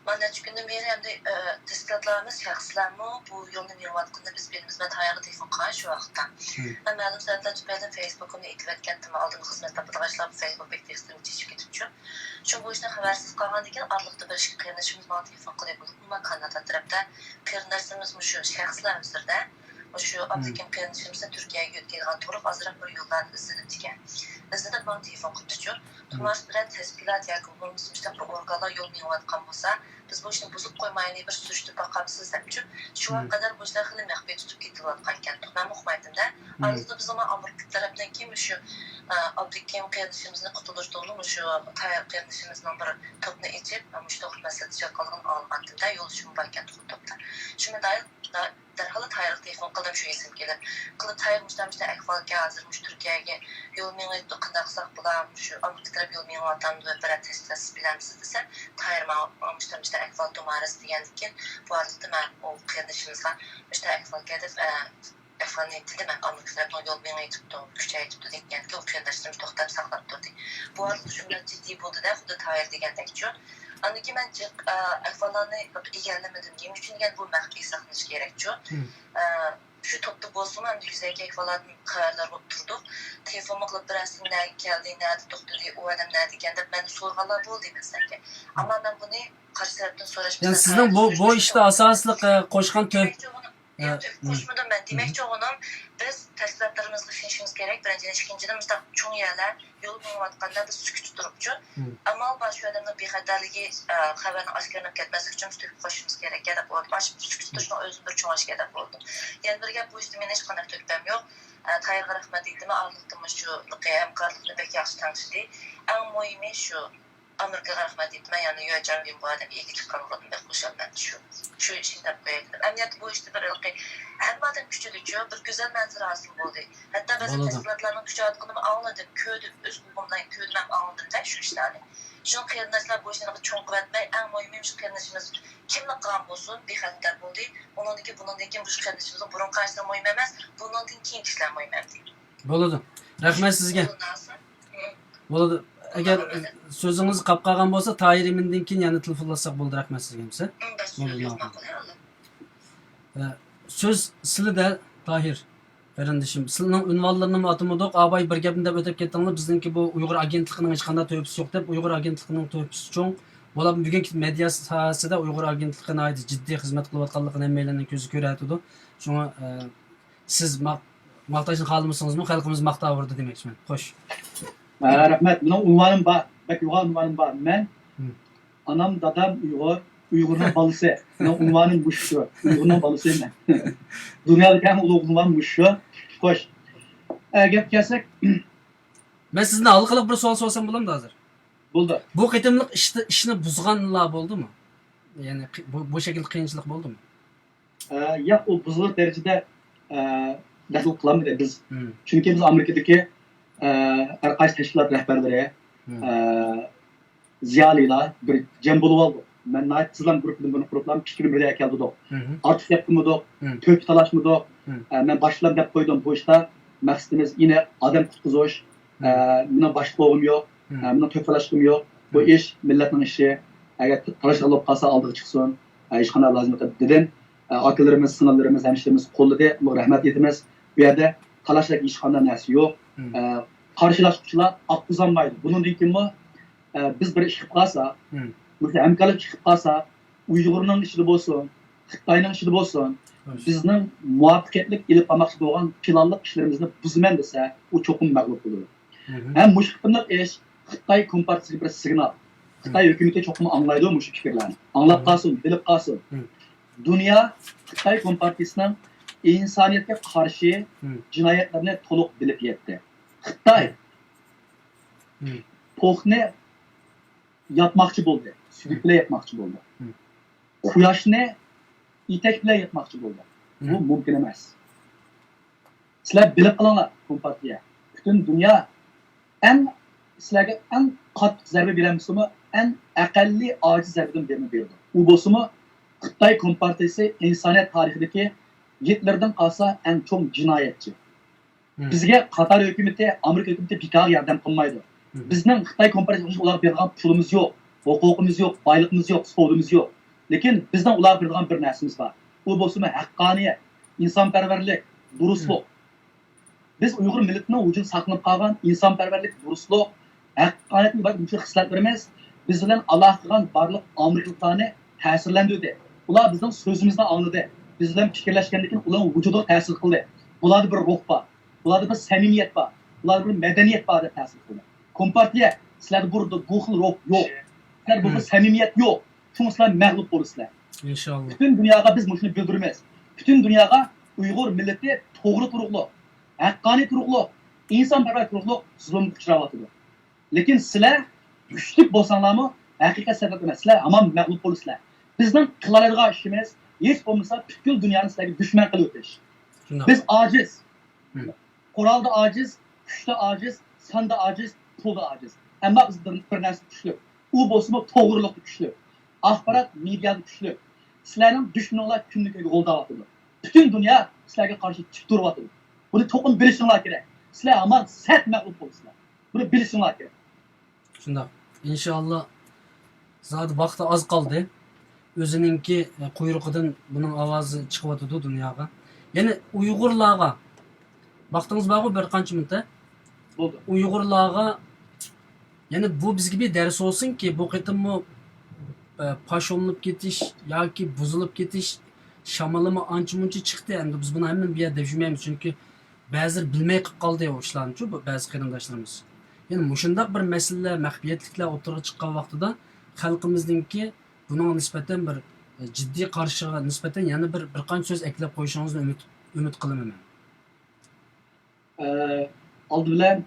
مانا نەچچە كۈندىن بېرى ئەمدى، ئە، تەشكىلاتلارمۇ، شەخسلەرمۇ بۇ يولنى مېڭىۋاتقىنىنى بىز بىلىمىز. مەن تاھىرغا تېلېفون قىلغان شۇ ۋاقىتتا. مەن مەلۇم سەۋەبلەر تۈپەيلىدىن فېيسبۇكىمنى ئېتىۋەتكەنتىم. ئالدىن خىزمەت تاپىدىغان ئىشلار بۇ فېيسبۇك بەك تېز تېزدىن چېچىپ كېتىپچۇ. شۇ بۇ ئىشتىن خەۋەرسىز قالغاندىن كېيىن ئارىلىقتا بىر ئىككى قېرىندىشىمىز ماڭا تېلېفون قىلىپ، بولۇپمۇ مەن كانادا تەرەپتە قېرىنداشلىرىمىز مۇشۇ شەخسلەر ئۆزلىرىدە مۇشۇ ئابلىكىم قېرىندىشىمىزنى تۈركىيەگە يۆتكەيدىغان توغرىلىق ئازراق بىر يوللارنى ئىزدىنىپتىكەن. ئىزدىنىپ ماڭا تېلېفون قىپتۇچۇ. تۇمارىس بىرەر تەشكىلات ياكى بولمىسا مۇشۇنداق بىر ئورگانلار يول مېڭىۋاتقان بولسا، بىز بۇ ئىشنى بۇزۇپ قويمايلى، بىر سۈرۈشتۈرۈپ باقامسىز دەپچۇ. شۇ ۋاقىتقا قەدەر بۇ ئىشلار خېلى مەخپىي تۇتۇپ كېتىلىۋاتقانىكەن. مەنمۇ ئۇقمايتتىم-دە. ئارىسىدا بىزمۇ ئامېرىكا تەرەپتىن كېيىن مۇشۇ، ئە، ئابلىكىم قېرىندىشىمىزنى قۇتۇلدۇرۇش توغرىلىق مۇشۇ تايار قېرىندىشىمىزنىڭ بىر توپنى ئېچىپ، مۇشۇ توغرىلىق مەسلىھەتلىشىۋاتقانلىقىنى ئاڭلىغانتىم-دە، يولدىشىممۇ باركەن تۇغۇلتۇپتا. شۇ مەن دەرھاللا تايارغا تېلېفون قىلدىم، شۇ ئېسىمگە كېلىپ. قىلىپ، تايار مۇشۇنداق مۇشۇنداق ئەھۋالكەن، ھازىر مۇشۇ تۈركىيەگە يول مېڭىۋېتىپتۇ، قانداق قىلساق بولا، مۇشۇ ئامېرىكا تەرەپ يول مېڭىۋاتامدۇ، بىرەر تەشكىلات سىز بىلەمسىز دېسەم، تايار ماڭا مۇشۇنداق مۇشۇنداق ئەھۋال تۇمارىس دېگەندىن كېيىن، بۇ ئارىلىقتا مەن ئۇ قېرىندىشىمىزغا مۇشۇنداق ئەھۋالكەن دەپ، ئە، ئەھۋالنى ئېيتتىم، ئامېرىكا تەرەپنىڭ يول مېڭىۋېتىپتۇ، كۈچەيتىپتۇ دېگەندىكىن، ئۇ قېرىنداشلىرىمىز توختاپ ساقلاپ تۇردى. بۇ ئارىلىق شۇنداق جىددىي بولدى-دە، خۇددى تايار دېگەندەكچۇ. ئاندىن كېيىن مەن جىق، ئە، ئەھۋاللارنى ئىگىلىمىدىم. نېمە ئۈچۈن دېگەندە، بۇ مەخپىي ساقلىنىشى كېرەكچۇ. ئە، شۇ توپتا بولسىمۇ، ئەمدى يۈزەكى ئەھۋاللاردىن خەۋەردار بولۇپ تۇردۇق. تېلېفونمۇ قىلىپ، بىر ئەسلى نەگە كەلدى، نەدە توختىدى، ئۇ ئادەم نەدە ئىكەن دەپ مەندىن سورىغانلار بولدى مەسىلەنكى. ئەمما مەن بۇنى قارشى تەرەپتىن سوراش يەنى سىزنىڭ بۇ، بۇ ئىشتا ئاساسلىق، ئە، قوشقان تۆ-، ياق، تۆھپە قوشمىدىم مەن. دېمەكچى بولغىنىم، بىز تەشكىلاتلىرىمىزغا ئىشىنىشىمىز كېرەك، بىرىنچىدىن. ئىككىنچىدىن، مۇشۇنداق چوڭ يەرلەر يول مېڭىۋاتقاندا بىز سۈكۈتتە تۇرۇپچۇ، ئامال بار شۇ ئادەمنىڭ بىخەتەرلىكى، ئە، خەۋەرنىڭ ئاشكارىلىنىپ كەتمەسلىكى ئۈچۈن تۆھپە قوشۇشىمىز كېرەك دەپ ئويلايمەن. ئاشۇ سۈكۈتتە تۇرۇشنىڭ ئۆزىمۇ بىر چوڭ ئىش دەپ ئويلىدىم. يەنە بىر گەپ، بۇ ئىشتا مېنىڭ ھېچقانداق تۆھپەم يوق. ئە، تاھىرغا رەھمەت ئېيتىمەن، ئارىلىقتىمۇ شۇ ھەمكارلىقنى بەك ياخشى تەڭشىدى. ئەڭ مۇھىمى شۇ، ئامېرىكىغا رەھمەت ئېيتىمەن، يەنى يۇ جاڭ بىم بۇ ئادەمگە ئىگىلىك قىلغىنىدىن بەك خۇشالمەن. شۇ، شۇ ئىشنى دەپ قوياي دېدىم. ئەمەلىيەتتە بۇ ئىشتا بىر ھېلىقى ھەممە ئادەم كۈچىدىچۇ، بىر گۈزەل مەنزىرە ھاسىل بولدى. ھەتتا بەزى تەشكىلاتلارنىڭ كۈچەۋاتقىنىمۇ ئاڭلىدىم، كۆردۈم، ئۆز قۇلىقىم بىلەن كۆردۈم ھەم ئاڭلىدىمدە شۇ ئىشلارنى. شۇڭا قېرىنداشلار بۇ ئىشنى ھېلىقى چوڭ قىلىۋەتمەي، ئەڭ مۇھىمى شۇ قېرىندىشىمىز كىملا قىلغان بولسۇن، بىخەتەر بولدى. ئۇنىڭدىن كېيىن، بۇنىڭدىن كېيىن بۇ قېرىندىشىمىزنىڭ بۇرۇنقى ئىشلار مۇھىم ئەمەس، بۇنىڭدىن كېيىنكى ئىشلار مۇھىم ئەمدى. بولىدۇ. رەھمەت سىزگە. بولىدۇ. ئەگەر سۆزىڭىز قاپ قالغان بولسا، تاھىر ئىمىندىن كېيىن يەنە تېلېفونلاشساق بولىدۇ. رەھمەت سىزگە. بولىدۇ، ماقۇل. ئە، سۆز سىلىدە، تاھىر قېرىندىشىم. سىلىنىڭ ئۇنۋانلىرىنىمۇ ئاتىمىدۇق. ئاباي بىر گەپنى دەپ ئۆتۈپ كەتتىڭلار. بىزنىڭكى بۇ ئۇيغۇر ئاگېنتلىقىنىڭ ھېچقانداق تۆھپىسى يوق دەپ، ئۇيغۇر ئاگېنتلىقىنىڭ تۆھپىسى چوڭ. بولۇپمۇ بۈگۈنكى مېدىيا ساھەسىدە ئۇيغۇر ئاگېنتلىقى ناھايىتى جىددىي خىزمەت قىلىۋاتقانلىقىنى ھەممەيلەننىڭ كۆزى كۆرۈۋاتىدۇ. شۇڭا، ئە، سىز ماق-، ماختاشنى خالىمىسىڭىزمۇ، خەلقىمىز ماختاۋېرىدۇ دېمەكچىمەن. خوش. ھە، رەھمەت. مېنىڭ ئۇنۋانىم بار. بەك يوغان ئۇنۋانىم بار. مەن، ھىم. ئانام، دادام ئۇيغۇر، ئۇيغۇرنىڭ بالىسى. مېنىڭ ئۇنۋانىم مۇشۇ. ئۇيغۇرنىڭ بالىسى مەن. دۇنيادىكى ئەڭ ئۇلۇغ ئۇنۋان مۇشۇ. خوش. ئە، گەپكە كەلسەك. مەن سىزدىن ھالقىلىق بىر سوئال سورىسام بولامدۇ ھازىر؟ بولدى. بۇ قېتىملىق ئىشتا-، ئىشنى بۇزغانلار بولدىمۇ؟ يەنى قى-، بۇ، بۇ شەكىلدە قىيىنچىلىق بولدىمۇ؟ ئە، ياق، ئۇ بۇزۇلۇش دەرىجىدە، ئە، دەخلى قىلالمىدى بىز. مم. چۈنكى بىز ئامېرىكىدىكى، ئە، ھەر قايسى تەشكىلات رەھبەرلىرى، مم. ئە، زىيالىيلار بىر جەم بولۇۋالدۇق. مەن ناھايىتى تېزلا گۇرۇپپىدىن بىرنى قۇرۇپلا پىكرىمىزنى بىر يەرگە كەلتۈردۇق. مم. ئارتۇق گەپ قىلمىدۇق، مم. تۆھپە تالاشمىدۇق. مم. ئە، مەن باشتىن دەپ قويدۇم، بۇ ئىشتا مەقسىتىمىز ئېنىق، ئادەم قۇتقۇزۇش. مم. ئە، مېنىڭ باشلىق بولغۇم يوق، مم. ئە، مېنىڭ تۆھپە تالاشقۇم يوق. بۇ مم. ئىش مىللەتنىڭ ئىشى. ئەگەر تالاشقان بولۇپ قالسا ئالدىغا چىقسۇن. ئە، ھېچقانداق لازىملىق دېدىم. ئە، ئاكىلىرىمىز، سىڭىللىرىمىز، ھەمشىرىمىز قوللىدى. ئۇلارغا رەھمەت ئېيتىمىز. بۇ يەردە تالاشتەك ھېچقانداق نەرسە يوق. مم. ئە، قارشىلاشقۇچىلار ئاققۇزالمايدۇ. بۇنىڭدىن كېيىنمۇ، ئە، بىز بىر ئىش قىلىپ قالساق، مم. مۇشۇ ھەمكارلىق ئىش قىلىپ قالساق، ئۇيغۇرنىڭ ئىچىدە بولسۇن، خىتاينىڭ ئىچىدە بولسۇن، خوش. بىزنىڭ مۇۋەپپەقىيەتلىك ئېلىپ بارماقچى بولغان پىلانلىق ئىشلىرىمىزنى بۇزىمەن دېسە، ئۇ چوقۇم مەغلۇپ بولىدۇ. مم. ھەم مۇشۇ قېتىملىق ئىش خىتاي كومپارتىيىسىگە بىر سىگنال. خىتاي مم. ھۆكۈمىتى چوقۇم ئاڭلايدۇ مۇشۇ پىكىرلەرنى. ئاڭلاپ مم. قالسۇن، بىلىپ قالسۇن. مم. دۇنيا خىتاي كومپارتىيىسىنىڭ ئىنسانىيەتكە قارشى مم. جىنايەتلىرىنى تولۇق بىلىپ يەتتى. خىتاي مم. توخنى ياتماقچى بولدى، سۈيدۈك مم. بىلەن ياتماقچى بولدى. مم. قۇياشنى ئېتەك بىلەن ياتماقچى بولدى. بۇ مم. مۇمكىن ئەمەس. سىلەر بىلىپ قېلىڭلار، كومپارتىيە. پۈتۈن دۇنيا ئەڭ، سىلەرگە ئەڭ قاتتىق زەربە بېرەلمىسىمۇ، ئەڭ ئەقەللىي ئاجىز زەربىدىن بىرنى بېرىدۇ. ئۇ بولسىمۇ، خىتاي كومپارتىيىسى ئىنسانىيەت تارىخىدىكى گىتلېردىن قالسا ئەڭ چوڭ جىنايەتچى. مم. بىزگە قاتار ھۆكۈمىتى، ئامېرىكا ھۆكۈمىتى بىكارغا ياردەم قىلمايدۇ. مم. بىزنىڭ خىتاي كومپارتىيىسىگە ئۇلارغا بېرىدىغان پۇلىمىز يوق، ھوقۇقىمىز يوق، بايلىقىمىز يوق، سوۋدىمىز يوق. لېكىن بىزنىڭ ئۇلارغا بېرىدىغان بىر نەرسىمىز بار. ئۇ بولسىمۇ ھەققانىيەت، ئىنسانپەرۋەرلىك، دۇرۇسلۇق. مم. بىز ئۇيغۇر مىللىتىنىڭ ۋۇجۇدىدا ساقلىنىپ قالغان ئىنسانپەرۋەرلىك، دۇرۇسلۇق، ھەققانىيەتتىن ئىبارەت مۇشۇ خىسلەتلىرىمىز بىز بىلەن ئالاقە قىلغان بارلىق ئامېرىكىلىقلارنى تەسىرلەندۈردى. ئۇلار بىزنىڭ سۆزىمىزنى ئاڭلىدى. بىز بىلەن پىكىرلەشكەندىن كېيىن ئۇلارنىڭ ۋۇجۇدىغا تەسىر قىلدى. بۇلاردا بىر روھ بار. بۇلاردا بىر سەمىمىيەت بار. بۇلاردا بىر مەدەنىيەت بار دەپ تەسىر قىلدى. كومپارتىيە، سىلەردە بۇ، بۇ خىل روھ يوق. سىلەردە بۇ خىل مم. سەمىمىيەت يوق. شۇڭا سىلەر مەغلۇپ بولىسىلەر. ئىنشاللا. پۈتۈن دۇنياغا بىز مۇشۇنى بىلدۈرىمىز. پۈتۈن دۇنياغا ئۇيغۇر مىللىتى توغرا تۇرۇقلۇق، ھەققانىي تۇرۇقلۇق، ئىنسانپەرۋەر تۇرۇقلۇق زۇلۇمغا ئۇچراۋاتىدۇ. لېكىن سىلەر كۈچلۈك بولساڭلارمۇ ھەقىقەت سەۋەب ئەمەس. سىلەر ھامان مەغلۇپ بولىسىلەر. بىزنىڭ قىلالايدىغان ئىشىمىز ھېچ بولمىسا پۈتكۈل دۇنيانى سىلەرگە دۈشمەن قىلىۋېتىش. شۇنداق. بىز ئاجىز. مم. قورالدا ئاجىز، كۈچتە ئاجىز، ساندا ئاجىز، پۇلدا ئاجىز. ئەمما بىز بىر، بىر نەرسىدە كۈچلۈك. ئۇ بولسىمۇ توغرىلىقتا كۈچلۈك. ئاخبارات مېدىيادا كۈچلۈك. سىلەرنىڭ دۈشمىنىڭلار كۈندە كۈنگە غولداۋاتىدۇ. پۈتۈن دۇنيا سىلەرگە قارشى تىك تۇرۇۋاتىدۇ. بۇنى چوقۇم بىلىشىڭلار كېرەك. سىلەر ھامان سەت مەغلۇپ بولىسىلەر. بۇنى بىلىشىڭلار كېرەك. شۇنداق. ئىنشاللا. زادى ۋاقتى ئاز قالدى. ئۆزىنىڭكى، ئە، قۇيرۇقىدىن بۇنىڭ ئاۋازى چىقىۋاتىدۇ دۇنياغا. يەنى ئۇيغۇرلارغا، ۋاقتىڭىز بارغۇ بىر قانچە مىنۇت، ھە؟ بولدى. ئۇيغۇرلارغا، يەنى بۇ بىزگە بىر دەرس بولسۇنكى، بۇ قېتىممۇ، ئە، پاشونلىنىپ كېتىش ياكى بۇزۇلۇپ كېتىش شامىلىمۇ ئانچە-مۇنچە چىقتى. ئەمدى بىز بۇنى ھەممىنى بۇ يەردە دەپ يۈرمەيمىز، چۈنكى بەزىلەر بىلمەي قېلىپ قالدى ئۇ ئىشلارنىچۇ، بۇ بەزى قېرىنداشلىرىمىز. يەنە مۇشۇنداق بىر مەسىلىلەر، مەخپىيەتلىكلەر ئوتتۇرىغا چىققان ۋاقتىدا خەلقىمىزنىڭكى بۇنىڭغا نىسبەتەن بىر، ئە، جىددىي قارىشىغا نىسبەتەن يەنە بىر، بىر قانچە سۆز ئەكلەپ قويۇشىڭىزنى ئۈمىد، ئۈمىد قىلىمەن مەن. ئە، ئالدى بىلەن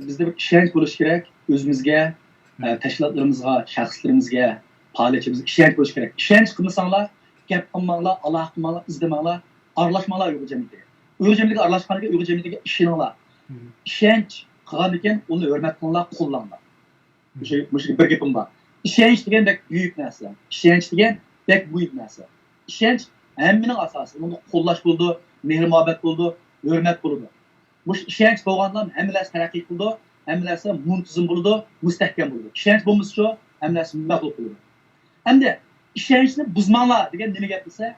بىزدە بىر ئىشەنچ بولۇشى كېرەك ئۆزىمىزگە، ئە، تەشكىلاتلىرىمىزغا، شەخسلىرىمىزگە، پائالىيەتچىمىزگە ئىشەنچ بولۇشى كېرەك. ئىشەنچ قىلمىساڭلار، گەپ قىلماڭلار، ئالاقە قىلماڭلار، ئىزدىمەڭلار، ئارىلاشماڭلار ئۇيغۇر جەمئىيىتىگە. ئۇيغۇر جەمئىيىتىگە ئارىلاشقاندىن كېيىن ئۇيغۇر جەمئىيىتىگە ئىشىنىڭلار. ئىشەنچ قىلغاندىن كېيىن ئۇنى ھۆرمەت قىلىڭلار، قوللاڭلار. مۇشۇ، مۇشۇ بىر گېپىم بار. ئىشەنچ دېگەن بەك بۈيۈك نەرسە. ئىشەنچ دېگەن بەك مۇھىم نەرسە. ئىشەنچ ھەممىنىڭ ئاساسى. ئۇنىڭدا قوللاش بولىدۇ، مېھىر-مۇھەببەت بولىدۇ، ھۆرمەت بولىدۇ. مۇشۇ ئىشەنچ بولغاندىلا ھەممە نەرسە تەرەققىي قىلىدۇ، ھەممە نەرسە مۇنتىزىم بولىدۇ، مۇستەھكەم بولىدۇ. ئىشەنچ بولمىسىچۇ، ھەممە نەرسە مەغلۇپ بولىدۇ. ئەمدى ئىشەنچنى بۇزماڭلار دېگەن نېمە گەپ دېسە،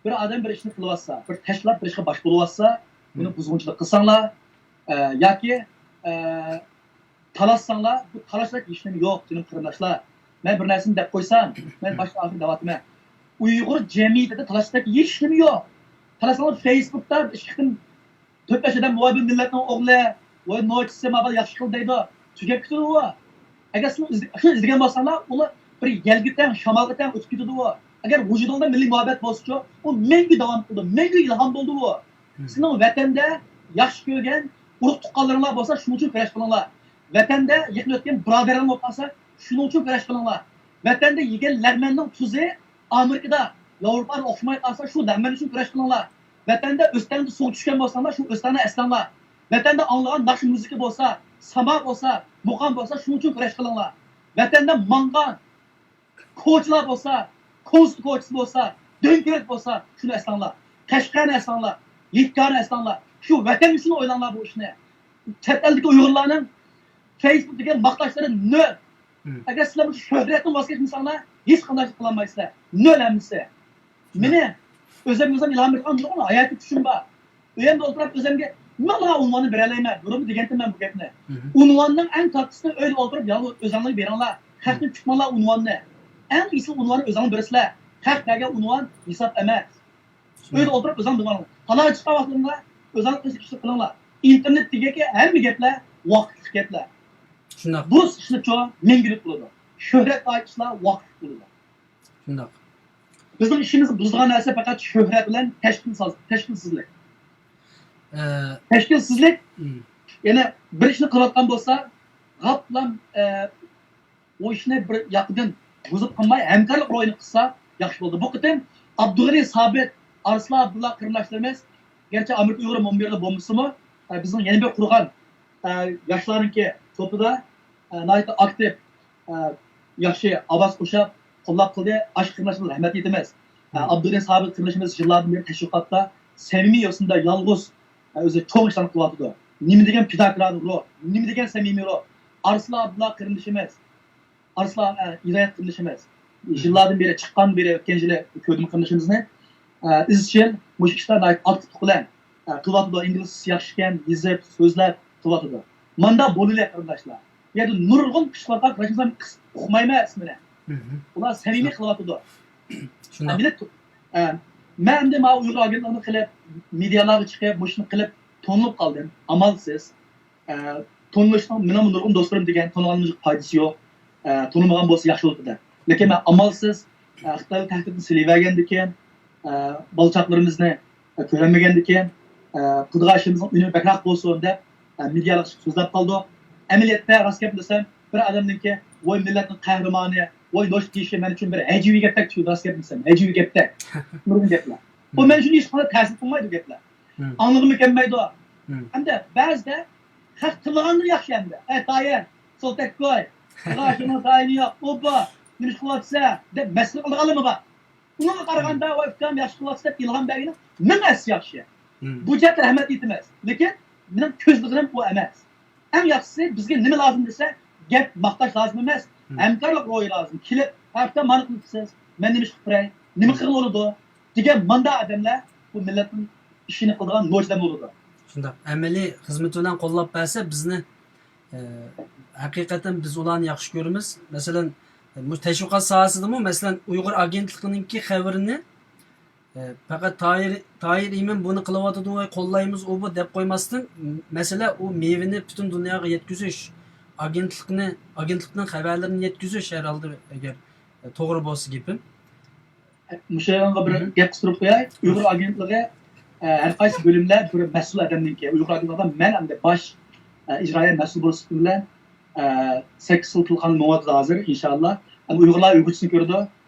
بىر ئادەم بىر ئىشنى قىلىۋاتسا، بىر تەشكىلات بىر ئىشقا باش بولۇۋاتسا، بۇنى بۇزغۇنچىلىق قىلساڭلار، ئە، ياكى، ئە، تالاشساڭلار، بۇ تالاشتەك ھېچنېمە يوق، جېنىم قېرىنداشلار. مەن بىر نەرسىنى دەپ قويسام، مەن باشتا ئاخىر دەۋاتىمەن. ئۇيغۇر جەمئىيىتىدە تالاشتەك ھېچنېمە يوق. تالاشساڭلار، فېيسبۇكتا ئىككى قېتىم تۆت-بەش ئادەم، ۋاي بۇ مىللەتنىڭ ئوغلى، ۋاي نوچىسى، مانا ياخشى قىلدى دەيدۇ. تۈگەپ كېتىدۇ ئۇ. ئەگەر سىلەر ئىزدە-، شۇ ئىزدىگەن بولساڭلار، ئۇلار بىر يەلگە تەڭ، شامالغا تەڭ ئۆتۈپ كېتىدۇ ئۇ. ئەگەر ۋۇجۇدۇڭدا مىللىي مۇھەببەت بولسىچۇ، ئۇ مەڭگۈ داۋام قىلىدۇ، مەڭگۈ ئىلھام بولىدۇ ئۇ. سېنىڭ ۋەتەندە ياخشى كۆرگەن ئۇرۇق-تۇغقانلىرىڭلار بولسا، شۇنىڭ ئۈچۈن كۈرەش قىلىڭلار. ۋەتەندە يېقىن ئۆتكەن بۇرادەرلىرىڭ بولۇپ قالسا، شۇنىڭ ئۈچۈن كۈرەش قىلىڭلار. ۋەتەندە يېگەن لەغمەننىڭ تۇزى ئامېرىكىدا، ياۋروپادا ئوخشىماي قالسا، شۇ لەغمەن ئۈچۈن كۈرەش قىلىڭلار. ۋەتەندە ئۆستەڭدە سۇغا چۈشكەن بولساڭلار، شۇ ئۆستەڭنى ئەسلەڭلار. ۋەتەندە ئاڭلىغان ناخشا مۇزىكا بولسا، ساما بولسا، مۇقام بولسا، شۇنىڭ ئۈچۈن كۈرەش قىلىڭلار. ۋەتەندە ماڭغان كوچىلار بولسا، كوڭسى كوچىسى بولسا، دۆڭكۆۋرۈك بولسا، شۇنى ئەسلەڭلار. قەشقەرنى ئەسلەڭلار، يېتكارنى ئەسلەڭلار. شۇ ۋەتەن ئۈچۈن ئويلاڭلار بۇ ئىشنى. چەت ئەلدىكى ئۇيغۇرلارنىڭ فېيسبۇكتىكى ماختاشلىرى نۆل. ئەگەر سىلەر مۇشۇ شۆھرەتتىن ۋاز كەچمىسەڭلار، ھېچقانداق ئىش قىلالمايسىلەر. نۆل ھەممىسى. مېنى ئۆزۈمگە ئۆزۈم ئىلھام بېرىدىغان نۇرغۇن ھاياتىي كۈچۈم بار. ئۆيۈمدە ئولتۇرۇپ ئۆزۈمگە نېمىلا ئۇنۋاننى بېرەلەيمەن؟ بۇرۇنمۇ دېگەنتىمەن بۇ گەپنى. ئۇنۋاننىڭ ئەڭ كاتتىسىنى ئۆيدە ئولتۇرۇپ يالغۇز ئۆزۈڭلار بېرىڭلار. خەقتىن كۈتمەڭلار ئۇنۋاننى. ئەڭ ئېسىل ئۇنۋاننى ئۆزۈڭلار بېرىسىلەر. خەق بەرگەن ئۇنۋان ھېساب ئەمەس. ئۆيدە ئولتۇرۇپ ئۆزۈڭ دۇماڭلار. تالاغا چىققان ۋاقتىڭلار ئۆزۈڭ قىلىش ئىشنى قىلىڭلار. ئىنتېرنېت دېگەنكى ھەممە گەپلەر ۋاقىتلىق گەپلەر. شۇنداق. بۇ ئىشلىپچۇ مەڭگۈلۈك بولىدۇ. شۆھرەت دائىر ئىشلار ۋاقىتلىق بولىدۇ. شۇنداق. بىزنىڭ ئىشىمىزنى بۇزىدىغان نەرسە پەقەت شۆھرەت بىلەن تەشكىل ساز-، تەشكىلسىزلىك. ئە، تەشكىلسىزلىك، مم. يەنە بىر ئىشنى قىلىۋاتقان بولسا، غاپلام، ئە، ئۇ ئىشنى بىر ياقىدىن بۇزۇپ قالماي، ھەمكارلىق روھىنى قىلسا ياخشى بولىدۇ. بۇ قېتىم ئابدۇغېنى سابىت، ئارسلان ئابدۇللا قېرىنداشلىرىمىز، گەرچە ئامېرىكا ئۇيغۇر مۇنبىرىدە بولمىسىمۇ، ئە، بىزنىڭ يەنە بىر قۇرغان، ئە، ياشلارنىڭكى توپىدا، ئە، ناھايىتى ئاكتىپ، ئە، ياخشى ئاۋاز قوشۇپ، قوللاپ قىلدى. ئاشۇ قېرىنداشىمىزغا رەھمەت ئېيتىمىز. ئە، مم. ئابدۇغېنى سابىت قېرىندىشىمىز يىللاردىن بېرى تەشۋىقاتتا سەمىمىي يوسۇندا يالغۇز، ئە، ئۆزى چوڭ ئىشلارنى قىلىۋاتىدۇ. نېمە دېگەن پىداكارانە روھ، نېمە دېگەن سەمىمىي روھ. ئارسلان ئابدۇللا قېرىندىشىمىز، ئارسلان، ئە، ھىدايەت قېرىندىشىمىز. مم. يىللاردىن بېرى، چىققاندىن بېرى، ئۆتكەن يىلى كۆردۈم قېرىندىشىمىزنى. ئە، ئىزچىل مۇشۇ ئىشلاردا ئاكتىپلىق بىلەن، ئە، قىلىۋاتىدۇ. ئىنگلىزچىسى ياخشىكەن، يېزىپ، سۆزلەپ قىلىۋاتىدۇ. ماندا بولىلى قېرىنداشلار. بۇ يەردە نۇرغۇن قىشقۇرغان قېرىنداشلار ئۇقمايمەن ئىسمىنى. مم. ئۇلار سەمىمىي قىلىۋاتىدۇ. شۇنداق. ئە، مىللەت، ئە، مەن ئەمدى ماۋۇ ئۇيغۇر ئاگېنتلىقىنى قىلىپ، مېدىيالارغا چىقىپ، مۇشۇنى قىلىپ، تونۇلۇپ قالدىم. ئامالسىز. ئە، تونۇلۇشنىڭ مېنىڭمۇ نۇرغۇن دوستلىرىم دېگەن، تونۇغاننىڭ پايدىسى يوق. ئە، تونۇمىغان بولسا ياخشى بولىدۇ دەپ. لېكىن مەن ئامالسىز، ئە، خىتايلار تەھدىتنى سېلىۋەرگەندىكىن، ئە، بالا چاقىلىرىمىزنى، ئە، كۆرەلمىگەندىكىن، ئە، قىلىدىغان ئىشىمىزنىڭ ئۈنۈمى بەكرەك بولسۇن دەپ، ئە، مېدىيالارغا چىقىپ سۆزلەپ قالدۇق. ئەمەلىيەتتە راست گەپنى دېسەم، بىر ئادەمنىڭكى، ۋاي مىللەتنىڭ قەھرىمانى، ۋاي دوست دېيىشى مەن ئۈچۈن بىر ھەجۋىي گەپتەك تۇيۇلدى، راست گەپنى دېسەم، ھەجۋىي گەپتەك. نۇرغۇن گەپلەر. بۇ مەن ئۈچۈن ھېچقانداق تەسىر قىلمايدۇ گەپلەر. مم. ئاڭلىغۇممۇ كەلمەيدۇ. مم. ھەمدە بەزىدە خەق تىللىغاندىن ياخشى ئەمدى. ئەي تايىن، سولتەك قوي. تىلغا شۇنىڭ تايىنى يوق. ئوببا، نېمە ئىش قىلىۋاتىسەن؟ دەپ مەسخىرە قىلىدىغانلىرىمۇ بار. ئۇنىڭغا قارىغاندا، مم. ۋاي ئۇكام، ياخشى قىلىۋاتىسەن دەپ ئىلھام بەرگىنىڭ مىڭ ھەسسە ياخشى. مم. بۇ جەھەتتە رەھمەت ئېيتىمىز. لېكىن مېنىڭ كۆزلىگىنىم ئۇ ئەمەس. ئەڭ ياخشىسى بىزگە نېمە لازىم دېسە، گەپ ماختاش لازىم ئەمەس. مم. ھەمكارلىق روھى لازىم. كېلىپ، ھەپتە مانا قىلىپسىز، مەن نېمە ئىش قىلىپ بېرەي، نېمە قىلغىلى بولىدۇ دېگەن ماندا ئادەملەر بۇ مىللەتنىڭ ئىشىنى قىلىدىغان نوچىلار بولىدۇ. شۇنداق. ئەمەلىي خىزمىتى بىلەن قوللاپ بەرسە بىزنى، ئە، ھەقىقەتەن بىز ئۇلارنى ياخشى كۆرىمىز. مەسىلەن، مۇشۇ تەشۋىقات ساھەسىدىمۇ، مەسىلەن، ئۇيغۇر ئاگېنتلىقىنىڭكى خەۋىرىنى ئە، پەقەت تاھىر، تاھىر ئىمىن بۇنى قىلىۋاتىدۇ، ۋاي، قوللايمىز، ئۇ، بۇ دەپ قويماستىن، مەسىلە ئۇ مېۋىنى پۈتۈن دۇنياغا يەتكۈزۈش، ئاگېنتلىقنى، ئاگېنتلىقنىڭ خەۋەرلىرىنى يەتكۈزۈش ھەر ھالدا، ئەگەر، ئە، توغرا بولسا گېپىم. مۇشۇ يەرگە بىر گەپ قىستۇرۇپ قوياي. ئۇيغۇر ئاگېنتلىقى، ئە، ھەر قايسى بۆلۈملەر بىر مەسئۇل ئادەمنىڭكى. ئۇيغۇر ئاگېنتلىقىدا مەن ئەمدى باش، ئە، ئىجرائىيە مەسئۇل بولۇش سۈپىتى بىلەن، ئە، سەككىز خىل تىلغا ماڭىۋاتىدۇ ھازىر، ئىنشاللا. ئەمدى ئۇيغۇرلار ئۇيغۇرچىسىنى كۆرىدۇ،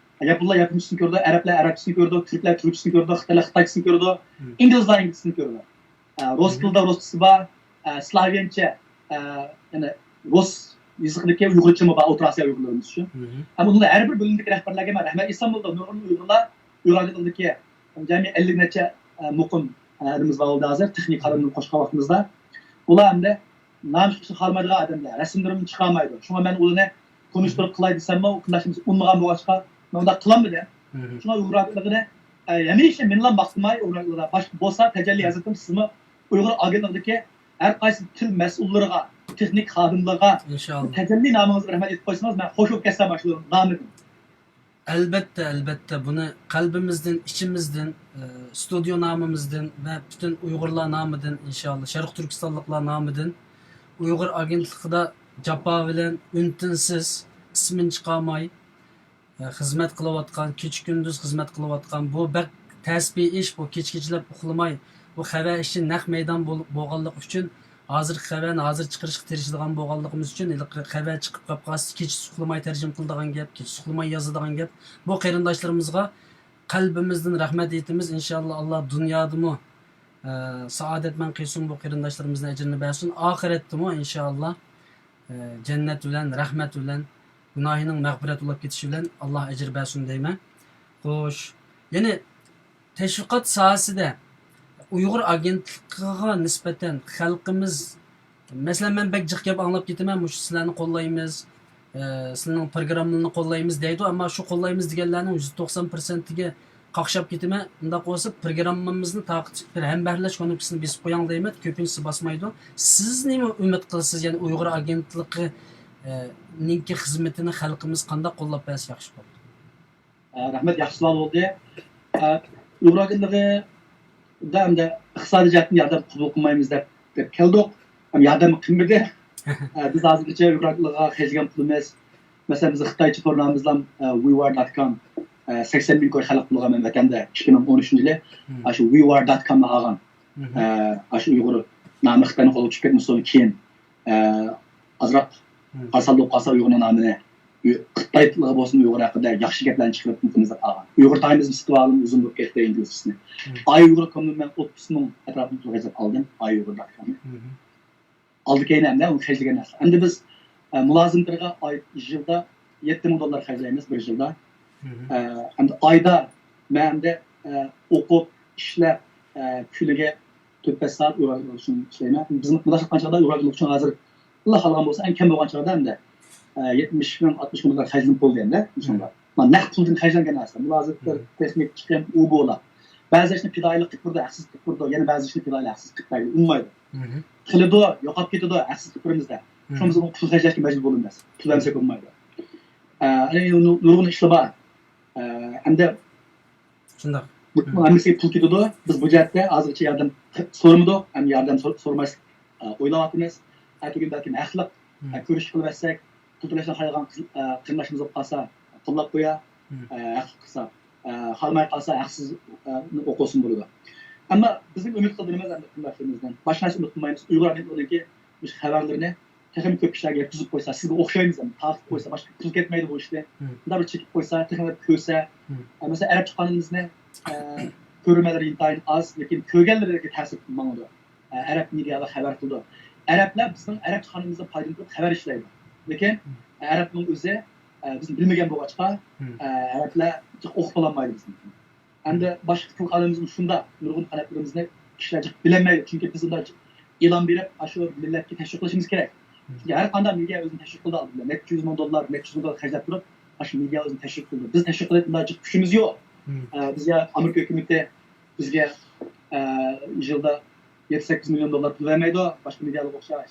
ياپونلار ياپونچىسىنى كۆرىدۇ، ئەرەبلەر ئەرەبچىسىنى كۆرىدۇ، تۈركلەر تۈركچىسىنى كۆرىدۇ، خىتايلار خىتايچىسىنى كۆرىدۇ، ئىنگلىزلار ئىنگلىزچىسىنى كۆرىدۇ. ئە، رۇس تىلىدا رۇسچىسى بار، ئە، سلاۋيەنچە، ئە، يەنى رۇس يېزىقىدىكى ئۇيغۇرچىمۇ بار، ئوتتۇرا ئاسىيا ئۇيغۇرلىرىمىز ئۈچۈن. ھەم ئۇنىڭ ھەر بىر بۆلۈمدىكى رەھبەرلەرگە مەن رەھمەت ئېيتسام بولىدۇ. نۇرغۇن ئۇيغۇرلار، ئۇيغۇر ئاگېنتلىقىدىكى جەمئىي ئەللىك نەچچە، ئە، مۇقىم، ئە، ئادىمىمىز بار بولدى ھازىر، تېخنىك خادىمنى قوشقان ۋاقتىمىزدا. ئۇلار ئەمدى نام چىقىشنى خالىمايدىغان ئادەملەر، رەسىملىرىمنى چىقارمايدۇ. شۇڭا مەن ئۇلارنى تونۇشتۇرۇپ قىلاي دېسەممۇ، قېرىنداشلىرىمىز ئۇنىمىغان بولغاچقا، مەن ئۇنداق قىلالمىدىم. شۇڭا ئۇيغۇر ئاگېنتلىقىنى، ئە، ھەمىشە مېنىلا ماختىماي، ئۇيغۇر ئاگېنتلىقىدا باشقا بولسا، تەجەللى ھەزرىتىم، سىزمۇ ئۇيغۇر ئاگېنتلىقىدىكى ھەر قايسى تىل مەسئۇللىرىغا، تېخنىك خادىملىرىغا تەجەللى نامىڭىزغا رەھمەت ئېيتىپ قويسىڭىز، مەن خوش بولۇپ كەتسەم ئاشۇ نامىدىن. ئەلبەتتە، ئەلبەتتە، بۇنى قەلبىمىزدىن، ئىچىمىزدىن، ئە، ستۇدىيو نامىمىزدىن ۋە پۈتۈن ئۇيغۇرلار نامىدىن، ئىنشاللا، شەرقىي تۈركىستانلىقلار نامىدىن ئۇيغۇر ئاگېنتلىقىدا جاپا بىلەن ئۈن-تىنسىز ئىسمىنى چىقارماي، ئە، خىزمەت قىلىۋاتقان، كېچە-كۈندۈز خىزمەت قىلىۋاتقان، بۇ بەك تەسبىھ ئىش، بۇ كېچە-كېچىلەپ ئۇخلىماي، بۇ خەۋەر ئىشى نەق مەيدان بول-، بولغانلىقى ئۈچۈن، ھازىرقى خەۋەرنى ھازىر چىقىرىشقا تىرىشىدىغان بولغانلىقىمىز ئۈچۈن، ھېلىقى خەۋەر چىقىپ قاپ قالسا، كېچىسى ئۇخلىماي تەرجىمە قىلىدىغان گەپ، كېچىسى ئۇخلىماي يازىدىغان گەپ. بۇ قېرىنداشلىرىمىزغا قەلبىمىزدىن رەھمەت ئېيتىمىز. ئىنشاللا، ئاللا دۇنيادىمۇ، ئە، سائادەتمەن قىلسۇن، بۇ قېرىنداشلىرىمىزنىڭ ئەجرىنى بەرسۇن. ئاخىرەتتىمۇ، ئىنشاللا، ئە، جەننەت بىلەن، رەھمەت بىلەن، گۇناھىنىڭ مەغپىرەت بولۇپ كېتىشى بىلەن ئاللا ئەجىر بەرسۇن دەيمەن. خوش. يەنى تەشۋىقات ساھەسىدە ئۇيغۇر ئاگېنتلىقىغا نىسبەتەن خەلقىمىز، مەسىلەن، مەن بەك جىق گەپ ئاڭلاپ كېتىمەن، مۇشۇ سىلەرنى قوللايمىز، ئە، سىلەرنىڭ پروگراممىلىرىنى قوللايمىز دەيدۇ، ئەمما شۇ قوللايمىز دېگەنلەرنىڭ يۈز توقسان پىرسەنتىگە قاقشاپ كېتىمەن. ئۇنداق بولسا، پروگراممىمىزنى تارقىتىپ بىر ھەمبەھىرلەش كۇنۇپكىسىنى بېسىپ قويۇڭ دەيمەن، كۆپىنچىسى باسمايدۇ. سىز نېمە ئۈمىد قىلىسىز، يەنى ئۇيغۇر ئاگېنتلىقى، ئە، نىڭكى خىزمىتىنى خەلقىمىز قانداق قوللاپ بەرسە ياخشى بولىدۇ؟ ئە، رەھمەت، ياخشى سوئال بولدى. ئە، ئۇيغۇر ئاگېنتلىقىدا ئەمدى ئىقتىسادىي جەھەتتىن ياردەم قوبۇل قىلمايمىز دەپ، دەپ كەلدۇق. ھەم ياردەم قىلمىدى. ئە، بىز ھازىرغىچە ئۇيغۇر ئاگېنتلىقىغا خەجلىگەن پۇلىمىز، مەسىلەن، بىز خىتايچە تورنامىمىزدا، ئە، وىۋار دوت كوم، ئە، سەكسەن مىڭ كوي خەلق بولغان مەن ۋەتەندە ئىككى مىڭ ئون ئۈچىنچى يىلى. ئاشۇ وىۋار دوت كومنى ئالغان. ئە، ئاشۇ ئۇيغۇر نامى خىتاينىڭ قولىغا چۈشۈپ كەتمىسۇن كېيىن، ئە، ئازراق قارىسان بولۇپ قالسا ئۇيغۇرنىڭ نامىنى، ئۇ-، خىتايلارغا بولسۇن ئۇيغۇر ھەققىدە ياخشى گەپلەرنى چىقىرىپ ئۇنتۇمىز دەپ قالغان. ئۇيغۇر تايمزنى سېتىپ ئالدىم، ئۇزۇن بولۇپ كەتتى ئىنگلىزچىسىنى. ئاي ئۇيغۇر كومنى مەن ئوتتۇز مىڭ ئەتراپىدا پۇل خەجلەپ ئالدىم، ئاي ئۇيغۇر دوت كومنى. ئالدى كەينى ئەمدى ئۇنى خەجلىگەن نەرسە. ئەمدى بىز، ئە، مۇلازىمەتلەرگە ئاي، يىلدا يەتتە مىڭ دوللار خەجلەيمىز بىر يىلدا. ئە، ئەمدى ئايدا مەن ئەمدى، ئە، ئوقۇپ، ئىشلەپ، ئە، كۈنىگە تۆت بەش سائەت ئۇيغۇر ئاگېنتلىقى ئۈچۈن ئىشلەيمەن. بىز مۇنداق قىلغان چاغدا ئۇيغۇر ئاگېنتلىقى ئۈچۈن ھازىر، ئاللا خالىغان بولسا، ئەڭ كەم بولغان چاغدا ئەمدى، ئە، يەتمىش مىڭ، ئاتمىش مىڭ دوللار خەجلىنىپ بولدى ئەمدى شۇندا. مانا نەق پۇلدىن خەجلەنگەن نەرسە. مۇلازىمەتلەر، تېخنىك چىقىم، ئۇ بۇلار. بەزى ئىشنى پىدائىيلىق قىلىپ بېرىدۇ، ھەقسىز قىلىپ بېرىدۇ، يەنە بەزى ئىشنى پىدائىيلىق ھەقسىز قىلىپ بەرگىلى ئۇنىمايدۇ. قىلىدۇ، يوقاپ كېتىدۇ، ھەقسىز قىلىپ بېرىمىز دەپ. شۇڭا بىز ئۇنىڭغا پۇل خەجلەشكە مەجبۇر بولىمىز. پۇل بەرمىسەك بولمايدۇ. ئە، يەنە نۇ-، نۇرغۇن ئىشلار بار. ئە، ئەمدى شۇنداق. بۇ ھەممىسىگە پۇل كېتىدۇ. بىز بۇ جەھەتتە ھازىرغىچە ياردەم سورىمىدۇق، ھەم ياردەم سور-، سورىماس-، ئە، ئويلاۋاتىمىز. ئەتىگۈن بەلكىم ھەقلىق، ئە، كۆرۈش قىلىۋەتسەك، پۇل تۆلەشنى خالايدىغان قىز-، ئە، قېرىنداشىمىز بولۇپ قالسا، قوللاپ قويار. ئە، ھەقلىق قىلسا، ئە، خالىماي قالسا، ھەقسىز، ئە، ئوقۇسىمۇ بولىدۇ. ئەمما بىزنىڭ ئۈمىد قىلىدىغىنىمىز ئەمدى قېرىنداشلىرىمىزدىن. باشقا نەرسە ئۈمىد قىلمايمىز. ئۇيغۇر ئاگېنتلىقىنىڭكى مۇشۇ خەۋەرلىرىنى تېخىمۇ كۆپ كىشىلەرگە يەتكۈزۈپ قويسا، سىزگە ئوخشايمىز، ئەمدى تارقىتىپ قويسا، باشقا پۇل كەتمەيدۇ بۇ ئىشتىن. مۇنداق بىر چېكىپ قويسا، تېخىمۇ كۆرسە. ئە، مەسىلەن، ئەرەبچە قانىلىمىزنى، ئە، كۆرۈرمەنلىرى ئىنتايىن ئاز، لېكىن كۆرگەنلىرىگە تەسىر ماڭىدۇ. ئە، ئەرەب مېدىيالار خەۋەر قىلىدۇ. ئەرەبلەر بىزنىڭ ئەرەبچە قانىلىمىزدىن پايدىلىنىپ تۇرۇپ خەۋەر ئىشلەيدۇ. لېكىن ئەرەبنىڭ ئۆزى، ئە، بىزنى بىلمىگەن بولغاچقا، ئە، ئەرەبلەر جىق ئوقۇپ بولالمايدۇ بىزنى. ئەمدى باشقا تىل قانىلىمىزمۇ شۇنداق، نۇرغۇن قاناتلىرىمىزنى كىشىلەر جىق بىلەلمەيدۇ. چۈنكى بىز ئۇنداق ئېلان بېرىپ، ئاشۇ مىللەتكە تەشۋىق قىلىشىمىز كېرەك. چۈنكى ھەر قانداق مېدىيا ئۆزىنى تەشۋىق قىلىدۇ ئالدى بىلەن. نەچچە يۈز مىڭ دوللار، نەچچە يۈز مىڭ دوللار خەجلەپ تۇرۇپ، ئاشۇ مېدىيا ئۆزىنى تەشۋىق قىلىدۇ. بىز تەشۋىق قىلىپ، ئۇنداق جىق كۈچىمىز يوق. ئە، بىز يا ئامېرىكا ھۆكۈمىتى بىزگە، ئە، يىلدا يەتتە سەككىز مىليون دوللار پۇل بەرمەيدۇ، باشقا مېدىيالارغا ئوخشاش.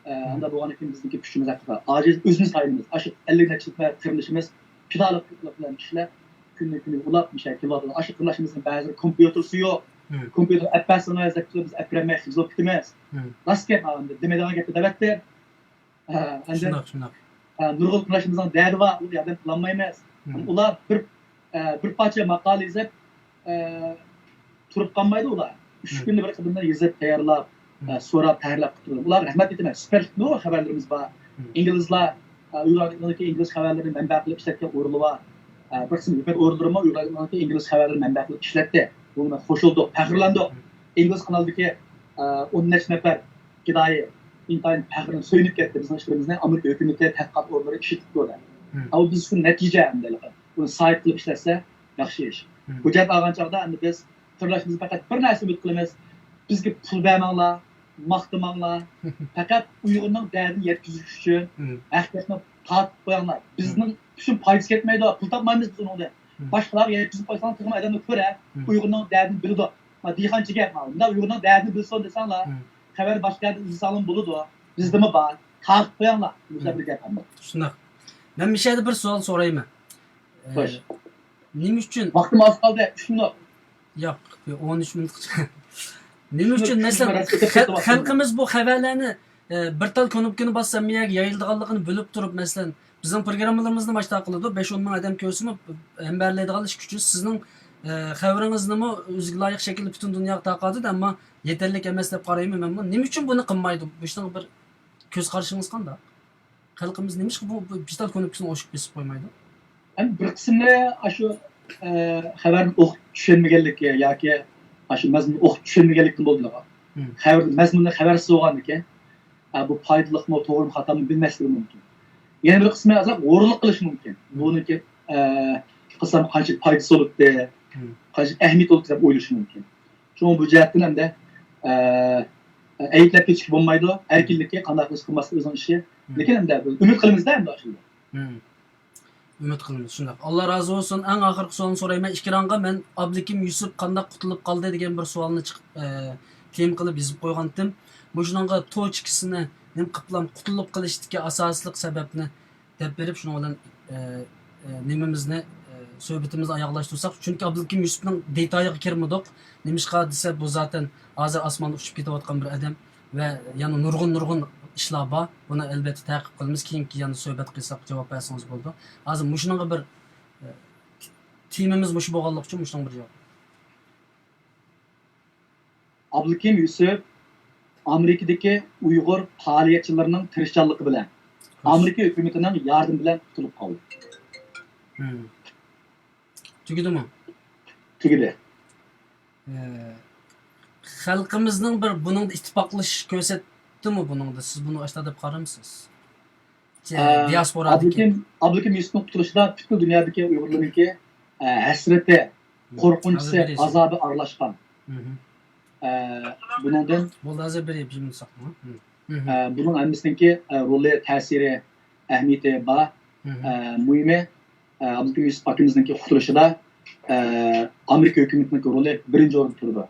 ئە، ئانداق بولغاندىكىن بىزنىڭكى كۈچىمىز ھەقىقەتەن ئاجىز، ئۆزىمىز تايىنىمىز. ئاشۇ ئەللىك نەچچە نەپەر قېرىندىشىمىز پىدالىق بىلەن كىشىلەر كۈننى كۈنى ئۇلاپ مۇشۇ كېلىۋاتىدۇ. ئاشۇ قېرىنداشلىرىمىزنىڭ بەزىلىرى كومپيۇتېرسى يوق. كومپيۇتېر ئەپ بەرسىڭىز دەپ تۇرۇپ بىز ئەپ بېرەلمەي خىجىل بولۇپ كېتىمىز. راست گەپ، ئەمدى دېمەيدىغان گەپنى دەۋەتتى. ئە، ئەمدى، شۇنداق، شۇنداق. ئە، نۇرغۇن قېرىنداشلىرىمىزنىڭ دەردى بار، ئۇنى ياردەم قىلالمايمىز. ئۇلار بىر، ئە، بىر پارچە ماقالە يېزىپ، ئە، تۇرۇپ قالمايدۇ ئۇلار. ئۈچ كۈندە بىر قېتىمدىن يېزىپ تەييارلاپ، ئە، سوراپ، تەھرىرلەپ قىلىپ تۇرىدۇ. ئۇلارغا رەھمەت ئېيتىمەن. سۈپەتلىك نۇرغۇن خەۋەرلىرىمىز بار. ئىنگلىزلار، ئە، ئۇيغۇر ئىنگلىز خەۋەرلىرىنى مەنبە قىلىپ ئىشلەتكەن ئورۇنلىرى بار. ئە، بىر قىسىم ھۆكۈمەت ئورۇنلىرىمۇ ئۇيغۇر ئىنگلىز خەۋەرلىرىنى مەنبە قىلىپ ئىشلەتتى. بۇنىڭ بىلەن قوشۇلدۇق، پەخىرلەندۇق. ئىنگلىز قانالىدىكى، ئە، ئون نەچچە نەپەر پىدائىي ئىنتايىن پەخىرلىنىپ، سۆيۈنۈپ كەتتى بىزنىڭ ئىشلىرىمىزنى ئامېرىكا ھۆكۈمىتى، تەھقىقات ئورۇنلىرى ئىشلىتىپتۇ دەپ. ئەمما بىز شۇ نەتىجە ئەمدى بۇنى ساھىب قىلىپ ئىشلەتسە ياخشى ئىش. ھۆججەت ئالغان چاغدا ئەمدى بىز قېرىنداشلىرىمىزدىن پەقەت بىر نەرسە ئۈمىد قىلىمىز. بىزگە پۇل بەرمەڭلار، ماختىماڭلار. پەقەت ئۇيغۇرنىڭ دەردىنى يەتكۈزۈش ئۈچۈن ھەقىقەتنى تارتىپ قويۇڭلار. بىزنىڭ ئۈچۈن پايدىسى كەتمەيدۇ، پۇل تاپمايمىز بىز ئۇنىڭدىن. باشقىلارغا يەتكۈزۈپ قويساڭلار تېخىمۇ ئادەملەر كۆرە، ئۇيغۇرنىڭ دەردىنى بىلىدۇ. ما دېھقانچى گەپ مانا. مۇنداق ئۇيغۇرنىڭ دەردىنى بىلسۇن دېسەڭلار، خەۋەر باشقا يەردىن ئىزدىسەڭلارمۇ بولىدۇ. بىزدىمۇ بار. تارتىپ قويۇڭلار. مۇشۇنداق بىر گەپ ئەمدى. شۇنداق. مەن مۇشۇ يەردە بىر سوئال سورايمەن. ئە، خوش. نېمە ئۈچۈن؟ ۋاقتىم ئاز قالدى، ئۈچ مىنۇت. ياق، بىر ئون ئۈچ مىنۇتقىچە. نېمە ئۈچۈن، مەسىلەن، خەلقىمىز بۇ خەۋەرلەرنى، ئە، بىر تال كۇنۇپكىنى باسسا، ھەممە يەرگە يايىلىدىغانلىقىنى بىلىپ تۇرۇپ، مەسىلەن، بىزنىڭ پروگراممىلىرىمىزنى ماشتا قىلىدۇ، بەش ئون مىڭ ئادەم كۆرسىمۇ، ھەمبەرلەيدىغان ئىش كۈچى سىزنىڭ، ئە، خەۋىرىڭىزنىمۇ ئۆزىگە لايىق شەكىلدە پۈتۈن دۇنياغا تارقاتىدۇ، ئەمما يېتەرلىك ئەمەس دەپ قارايمەن مەنمۇ. نېمە ئۈچۈن بۇنى قىلمايدۇ؟ بۇنىڭغا بىر كۆز قارىشىڭىز قانداق؟ خەلقىمىز نېمىشقا بۇ، بۇ بىر تال كۇنۇپكىسىنى ئوشۇق بېسىپ قويمايدۇ؟ ئەمدى بىر قىسمى ئاشۇ، ئە، خەۋەرنى ئوقۇپ چۈشەنمىگەنلىكى ياكى ئاشۇ مەزمۇننى ئوقۇپ چۈشەنمىگەنلىكتىن بولىدۇ. خەۋەر مەزمۇنى خەۋەرسىز بولغاندىكىن، ئە، بۇ پايدىلىقمۇ، توغرىمۇ، خاتامۇ بىلمەسلىكى مۇمكىن. يەنە بىر قىسمى ئازراق ھۇرۇنلۇق قىلىشى مۇمكىن. بۇنىڭكى، ئە، قىلسام قانچىلىك پايدىسى بولاتتى، قانچىلىك ئەھمىيىتى بولاتتى دەپ ئويلىشى مۇمكىن. شۇڭا بۇ جەھەتتىن ئەمدى، ئە، ئەيىبلەپ كېتىشكە بولمايدۇ. ئەركىنلىكى، قانداق قىلىش قىلماسلىق ئۆزىنىڭ ئىشى. لېكىن ئەمدى بىز ئۈمىد قىلىمىزدە ئەمدى ئاشۇنداق. ئۈمىد قىلىمىز، شۇنداق. ئاللا رازى بولسۇن. ئەڭ ئاخىرقى سوئالنى سورايمەن. ئىكرامغا مەن ئابلىكىم يۈسۈپ قانداق قۇتۇلۇپ قالدى دېگەن بىر سوئالنى چىقىپ، ئە، تېما قىلىپ يېزىپ قويغانتىم. مۇشۇنىڭغا توچكىسىنى نېمە قىلىپلام قۇتۇلۇپ قېلىشتىكى ئاساسلىق سەۋەبنى دەپ بېرىپ، شۇنىڭ بىلەن، ئە، ئە، نېمىمىزنى، ئە، سۆھبىتىمىزنى ئاياغلاشتۇرساق. چۈنكى ئابلىكىم يۈسۈپنىڭ دېتايىغا كىرمىدۇق. نېمىشقا دېسە، بۇ زاتەن ھازىر ئاسماندا ئۇچۇپ كېتىۋاتقان بىر ئادەم ۋە يەنە نۇرغۇن، نۇرغۇن ئىشلار بار. بۇنى ئەلۋەتتە تەقىب قىلىمىز. كېيىنكى يەنە سۆھبەت قىلساق، جاۋاب بەرسىڭىز بولىدۇ. ھازىر مۇشۇنىڭغا بىر، ئە، تېمىمىز مۇشۇ بولغانلىقى ئۈچۈن مۇشۇنىڭغا بىر جاۋاب. ئابلىكىم يۈسۈپ ئامېرىكىدىكى ئۇيغۇر پائالىيەتچىلىرىنىڭ تىرىشچانلىقى بىلەن، ئامېرىكا ھۆكۈمىتىنىڭ ياردىمى بىلەن قۇتۇلۇپ قالدى. تۈگىدىمۇ؟ تۈگىدى. ئە، خەلقىمىزنىڭ بىر بۇنىڭدا ئىتتىپاقلىشىش كۆرسەتتىمۇ بۇنىڭدا؟ سىز بۇنى ئاشۇنداق دەپ قارامسىز؟ ئە، دىياسپورادىكى. ئابلىكىم، ئابلىكىم يۈسۈپنىڭ قۇتۇلۇشىدا پۈتكۈل دۇنيادىكى ئۇيغۇرلارنىڭكى، ئە، ھەسرىتى، قورقۇنچى، ئازابى ئارىلاشقان. ئە، بۇنىڭدىن بولدى، ھازىر بىر يىپ يىمىنساقمۇ؟ ئە، بۇنىڭ ھەممىسىنىڭكى، ئە، رولى، تەسىرى، ئەھمىيىتى بار. ئە، مۇھىمى، ئە، ئابلىكىم يۈسۈپ ئاكىمىزنىڭكى قۇتۇلۇشىدا، ئە، ئامېرىكا ھۆكۈمىتىنىڭكى رولى بىرىنچى ئورۇندا تۇرىدۇ.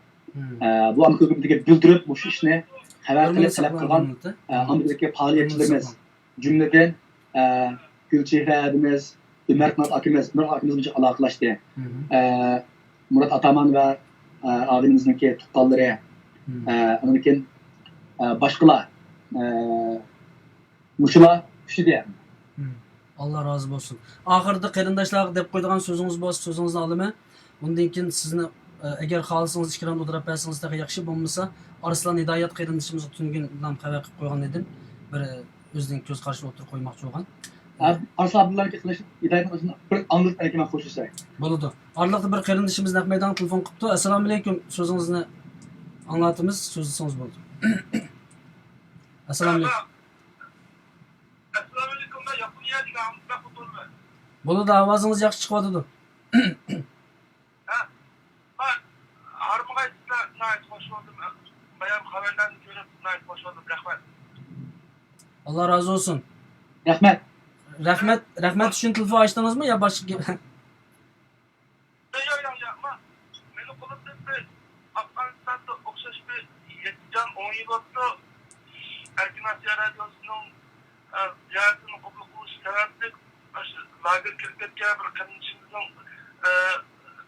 ئە، بۇ ئامېرىكا ھۆكۈمىتىگە بىلدۈرۈپ، مۇشۇ ئىشنى خەۋەر قىلىپ تەلەپ قىلغان، ئە، ئامېرىكىدىكى پائالىيەتچىلىرىمىز، جۈملىدىن، ئە، گۈلچېھرە ھەدىمىز، ئۆمەرقانات ئاكىمىز، ئۆمەرقانات ئاكىمىز بىلەن ئالاقىلاشتى. ئە، مۇرات ئاتامان ۋە، ئە، ئادىمىمىزنىڭكى تۇغقانلىرى، ئە، ئاندىن كېيىن، ئە، باشقىلار، ئە، مۇشۇلار كۈچىدى يەنى. ئاللا رازى بولسۇن. ئاخىرىدا قېرىنداشلارغا دەپ قويىدىغان سۆزىڭىز بولسا، سۆزىڭىزنى ئالىمەن. ئۇندىن كېيىن سىزنى، ئە، ئەگەر خالىسىڭىز، ئىكرام ئولتۇراپ بەرسىڭىز تېخى ياخشى، بولمىسا ئارسلان ھىدايەت قېرىندىشىمىزغا تۈنۈگۈن خەۋەر قىلىپ قويغان ئىدىم. بىر، ئە، ئۆزىنىڭ كۆز قارىشىنى ئوتتۇرىغا قويماقچى بولغان. ئە، ئارسلان ئابدۇللانىڭكى قىلىش ھىدايەتنىڭ ئىشىنى بىر ئاڭلىتىپ بەرگىن، مەن خوشلىشاي. بولىدۇ. ئارىلىقتا بىر قېرىندىشىمىز نەق مەيدانغا تېلېفون قىپتۇ. ئەسسالامۇئەلەيكۇم، سۆزىڭىزنى ئاڭلىتىمىز، سۆزلىسىڭىز بولىدۇ. ئەسسالامۇئەلەيكۇم. ئەسسالامۇئەلەيكۇم، مەن ياپونىيەدىكى ئەھمەت بەك ئولتۇرىمەن. بولىدۇ، ئاۋازىڭىز ياخشى چىقىۋاتىدۇ. ھە؟ مەن ھارمىغاي سىلەر ناھايىتى خوش بولدۇم. بايام خەۋەرلەرنى كۆرۈپ ناھايىتى خوش بولدۇم. رەھمەت. ئاللا رازى بولسۇن. رەھمەت. رەھمەت، رەھمەت ئۈچۈن تېلېفون ئاچتىڭىزمۇ يا باشقا گەپ؟ ياق، ياق، ياق، ياق، مانا، مېنىڭ قولۇمدىن بىر ئافغانىستاندا ئوخشاش بىر يەتتە جان ئون يىل بوپتۇ. ئەركىن ئاسىيا رادىيوسىنىڭ، ئە، زىيارىتىنى قوبۇل قىلىش سەۋەبلىك، ئاشۇ لاگېرغا كىرىپ كەتكەن بىر قېرىندىشىمىزنىڭ، ئە،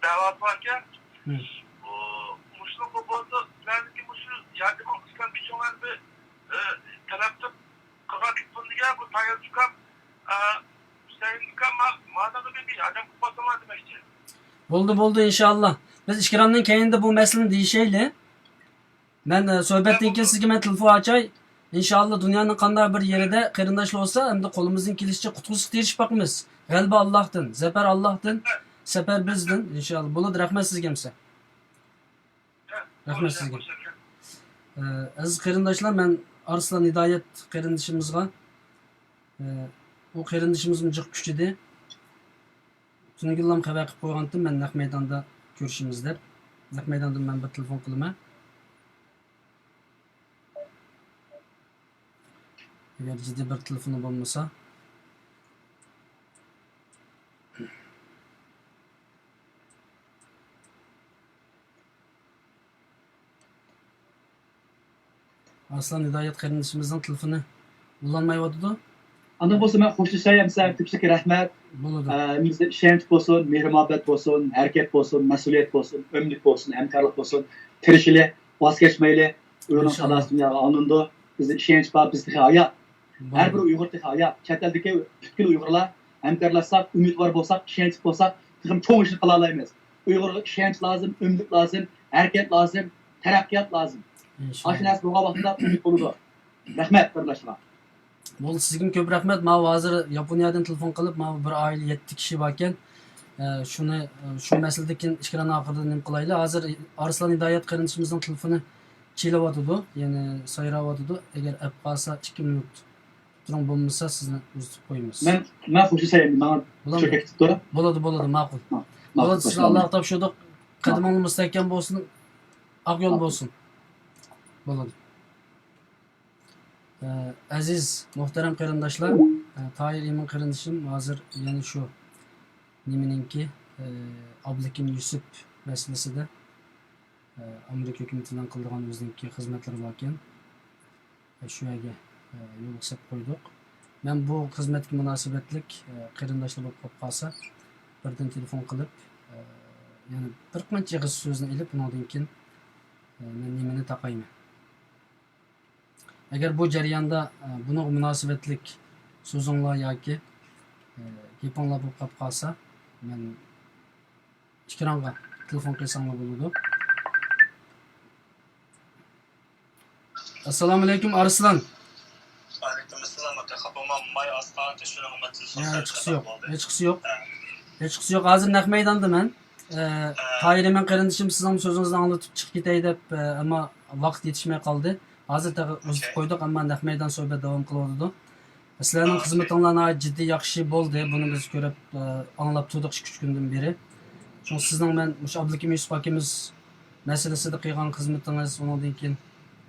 دەۋاسى باركەن. مم. بۇ، مۇشۇنىڭغا بولسا، سىلەرنىڭكى مۇشۇ ياردىمىڭ ئىسلام بىچۇڭلارنى، ئە، تەلەپ قىلىپ قىلغان گېپىڭلارغا بۇ تايانچ ئۇكام، ئە، ھۈسەيىن ئۇكام، ما-، مانىغا بىر، بىر ياردەم قىلىپ بەرسەڭلار دېمەكچى. بولدى، بولدى، ئىنشائاللا. بىز ئىكرامدىن كېيىندە بۇ مەسىلىنى دېيىشەيلى. مەن، ئە، سۆھبەتتىن كېيىن سىزگە مەن تېلېفون ئاچاي. ئىنشائاللا، دۇنيانىڭ قانداق بىر يېرىدە قېرىنداشلار بولسا، ئەمدى قولىمىزدىن كېلىشىچە قۇتقۇزۇشقا تىرىشىپ باقىمىز. غەلىبە ئاللاھتىن، زەپەر ئاللاھتىن، سەپەر بىزدىن. ئىنشائاللا. بولىدۇ، رەھمەت سىزگە ئەمىسە. رەھمەت سىزگە. ئە، ئەزىز قېرىنداشلار، مەن ئارسلان ھىدايەت قېرىندىشىمىزغا، ئە، ئۇ قېرىندىشىمىزمۇ جىق كۈچىدى. تۈنۈگۈنلام خەۋەر قىلىپ قويغانتىم، مەن نەق مەيداندا كۆرۈشىمىز دەپ. نەق مەيداندىن مەن بىر تېلېفون قىلىمەن. ئەگەر جىددىي بىر تېلېفونى بولمىسا. ئارسلان ھىدايەت قېرىندىشىمىزنىڭ تېلېفونى ئۇلانمايۋاتىدۇ. ئانداق بولسا مەن خوشلىشاي ئەمسە، كۆپچىلىككە رەھمەت. بولىدۇ. ئە، بىزدە ئىشەنچ بولسۇن، مېھىر-مۇھەببەت بولسۇن، ھەرىكەت بولسۇن، مەسئۇلىيەت بولسۇن، ئۆملۈك بولسۇن، ھەمكارلىق بولسۇن. تىرىشىلى، ۋاز كەچمەيلى. ئۇيغۇرنىڭ ئىنشاللا. ساداسى دۇنياغا ئاڭلىنىدۇ. بىزدە ئىشەنچ بار، بىز تېخى ھايات. ھەر بىر ئۇيغۇر تېخى ھايات. چەت ئەلدىكى پۈتكۈل ئۇيغۇرلار ھەمكارلاشساق، ئۈمىدۋار بولساق، ئىشەنچلىك بولساق، تېخىمۇ چوڭ ئىشنى قىلالايمىز. ئۇيغۇرغا ئىشەنچ لازىم، ئۈمىدلىك لازىم، ھەرىكەت لازىم، تەرەققىيات لازىم. ئىنشاللا. ئاشۇ نەرسە بولغان ۋاقىتتا ئۈمىد بولىدۇ. رەھمەت، قېرىنداشلار. بولدى، سىزگىمۇ كۆپ رەھمەت. ماۋۇ ھازىر ياپونىيەدىن تېلېفون قىلىپ، ماۋۇ بىر ئائىلە يەتتە كىشى باركەن. ئە، شۇنى، ئە، شۇ مەسىلىدىن كېيىن ئىكران ئاخىرىدا نېمە قىلايلى؟ ھازىر ئارسلان ھىدايەت قېرىندىشىمىزنىڭ تېلېفونى چېلىۋاتىدۇ، يەنى سايراۋاتىدۇ. ئەگەر ئەپ قالسا، ئىككى مىنۇت تۇرۇڭ، بولمىسا سىزنى ئۇزىتىپ قويىمىز. مەن، مەن خوشلىشاي ئەمدى، ماڭا بولامدۇ؟ چۆكەك تۇتۇپ تۇرۇپ. بولىدۇ، بولىدۇ، ماقۇل. ھا، ماقۇل، بولىدۇ، سىزنى ئاللاغا تاپشۇردۇق. قەدىمىڭلار مۇستەھكەم بولسۇن، ئاق يول بولسۇن. بولىدۇ. ئە، ئەزىز، مۇھتەرەم قېرىنداشلار، ئە، تاھىر ئىمىن قېرىندىشىم ھازىر يەنە شۇ نېمىنىڭكى، ئە، ئابلىكىم يۈسۈپ مەسىلىسىدە، ئە، ئامېرىكا ھۆكۈمىتىنىڭ قىلىدىغان ئۆزىنىڭكى خىزمەتلىرى باركەن. ئە، شۇ يەرگە، ئە، يولغا سەپ قويدۇق. مەن بۇ خىزمەتكە مۇناسىۋەتلىك، ئە، قېرىنداشلار بولۇپ قاپ قالسا، بىردىن تېلېفون قىلىپ، ئە، يەنە بىر قانچە ئېغىز سۆزنى ئېلىپ، ئۇنىڭدىن كېيىن، ئە، مەن نېمىنى تاقايمەن. ئەگەر بۇ جەرياندا، ئە، بۇنىڭغا مۇناسىۋەتلىك سۆزۈڭلار ياكى، ئە، گېپىڭلار بولۇپ قاپ قالسا، مەن ئېكرانغا تېلېفون قىلساڭلار بولىدۇ. ئەسسالامۇئەلەيكۇم، ئارسلان. ۋەئەلەيكۇم ئەسسالام، ئاكا. خاپا بولماڭ، ماي ئاز قالغانتى، شۇنىڭغا مەن تېلېفون قىلىپ خاپا بولدۇم. ھېچقىسى يوق. ھە. ھېچقىسى يوق. ھازىر نەق مەيداندا مەن. ئە، ھە. تاھىر ئىمىن قېرىندىشىم سىزنىڭ سۆزىڭىزنى ئاڭلىتىپ چىقىپ كېتەي دەپ، ئە، ئەمما ۋاقىت يېتىشمەي قالدى. ھازىر تېخى ئۇزىتىپ قويدۇق، ئەمما نەق مەيدان سۆھبەت داۋام قىلىۋاتىدۇ. سىلەرنىڭ خىزمىتىڭلار ناھايىتى جىددىي ياخشى بولدى. بۇنى بىز كۆرۈپ، ئە، ئاڭلاپ تۇردۇق ئىككى-ئۈچ كۈندىن بېرى. شۇڭا سىزنىڭ مەن مۇشۇ ئابلىكىم يۈسۈپ ئاكىمىز مەسىلىسىدە قىلغان خىزمىتىڭىز، ئۇنىڭدىن كېيىن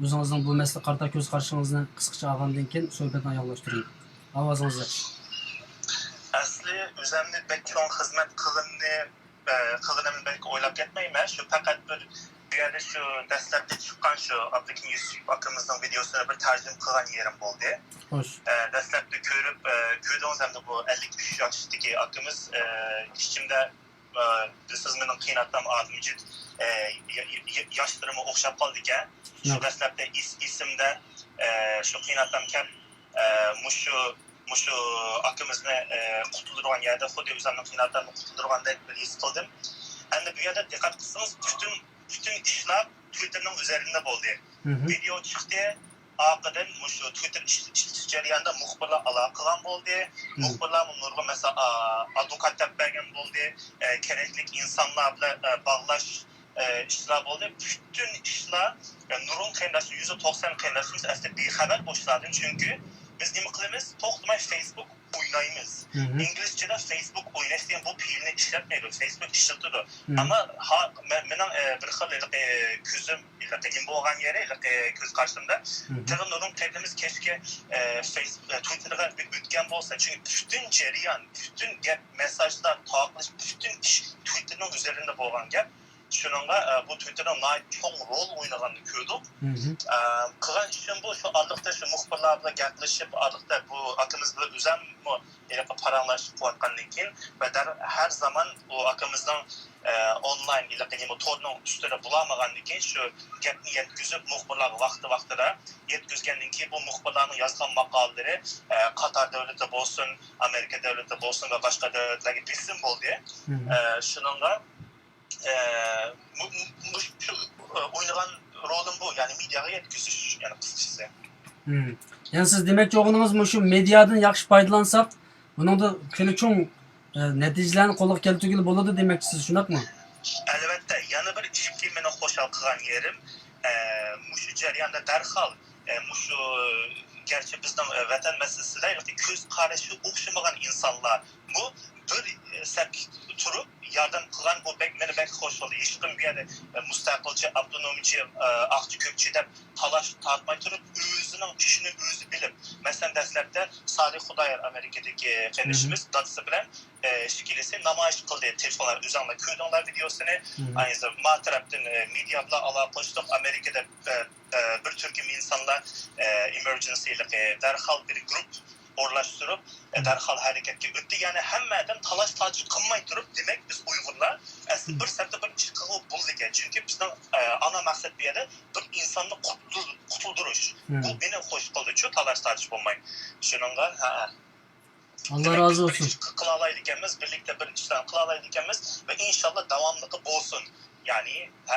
ئۆزىڭىزنىڭ بۇ مەسىلىگە قارىتا كۆز قارىشىڭىزنى قىسقىچە ئالغاندىن كېيىن سۆھبەتنى ئاياغلاشتۇرىمەن. ئاۋازىڭىز ياخشى. ئەسلى ئۆزۈمنى بەك چوڭ خىزمەت قىلغىنىنى، ئە، قىلغىنىمنى بەك ئويلاپ كەتمەيمەن. شۇ پەقەت بىر، بۇ يەردە شۇ دەسلەپتە چىققان شۇ ئابلىكىم يۈسۈپ ئاكىمىزنىڭ ۋىدېيوسىنى بىر تەرجىمە قىلغان يېرىم بولدى. خوش. ئە، دەسلەپتە كۆرۈپ، ئە، كۆردىڭىز ئەمدى بۇ ئەللىك ئۈچ ياشتىكى ئاكىمىز، ئە، ئىچىمدە ئە، بىلىسىز، مېنىڭ قىيناتتام ئادىلمىجىت، ئە، ي-، ي-، ي-، ياشلىرىمۇ ئوخشاپ قالىدىكەن. شۇ دەسلەپتە ئېس-، ئېسىمدە، ئە، شۇ قىيناتتام كەپ، ئە، مۇشۇ، مۇشۇ ئاكىمىزنى، ئە، قۇتۇلدۇرغان يەردە خۇددى ئۆزۈمنىڭ قىيناتتامنى قۇتۇلدۇرغاندەك بىر ھېس قىلدىم. ئەمدى بۇ يەردە دىققەت قىلسىڭىز، پۈتۈن، پۈتۈن ئىشلار تۋىتتېرنىڭ ئۈزەرىندە بولدى. ۋىدېئو چىقتى، ئارقىدىن مۇشۇ تۋىتتېر ئىش-، ئىشلىتىش جەريانىدا مۇخبىرلار ئالاقە قىلغان بولدى. مۇخبىرلارمۇ نۇرغۇن، مەسىلەن، ئا، ئادۋوكات تەپ بەرگەن بولدى. ئە، كېرەكلىك ئىنسانلار بىلەن، ئە، باغلاش، ئە، ئىشلار بولدى. پۈتۈن ئىشلار، ئە، نۇرغۇن قېرىنداشلار، يۈزدە توقسان قېرىنداشلىرىمىز ئەسلى بىخەۋەر بۇ ئىشلاردىن. چۈنكى بىز نېمە قىلىمىز؟ توختىماي فېيسبۇك ئوينايمىز. ئىنگلىزچىدا فېيسبۇك ئويناش دېگەن بۇ پېئىلنى ئىشلەتمەيدۇ. فېيسبۇك ئىشلىتىدۇ. ئەمما ھا-، مە-، مېنىڭ، ئە، بىر خىل ھېلىقى كۆزۈم، ھېلىقى نېمە بولغان يېرى، ھېلىقى كۆز قارىشىمدا تېخى نۇرغۇن قېرىندىمىز كەچكە، ئە، فېيس-، ئە، تۋىتتېرغا بىر ئۆتكەن بولسا، چۈنكى پۈتۈن جەريان، پۈتۈن گەپ، مېسساژلار، تارقىلىش، پۈتۈن ئىش تۋىتتېرنىڭ ئۈزەرىندە بولغان گەپ. شۇنىڭغا، ئە، بۇ تۈۋىتتېرنىڭ ناھايىتى چوڭ رول ئوينىغانىنى كۆردۇق. ئە، قىلغان ئىشىم بۇ، شۇ ئارىلىقتا شۇ مۇخبىرلار بىلەن گەپلىشىپ، ئارىلىقتا بۇ ئاكىمىز بىلەن ئۆزەممۇ ھېلىقى پاراڭلاشىپ قىلىۋاتقاندىن كېيىن ۋە دەر-، ھەر زامان ئۇ ئاكىمىزنىڭ، ئە، ئونلاين ھېلىقى نېمە تورنىڭ ئۈستىدە بولالمىغاندىن كېيىن شۇ گەپنى يەتكۈزۈپ، مۇخبىرلارغا ۋاقتى ۋاقتىدا يەتكۈزگەندىن كېيىن بۇ مۇخبىرلارنىڭ يازغان ماقالىلىرى، ئە، قاتار دۆلىتى بولسۇن، ئامېرىكا دۆلىتى بولسۇن ۋە باشقا دۆلەتلەرگە بېسىم بولدى. ئە، شۇنىڭغا، ئە، مۇ-، مۇ-، مۇشۇ، ئە، ئوينىغان رولۇم بۇ، يەنى مېدىياغا يەتكۈزۈش، يەنى قىسقىچىسى. يەنى سىز دېمەكچى بولغىنىڭىز مۇشۇ مېدىيادىن ياخشى پايدىلانساق، بۇنىڭدا خېلى چوڭ، ئە، نەتىجىلەرنى قولغا كەلتۈرگىلى بولىدۇ دېمەكچىسىز، شۇنداقمۇ؟ ئەلۋەتتە، يەنە بىر ئىشكى مېنى خۇشال قىلغان يېرىم، ئە، مۇشۇ جەرياندا دەرھال، ئە، مۇشۇ گەرچە بىزنىڭ، ئە، ۋەتەن مەسىلىسىدە كۆز قارىشى ئوخشىمىغان ئىنسانلارمۇ بىر، ئە، سەپكە تۇرۇپ ياردەم قىلغان، بۇ بەك، مېنى بەك خۇش قىلدى. ھېچكىم بۇ يەردە، ئە، مۇستەقىلچى، ئاپتونومچى، ئە، ئاقچى، كۆكچى دەپ تالاش تارتماي تۇرۇپ، ئۆزىنىڭ ئىشىنى ئۆزى بىلىپ، مەسىلەن، دەسلەپتە سالىھ خۇدايار، ئامېرىكىدىكى قېرىندىشىمىز دادىسى بىلەن، ئە، ئىككىلىسى نامايىش قىلدى. تېلېفونلار ئۆزۈڭلار كۆردۈڭلار ۋىدېئوسىنى. ئاينى ما تەرەپتىن، ئە، مېدىيا بىلەن ئالاقىلىشتۇق. ئامېرىكىدا، ئە، ئە، بىر تۈركۈم ئىنسانلار، ئە، ئېمېرجېنسىلىقى دەرھال بىر گۇرۇپپا ئورۇنلاشتۇرۇپ، ئە، دەرھال ھەرىكەتكە ئۆتتى. يەنى ھەممە ئادەم تالاش-تارتىش قىلماي تۇرۇپ، دېمەك، بىز ئۇيغۇرلار ئەسلى بىر سەپتە بىر ئىش قىلغىلى بولىدىكەن. چۈنكى بىزنىڭ، ئە، ئانا مەقسەت بۇ يەردە بىر ئىنساننى قۇتۇل-، قۇتۇلدۇرۇش. بۇ مېنى خوش قىلدىچۇ، تالاش-تارتىش بولماي. شۇنىڭغا، ھە، ھە. ئاللا رازى بولسۇن. قىلالايدىكەنمىز، بىرلىكتە بىر ئىشلارنى قىلالايدىكەنمىز ۋە ئىنشاللا داۋاملىقى بولسۇن. يەنى، ھە،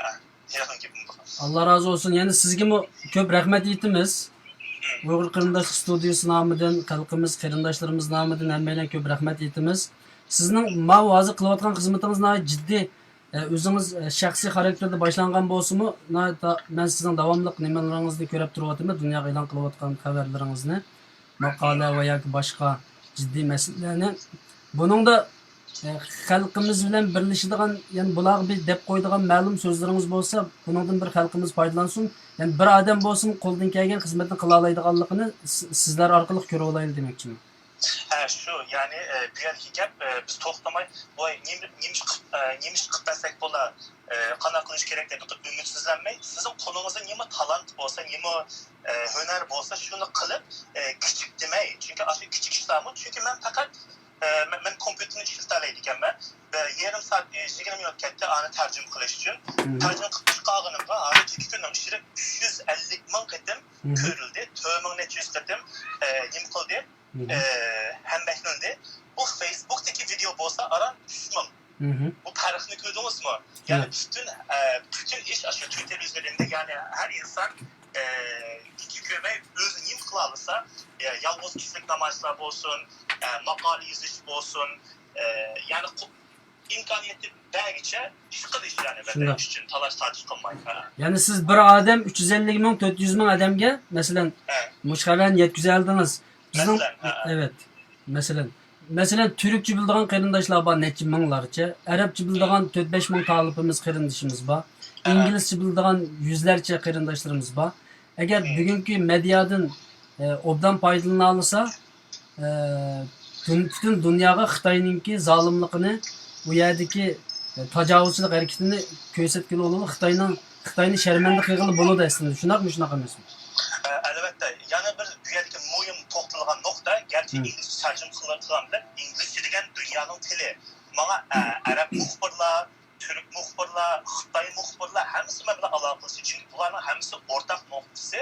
ھېلىقى گېپىم بار. ئاللا رازى بولسۇن. يەنە سىزگىمۇ كۆپ رەھمەت ئېيتىمىز. ئۇيغۇر قېرىنداشلىق ستۇدىيىسى نامىدىن، خەلقىمىز، قېرىنداشلىرىمىز نامىدىن ھەممەيلەن كۆپ رەھمەت ئېيتىمىز. سىزنىڭ ماۋۇ ھازىر قىلىۋاتقان خىزمىتىڭىز ناھايىتى جىددىي. ئە، ئۆزىڭىز، ئە، شەخسىي خاراكتېردا باشلانغان بولسىمۇ، ناھايىتى، مەن سىزنىڭ داۋاملىق نېمىلىرىڭىزنى كۆرۈپ تۇرۇۋاتىمەن، دۇنياغا ئېلان قىلىۋاتقان خەۋەرلىرىڭىزنى، ماقالە ۋە ياكى باشقا جىددىي مەسىلىلەرنى. بۇنىڭدا، ئە، خەلقىمىز بىلەن بىرلىشىدىغان، يەنى بۇلارغا بىر دەپ قويىدىغان مەلۇم سۆزلىرىڭىز بولسا، بۇنىڭدىن بىر خەلقىمىز پايدىلانسۇن. يەنى بىر ئادەم بولسىمۇ قولىدىن كەلگەن خىزمەتنى قىلالايدىغانلىقىنى س-، سىزلەر ئارقىلىق كۆرۈۋالايلى دېمەكچىمەن. ھە، شۇ، يەنى، ئە، بۇ يەردىكى گەپ، ئە، بىز توختىماي، ۋاي، نېمە، نېمە ئىش قىپ-، ئە، نېمە ئىش قىپ بەرسەك بولا، ئە، قانداق قىلىش كېرەك دەپ بىر ئۈمىدسىزلەنمەي، سىزنىڭ قولىڭىزدا نېمە تالانت بولسا، نېمە، ئە، ھۈنەر بولسا، شۇنى قىلىپ، ئە، كىچىك دېمەي. چۈنكى ئاشۇ كىچىك ئىشلارمۇ، چۈنكى مەن پەقەت، ئە، مەن، مەن كومپيۇتېرنى ئىشلىتەلەيدىكەنمەن. بىر يېرىم سائەت، ئە، يىگىرمە مىنۇت كەتتى، ئانى تەرجىمە قىلىش ئۈچۈن. تەرجىمە قىلىپ چىقارغىنىمغا، ھازىر ئىككى كۈننىڭ ئىچىدە ئۈچ يۈز ئەللىك مىڭ قېتىم كۆرۈلدى، تۆت مىڭ نەچچە يۈز قېتىم، ئە، نېمە قىلدى؟ ئە، ھەمبەھنىلدى. بۇ فېيسبۇكتىكى ۋىدېئو بولسا ئاران ئۈچ مىڭ. بۇ پەرقنى كۆردىڭىزمۇ؟ يەنى پۈتۈن، ئە، پۈتۈن ئىش ئاشۇ تۈۋىتتېر ئۈزۈرىدە، يەنى ھەر ئىنسان، ئە، ئىككى كۆرمەي ئۆزى نېمە قىلالىسا، يا-، يالغۇز كىشىلىك نامايىشلار بولسۇن، ئە، ماقالە يېزىش بولسۇن، ئە، يەنى قۇ-، ئىمكانىيىتى بەرگىچە ئىش قىلىش، يەنى ۋەتەن ئۈچۈن تالاش-تارتىش قىلماي. ھە. يەنى سىز بىر ئادەم ئۈچ يۈز ئەللىك مىڭ، تۆت يۈز مىڭ ئادەمگە، مەسىلەن، مۇشۇ خەۋەرنى يەتكۈزەلىدىڭىز. بىزنىڭ، مەسىلەن، ھە. ئەۋەت. مەسىلەن، مەسىلەن، تۈركچە بىلىدىغان قېرىنداشلار بار، نەچچە مىڭلارچە. ئەرەبچە بىلىدىغان تۆت-بەش مىڭ تالىپىمىز، قېرىندىشىمىز بار. ئىنگلىزچە بىلىدىغان يۈزلەرچە قېرىنداشلىرىمىز بار. ئەگەر بۈگۈنكى مېدىيادىن، ئە، ئوبدان پايدىلىنالىسا، ئە، دۇن-، پۈتۈن دۇنياغا خىتاينىڭكى زالىملىقىنى، ئۇ يەردىكى، ئە، تاجاۋۇزچىلىق ھەرىكىتىنى كۆرسەتكىلى بولىدۇ. خىتاينىڭ، خىتاينى شەرمەندە قىلغىلى بولىدۇ ئەسلىدە. شۇنداقمۇ، شۇنداق ئەمەسمۇ؟ ئە، ئەلۋەتتە، يەنە بىر بۇ يەردىكى مۇھىم توختىلىدىغان نۇقتا، گەرچە ئىنگلىزچە تەرجىمە قىلىۋاتقان بىلەن، ئىنگلىزچە دېگەن دۇنيانىڭ تىلى. ماڭا، ئە، ئەرەب مۇخبىرلار، تۈرك مۇخبىرلار، خىتاي مۇخبىرلار ھەممىسى مەن بىلەن ئالاقىلىشىدۇ. چۈنكى بۇلارنىڭ ھەممىسى ئورتاق نۇقتىسى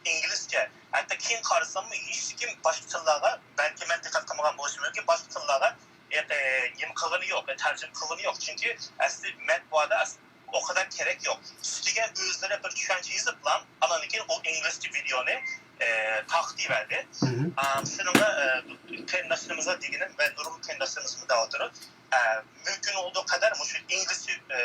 ئىنگلىزچە. ھەتتا كېيىن قارىساممۇ ھېچكىم باشقا تىللارغا، بەلكى مەن دىققەت قىلمىغان بولۇشۇم مۇمكىن، باشقا تىللارغا، ئە، نېمە قىلغىنى يوق، تەرجىمە قىلغىنى يوق. چۈنكى ئەسلى مەتبۇئادا ئەس-، ئۇ قەدەر كېرەك يوق. ئۈستىگە ئۆزلىرى بىر چۈشەنچە يېزىپلا، ئانان كېيىن ئۇ ئىنگلىزچە ۋىدېئونى، ئە، تارقىتىۋەردى. ئا، شۇنىڭغا، ئە، قېرىنداشلىرىمىزغا دېگىنىم ۋە نۇرغۇن قېرىنداشلىرىمىزمۇ دەۋاتىدۇ. ئە، مۇمكىن بولغۇدۇق قەدەر مۇشۇ ئىنگلىزچە، ئە،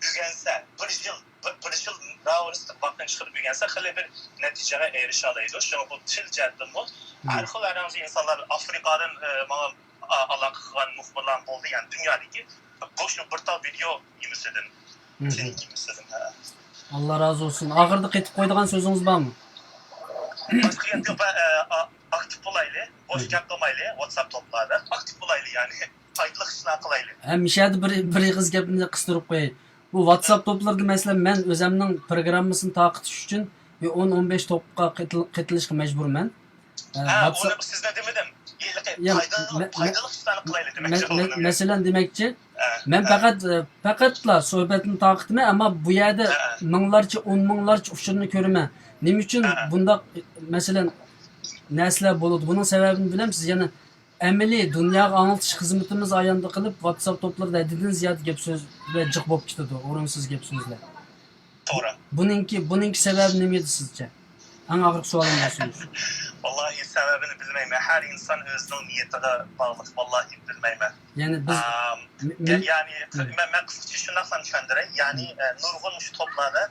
ئۆگەنسە، بىر يىل، بىر، بىر يىل راۋۇرۇسلۇق ۋاقتىنى چىقىرىپ ئۆگەنسە، خېلى بىر نەتىجىگە ئېرىشەلەيدۇ. شۇڭا بۇ تىل جەھەتتىنمۇ ھەر خىل، ھەر خىل ئىنسانلار ئافرىقادىن، ئە، ماڭا ئا-، ئالاقە قىلغان مۇخبىرلار بولدى، يەنى دۇنيادىكى بۇ شۇ بىر تال ۋىدېو نېمىسىدىن، مم. تىل نېمىسىدىن، ھە. ئاللا رازى بولسۇن. ئاخىرىدا قېتىپ قويىدىغان سۆزىڭىز بارمۇ؟ باشقا گەپ يوق، ئە، ئا-، ئاكتىپ بولايلى، بوش گەپ قىلمايلى، ۋاتساپ توپلاردا ئاكتىپ بولايلى، يەنى پايدىلىق ئىشلار قىلايلى. ھەم مۇشۇ يەردە بىر، بىر ئېغىز گەپنى قىستۇرۇپ قوياي. بۇ ۋاتساپ توپلىرىدا، مەسىلەن، مەن ئۆزەمنىڭ پروگراممىسىنى تارقىتىش ئۈچۈن بىر ئون، ئون بەش توپقا قېتىل-، قېتىلىشقا مەجبۇرمەن. ئە، ھە، ۋاتساپ ئۇنى سىزدە دېمىدىم. ھېلىقى يا، پايدىلىق، مە-، مە-، پايدىلىق ئىشلارنى قىلايلى دېمەكچى مە-، مە-، بولدۇم. مەسىلەن، دېمەكچى، ھە، مەن ھە. پەقەت، ئە، پەقەتلا سۆھبەتنى تارقىتىمەن، ئەمما بۇ يەردە ھە. مىڭلارچە، ئون مىڭلارچە ئۇچۇرنى كۆرىمەن. نېمە ئۈچۈن ھە. بۇنداق، مەسىلەن، نەرسىلەر بولىدۇ؟ بۇنىڭ سەۋەبىنى بىلەمسىز؟ يەنە ئەمەلىي دۇنياغا ئاڭلىتىش خىزمىتىمىز ئاياندا قىلىپ، ۋاتساپ توپلىرىدا ھەددىدىن زىيادە گەپ سۆزلەر جىق بولۇپ كېتىدۇ، ئورۇنسىز گەپ سۆزلەر. توغرا. بۇنىڭكى، بۇنىڭكى سەۋەبى نېمە ئىدى سىزچە؟ ئەڭ ئاخىرقى سوئالىم بولسۇن. ۋاللاھى، سەۋەبىنى بىلمەيمەن. ھەر ئىنسان ئۆزىنىڭ نىيىتىگە باغلىق. ۋاللاھى، بىلمەيمەن. يەنى بىز ئام، مە-، يە-، مە-، يەنى، مم. مەن، مەن قىسقىچە شۇنداق سەن چۈشەندۈرەي. يەنى، مم. ئە، نۇرغۇن مۇشۇ توپلاردا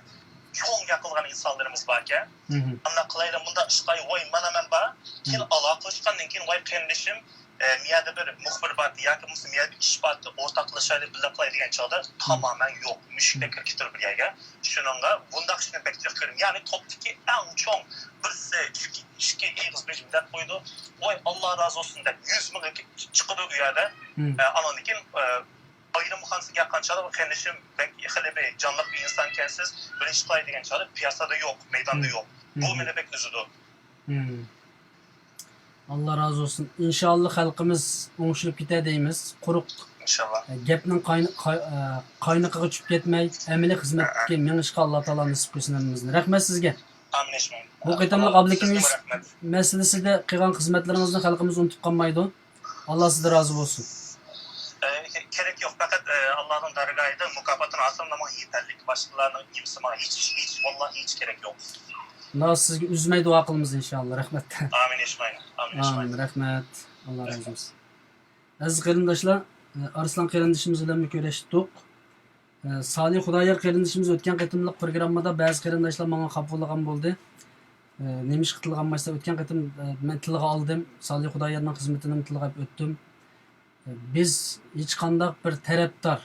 چوڭ گەپ قىلغان ئىنسانلىرىمىز باركەن. مم. ئانداق قىلايلى، مۇنداق ئىش قىلاي، ۋاي، مانا مەن بار. كېيىن مم. ئالاقىلەشكەندىن كېيىن، ۋاي، قېرىندىشىم، ئە، مۇيەردە بىر مۇخبىر بار، ياكى بولمىسا مۇيەردە بىر ئىش بار، ئورتاقلىشايلى، بىللە قىلاي دېگەن چاغدا، مم. تامامەن يوق. مۈشۈكتەك كىرىپ كېتىدۇ بىر يەرگە. شۇنىڭغا بۇنداق ئىشنى بەك جىق كۆرىمەن. يەنى توپتىكى ئەڭ چوڭ بىرسى، ئىككى، ئىككى ئېغىز بېجىم دەپ قويىدۇ. ۋاي، ئاللا رازى بولسۇن دەپ يۈز مىڭ چىقىدۇ ئۇ يەردە. مم. ئە، ئاندىن كېيىن، ئە، ئايرىم خانىسىگە ياققان چاغدا، قېرىندىشىم، بەك خېلى بىر جانلىق بىر ئىنسانكەنسىز، بىر ئىش قىلاي دېگەن چاغدا، پىياسادا يوق، مەيداندا مم. يوق. بۇ مم. مېنى بەك ئۈزىدۇ. مم. ئاللا رازى بولسۇن. ئىنشاللا خەلقىمىز ئوڭشىلىپ كېتەر دەيمىز. قۇرۇق، ئىنشاللا. ئە، گەپنىڭ قاينا-، قاي-، ئە، قاينىقىغا چۈشۈپ كەتمەي، ئەمەلىي خىزمەتكە مېڭىشقا ئاللا تائالا نېسىپ قىلسۇن ھەممىمىزنى. رەھمەت سىزگە. ئامىن، ئىشمايىل. بۇ قېتىملىق ئابلىكىم يۈسۈپ مەسىلىسىدە قىلغان خىزمەتلىرىڭىزنى خەلقىمىز ئۇنتۇپ قالمايدۇ. ئاللا سىزدىن رازى بولسۇن. ئە، كېرەك يوق، پەقەت، ئە، ئاللانىڭ دەرگاھىدا مۇكاپاتىنى ئالسام، ماڭا يېتەرلىك. باشقىلارنىڭ نېمىسى ماڭا ھېچ، ھېچ، ۋاللاھى ھېچ كېرەك يوق. ئاللا سىزگە ئۈزمەي دۇئا قىلىمىز ئىنشاللا. رەھمەت. ئامىن، ئىشمايل. ئامىن، ئىشمايل. ئامىن، رەھمەت. ئاللا رازى بولسۇن. ئەزىز قېرىنداشلار، ئارسلان قېرىندىشىمىز بىلەنمۇ كۆرۈشتۇق. سالى خۇدايار قېرىندىشىمىز ئۆتكەن قېتىملىق پروگراممىدا بەزى قېرىنداشلار ماڭا خاپا بولغان بولدى. نېمىشقا تىلغا ئالمايسىلەر؟ ئۆتكەن قېتىم، مەن تىلغا ئالدىم. سالى خۇدايارنىڭ خىزمىتىنىمۇ تىلغا ئۆتتۈم. بىز ھېچقانداق بىر تەرەپدار،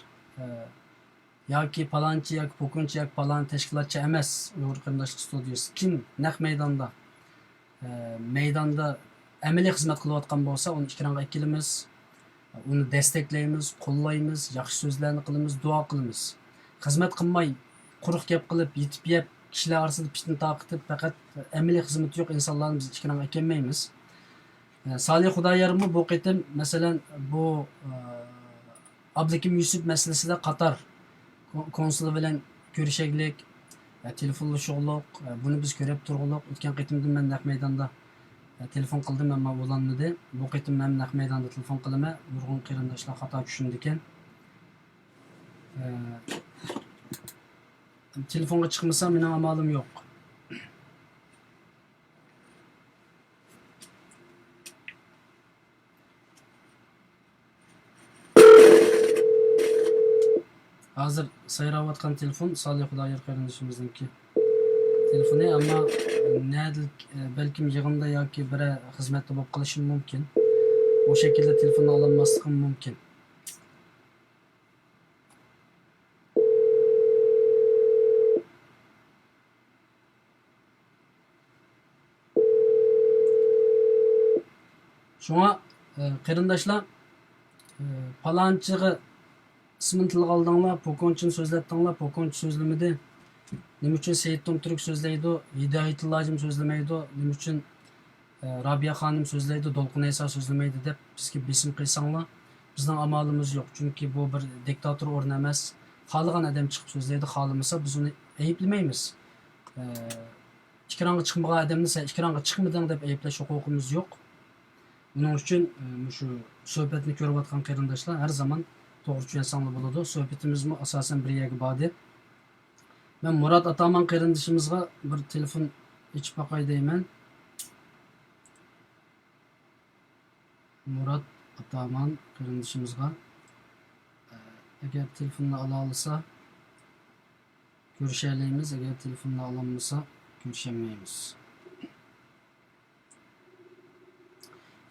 ياكى پالانچى، ياكى پوكۇنچى، ياكى پالان تەشكىلاتچى ئەمەس، ئۇيغۇر قېرىنداشلىق ستۇدىيىسى. كىم نەق مەيداندا، ئە، مەيداندا ئەمەلىي خىزمەت قىلىۋاتقان بولسا، ئۇنى ئېكرانغا ئەكېلىمىز، ئۇنى دەستەكلەيمىز، قوللايمىز، ياخشى سۆزلەرنى قىلىمىز، دۇئا قىلىمىز. خىزمەت قىلماي، قۇرۇق گەپ قىلىپ، يېتىپ يەپ، كىشىلەر ئارىسىدا پىتنە تارقىتىپ، پەقەت ئەمەلىي خىزمىتى يوق ئىنسانلارنى بىز ئېكرانغا ئەكەلمەيمىز. ئە، سالىھ خۇدايارمۇ بۇ قېتىم، مەسىلەن، بۇ، ئە، ئابلىكىم يۈسۈپ مەسىلىسىدە قاتار كو-، كونسۇل بىلەن كۆرۈشەگلىك، ئە، تېلېفونلىشىغلۇق، ئە، بۇنى بىز كۆرۈپ تۇرغۇلۇق. ئۆتكەن قېتىمدىن مەن نەق مەيداندا، ئە، تېلېفون قىلدىم، ئەمما ئۇلانمىدى. بۇ قېتىم مەن نەق مەيداندا تېلېفون قىلىمەن. نۇرغۇن قېرىنداشلار خاتا چۈشىنىدىكەن. ئە، تېلېفونغا چىقمىسا مېنىڭ ئامالىم يوق. ھازىر سايراۋاتقان تېلېفون سالىھ خۇدايار قېرىندىشىمىزنىڭكى تېلېفونى، ئەمما نەدە، بەلكىم يىغىندا ياكى بىرەر خىزمەتتە بولۇپ قېلىشىمۇ مۇمكىن. ئۇ شەكىلدە تېلېفوننى ئالالماسلىقىمۇ مۇمكىن. شۇڭا، ئە، قېرىنداشلار، ئە، پالانچىغا ئىسمىنى تىلغا ئالدىڭلار، پوكونچىنى سۆزلەتتىڭلار، پوكونچى سۆزلىمىدى. نېمە ئۈچۈن سېيىت تومتۈرك سۆزلەيدۇ، ھىدايەتۇللا ھاجىم سۆزلىمەيدۇ، نېمە ئۈچۈن، ئە، رابىيە خانىم سۆزلەيدۇ، دولقۇن ئەيسا سۆزلىمەيدۇ دەپ بىزگە بېسىم قىلساڭلار، بىزنىڭ ئامالىمىز يوق. چۈنكى بۇ بىر دىكتاتور ئورنى ئەمەس. خالىغان ئادەم چىقىپ سۆزلەيدۇ، خالىمىسا بىز ئۇنى ئەيىبلىمەيمىز. ئە، ئېكرانغا چىقمىغان ئادەمنى سەن ئېكرانغا چىقمىدىڭ دەپ ئەيىبلەش ھوقۇقىمىز يوق. ئۇنىڭ ئۈچۈن، ئە، مۇشۇ سۆھبەتنى كۆرۈۋاتقان قېرىنداشلار ھەر زامان توغرا چۈشەنسەڭلار بولىدۇ. سۆھبىتىمىزمۇ ئاساسەن بىر يەرگە باردى. مەن مۇرات ئاتامان قېرىندىشىمىزغا بىر تېلېفون ئېچىپ باقاي دەيمەن. مۇرات ئاتامان قېرىندىشىمىزغا، ئە، ئەگەر تېلېفوننى ئالالىسا، كۆرۈشەلەيمىز، ئەگەر تېلېفوننى ئالالمىسا، كۆرۈشەلمەيمىز.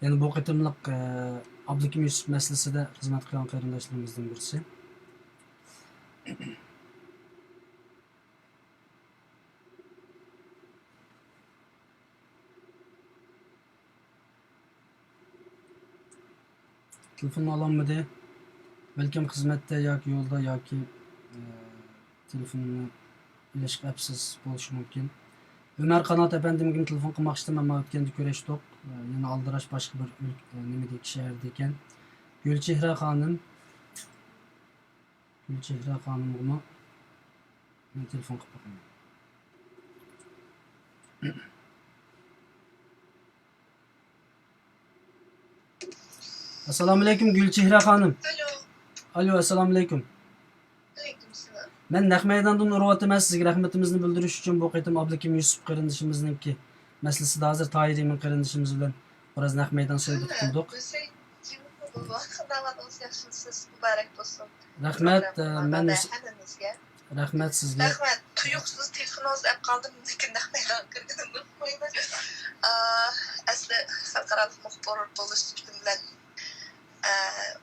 يەنە بۇ قېتىملىق، ئە، ئابلىكىم يۈسۈپ مەسىلىسىدە خىزمەت قىلغان قېرىنداشلىرىمىزدىن بىرسى. تېلېفوننى ئالالمىدى. بەلكىم خىزمەتتە ياكى يولدا ياكى، ئە، تېلېفوننى ئېلىشقا ئەپسىز بولۇشى مۇمكىن. ئۆمەر قانات ئەپەندىمگىمۇ تېلېفون قىلماقچىدىم، ئەمما ئۆتكەندە كۆرۈشتۇق. يەنە ئالدىراش باشقا بىر ئۆل-، نېمىدىكى شەھەردىكەن. گۈلچېھرە خانىم. گۈلچېھرە خانىمغىمۇ مەن تېلېفون قىلىپ باقىمەن. ئەسسالامۇئەلەيكۇم، گۈلچېھرە خانىم. ئالو. ئالو، ئەسسالامۇئەلەيكۇم. ئەلەيكۇم ئەسسالام. مەن نەق مەيداندىن ئۇرۇۋاتىمەن، سىزگە رەھمىتىمىزنى بىلدۈرۈش ئۈچۈن. بۇ قېتىم ئابلىكىم يۈسۈپ قېرىندىشىمىزنىڭكى مەسىلىسىدە ھازىر تاھىر ئىمىن قېرىندىشىمىز بىلەن بىراز نەق مەيدان سۆھبىتى قىلدۇق. قانداق ئەھۋالىڭىز، ياخشىمۇسىز؟ مۇبارەك بولسۇن. رەھمەت، ئە، مەن ھەممىمىزگە. رەھمەت سىزگە. رەھمەت. تۇيۇقسىز تېلېفونىڭىزنى ئېلىپ قالدىم، لېكىن نەق مەيدانغا كىرگىنىمنى ئۇنتۇمايمەن. ئا، ئەسلى خەلقئارالىق مۇخبىر بولۇش سۈپىتىم بىلەن، ئا،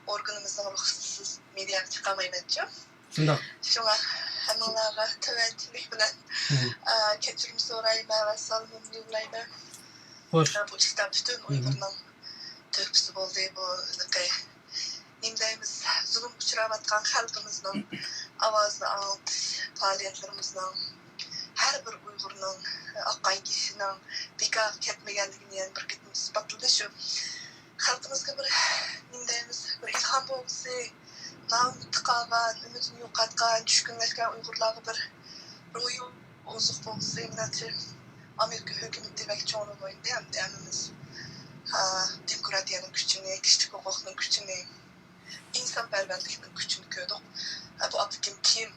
ئورگىنىمىزنىڭ رۇخسىتىسىز مېدىياغا چىقالمايمەنچۇ. شۇنداق. شۇڭا ھەممىڭلارغا تۆۋەنچىلىك بىلەن، مم. ئا، كەچۈرۈم سورايمەن ۋە سالىمىمنى يوللايمەن. خوش. بۇ ئىشتا پۈتۈن مم. ئۇيغۇرنىڭ تۆھپىسى بولدى. بۇ ھېلىقى نېمە دەيمىز، زۇلۇمغا ئۇچراۋاتقان خەلقىمىزنىڭ ئاۋازىنى ئاڭلىتىش پائالىيەتلىرىمىزنىڭ، ھەر بىر ئۇيغۇرنىڭ ئاققان يېشىنىڭ بىكارغا كەتمىگەنلىكىنى يەنە بىر قېتىم ئىسپاتلىدى. شۇ خەلقىمىزگە بىر، نېمە دەيمىز، بىر ئىلھام بولغۇسى، نائۈمىدتە قالغان، ئۈمىدىنى يوقاتقان، چۈشكۈنلەشكەن ئۇيغۇرلارغا بىر روھىي ئوزۇق بولغۇسى. مېنىڭچە، ئامېرىكا ھۆكۈمىتى بەك چوڭ رول ئوينىدى ھەمدە ھەممىمىز، ئا، دېموكراتىيەنىڭ كۈچىنى، كىشىلىك ھوقۇقنىڭ كۈچىنى، ئىنسانپەرۋەرلىكنىڭ كۈچىنى كۆردۇق. ئا، بۇ ئابلىكىم كىم؟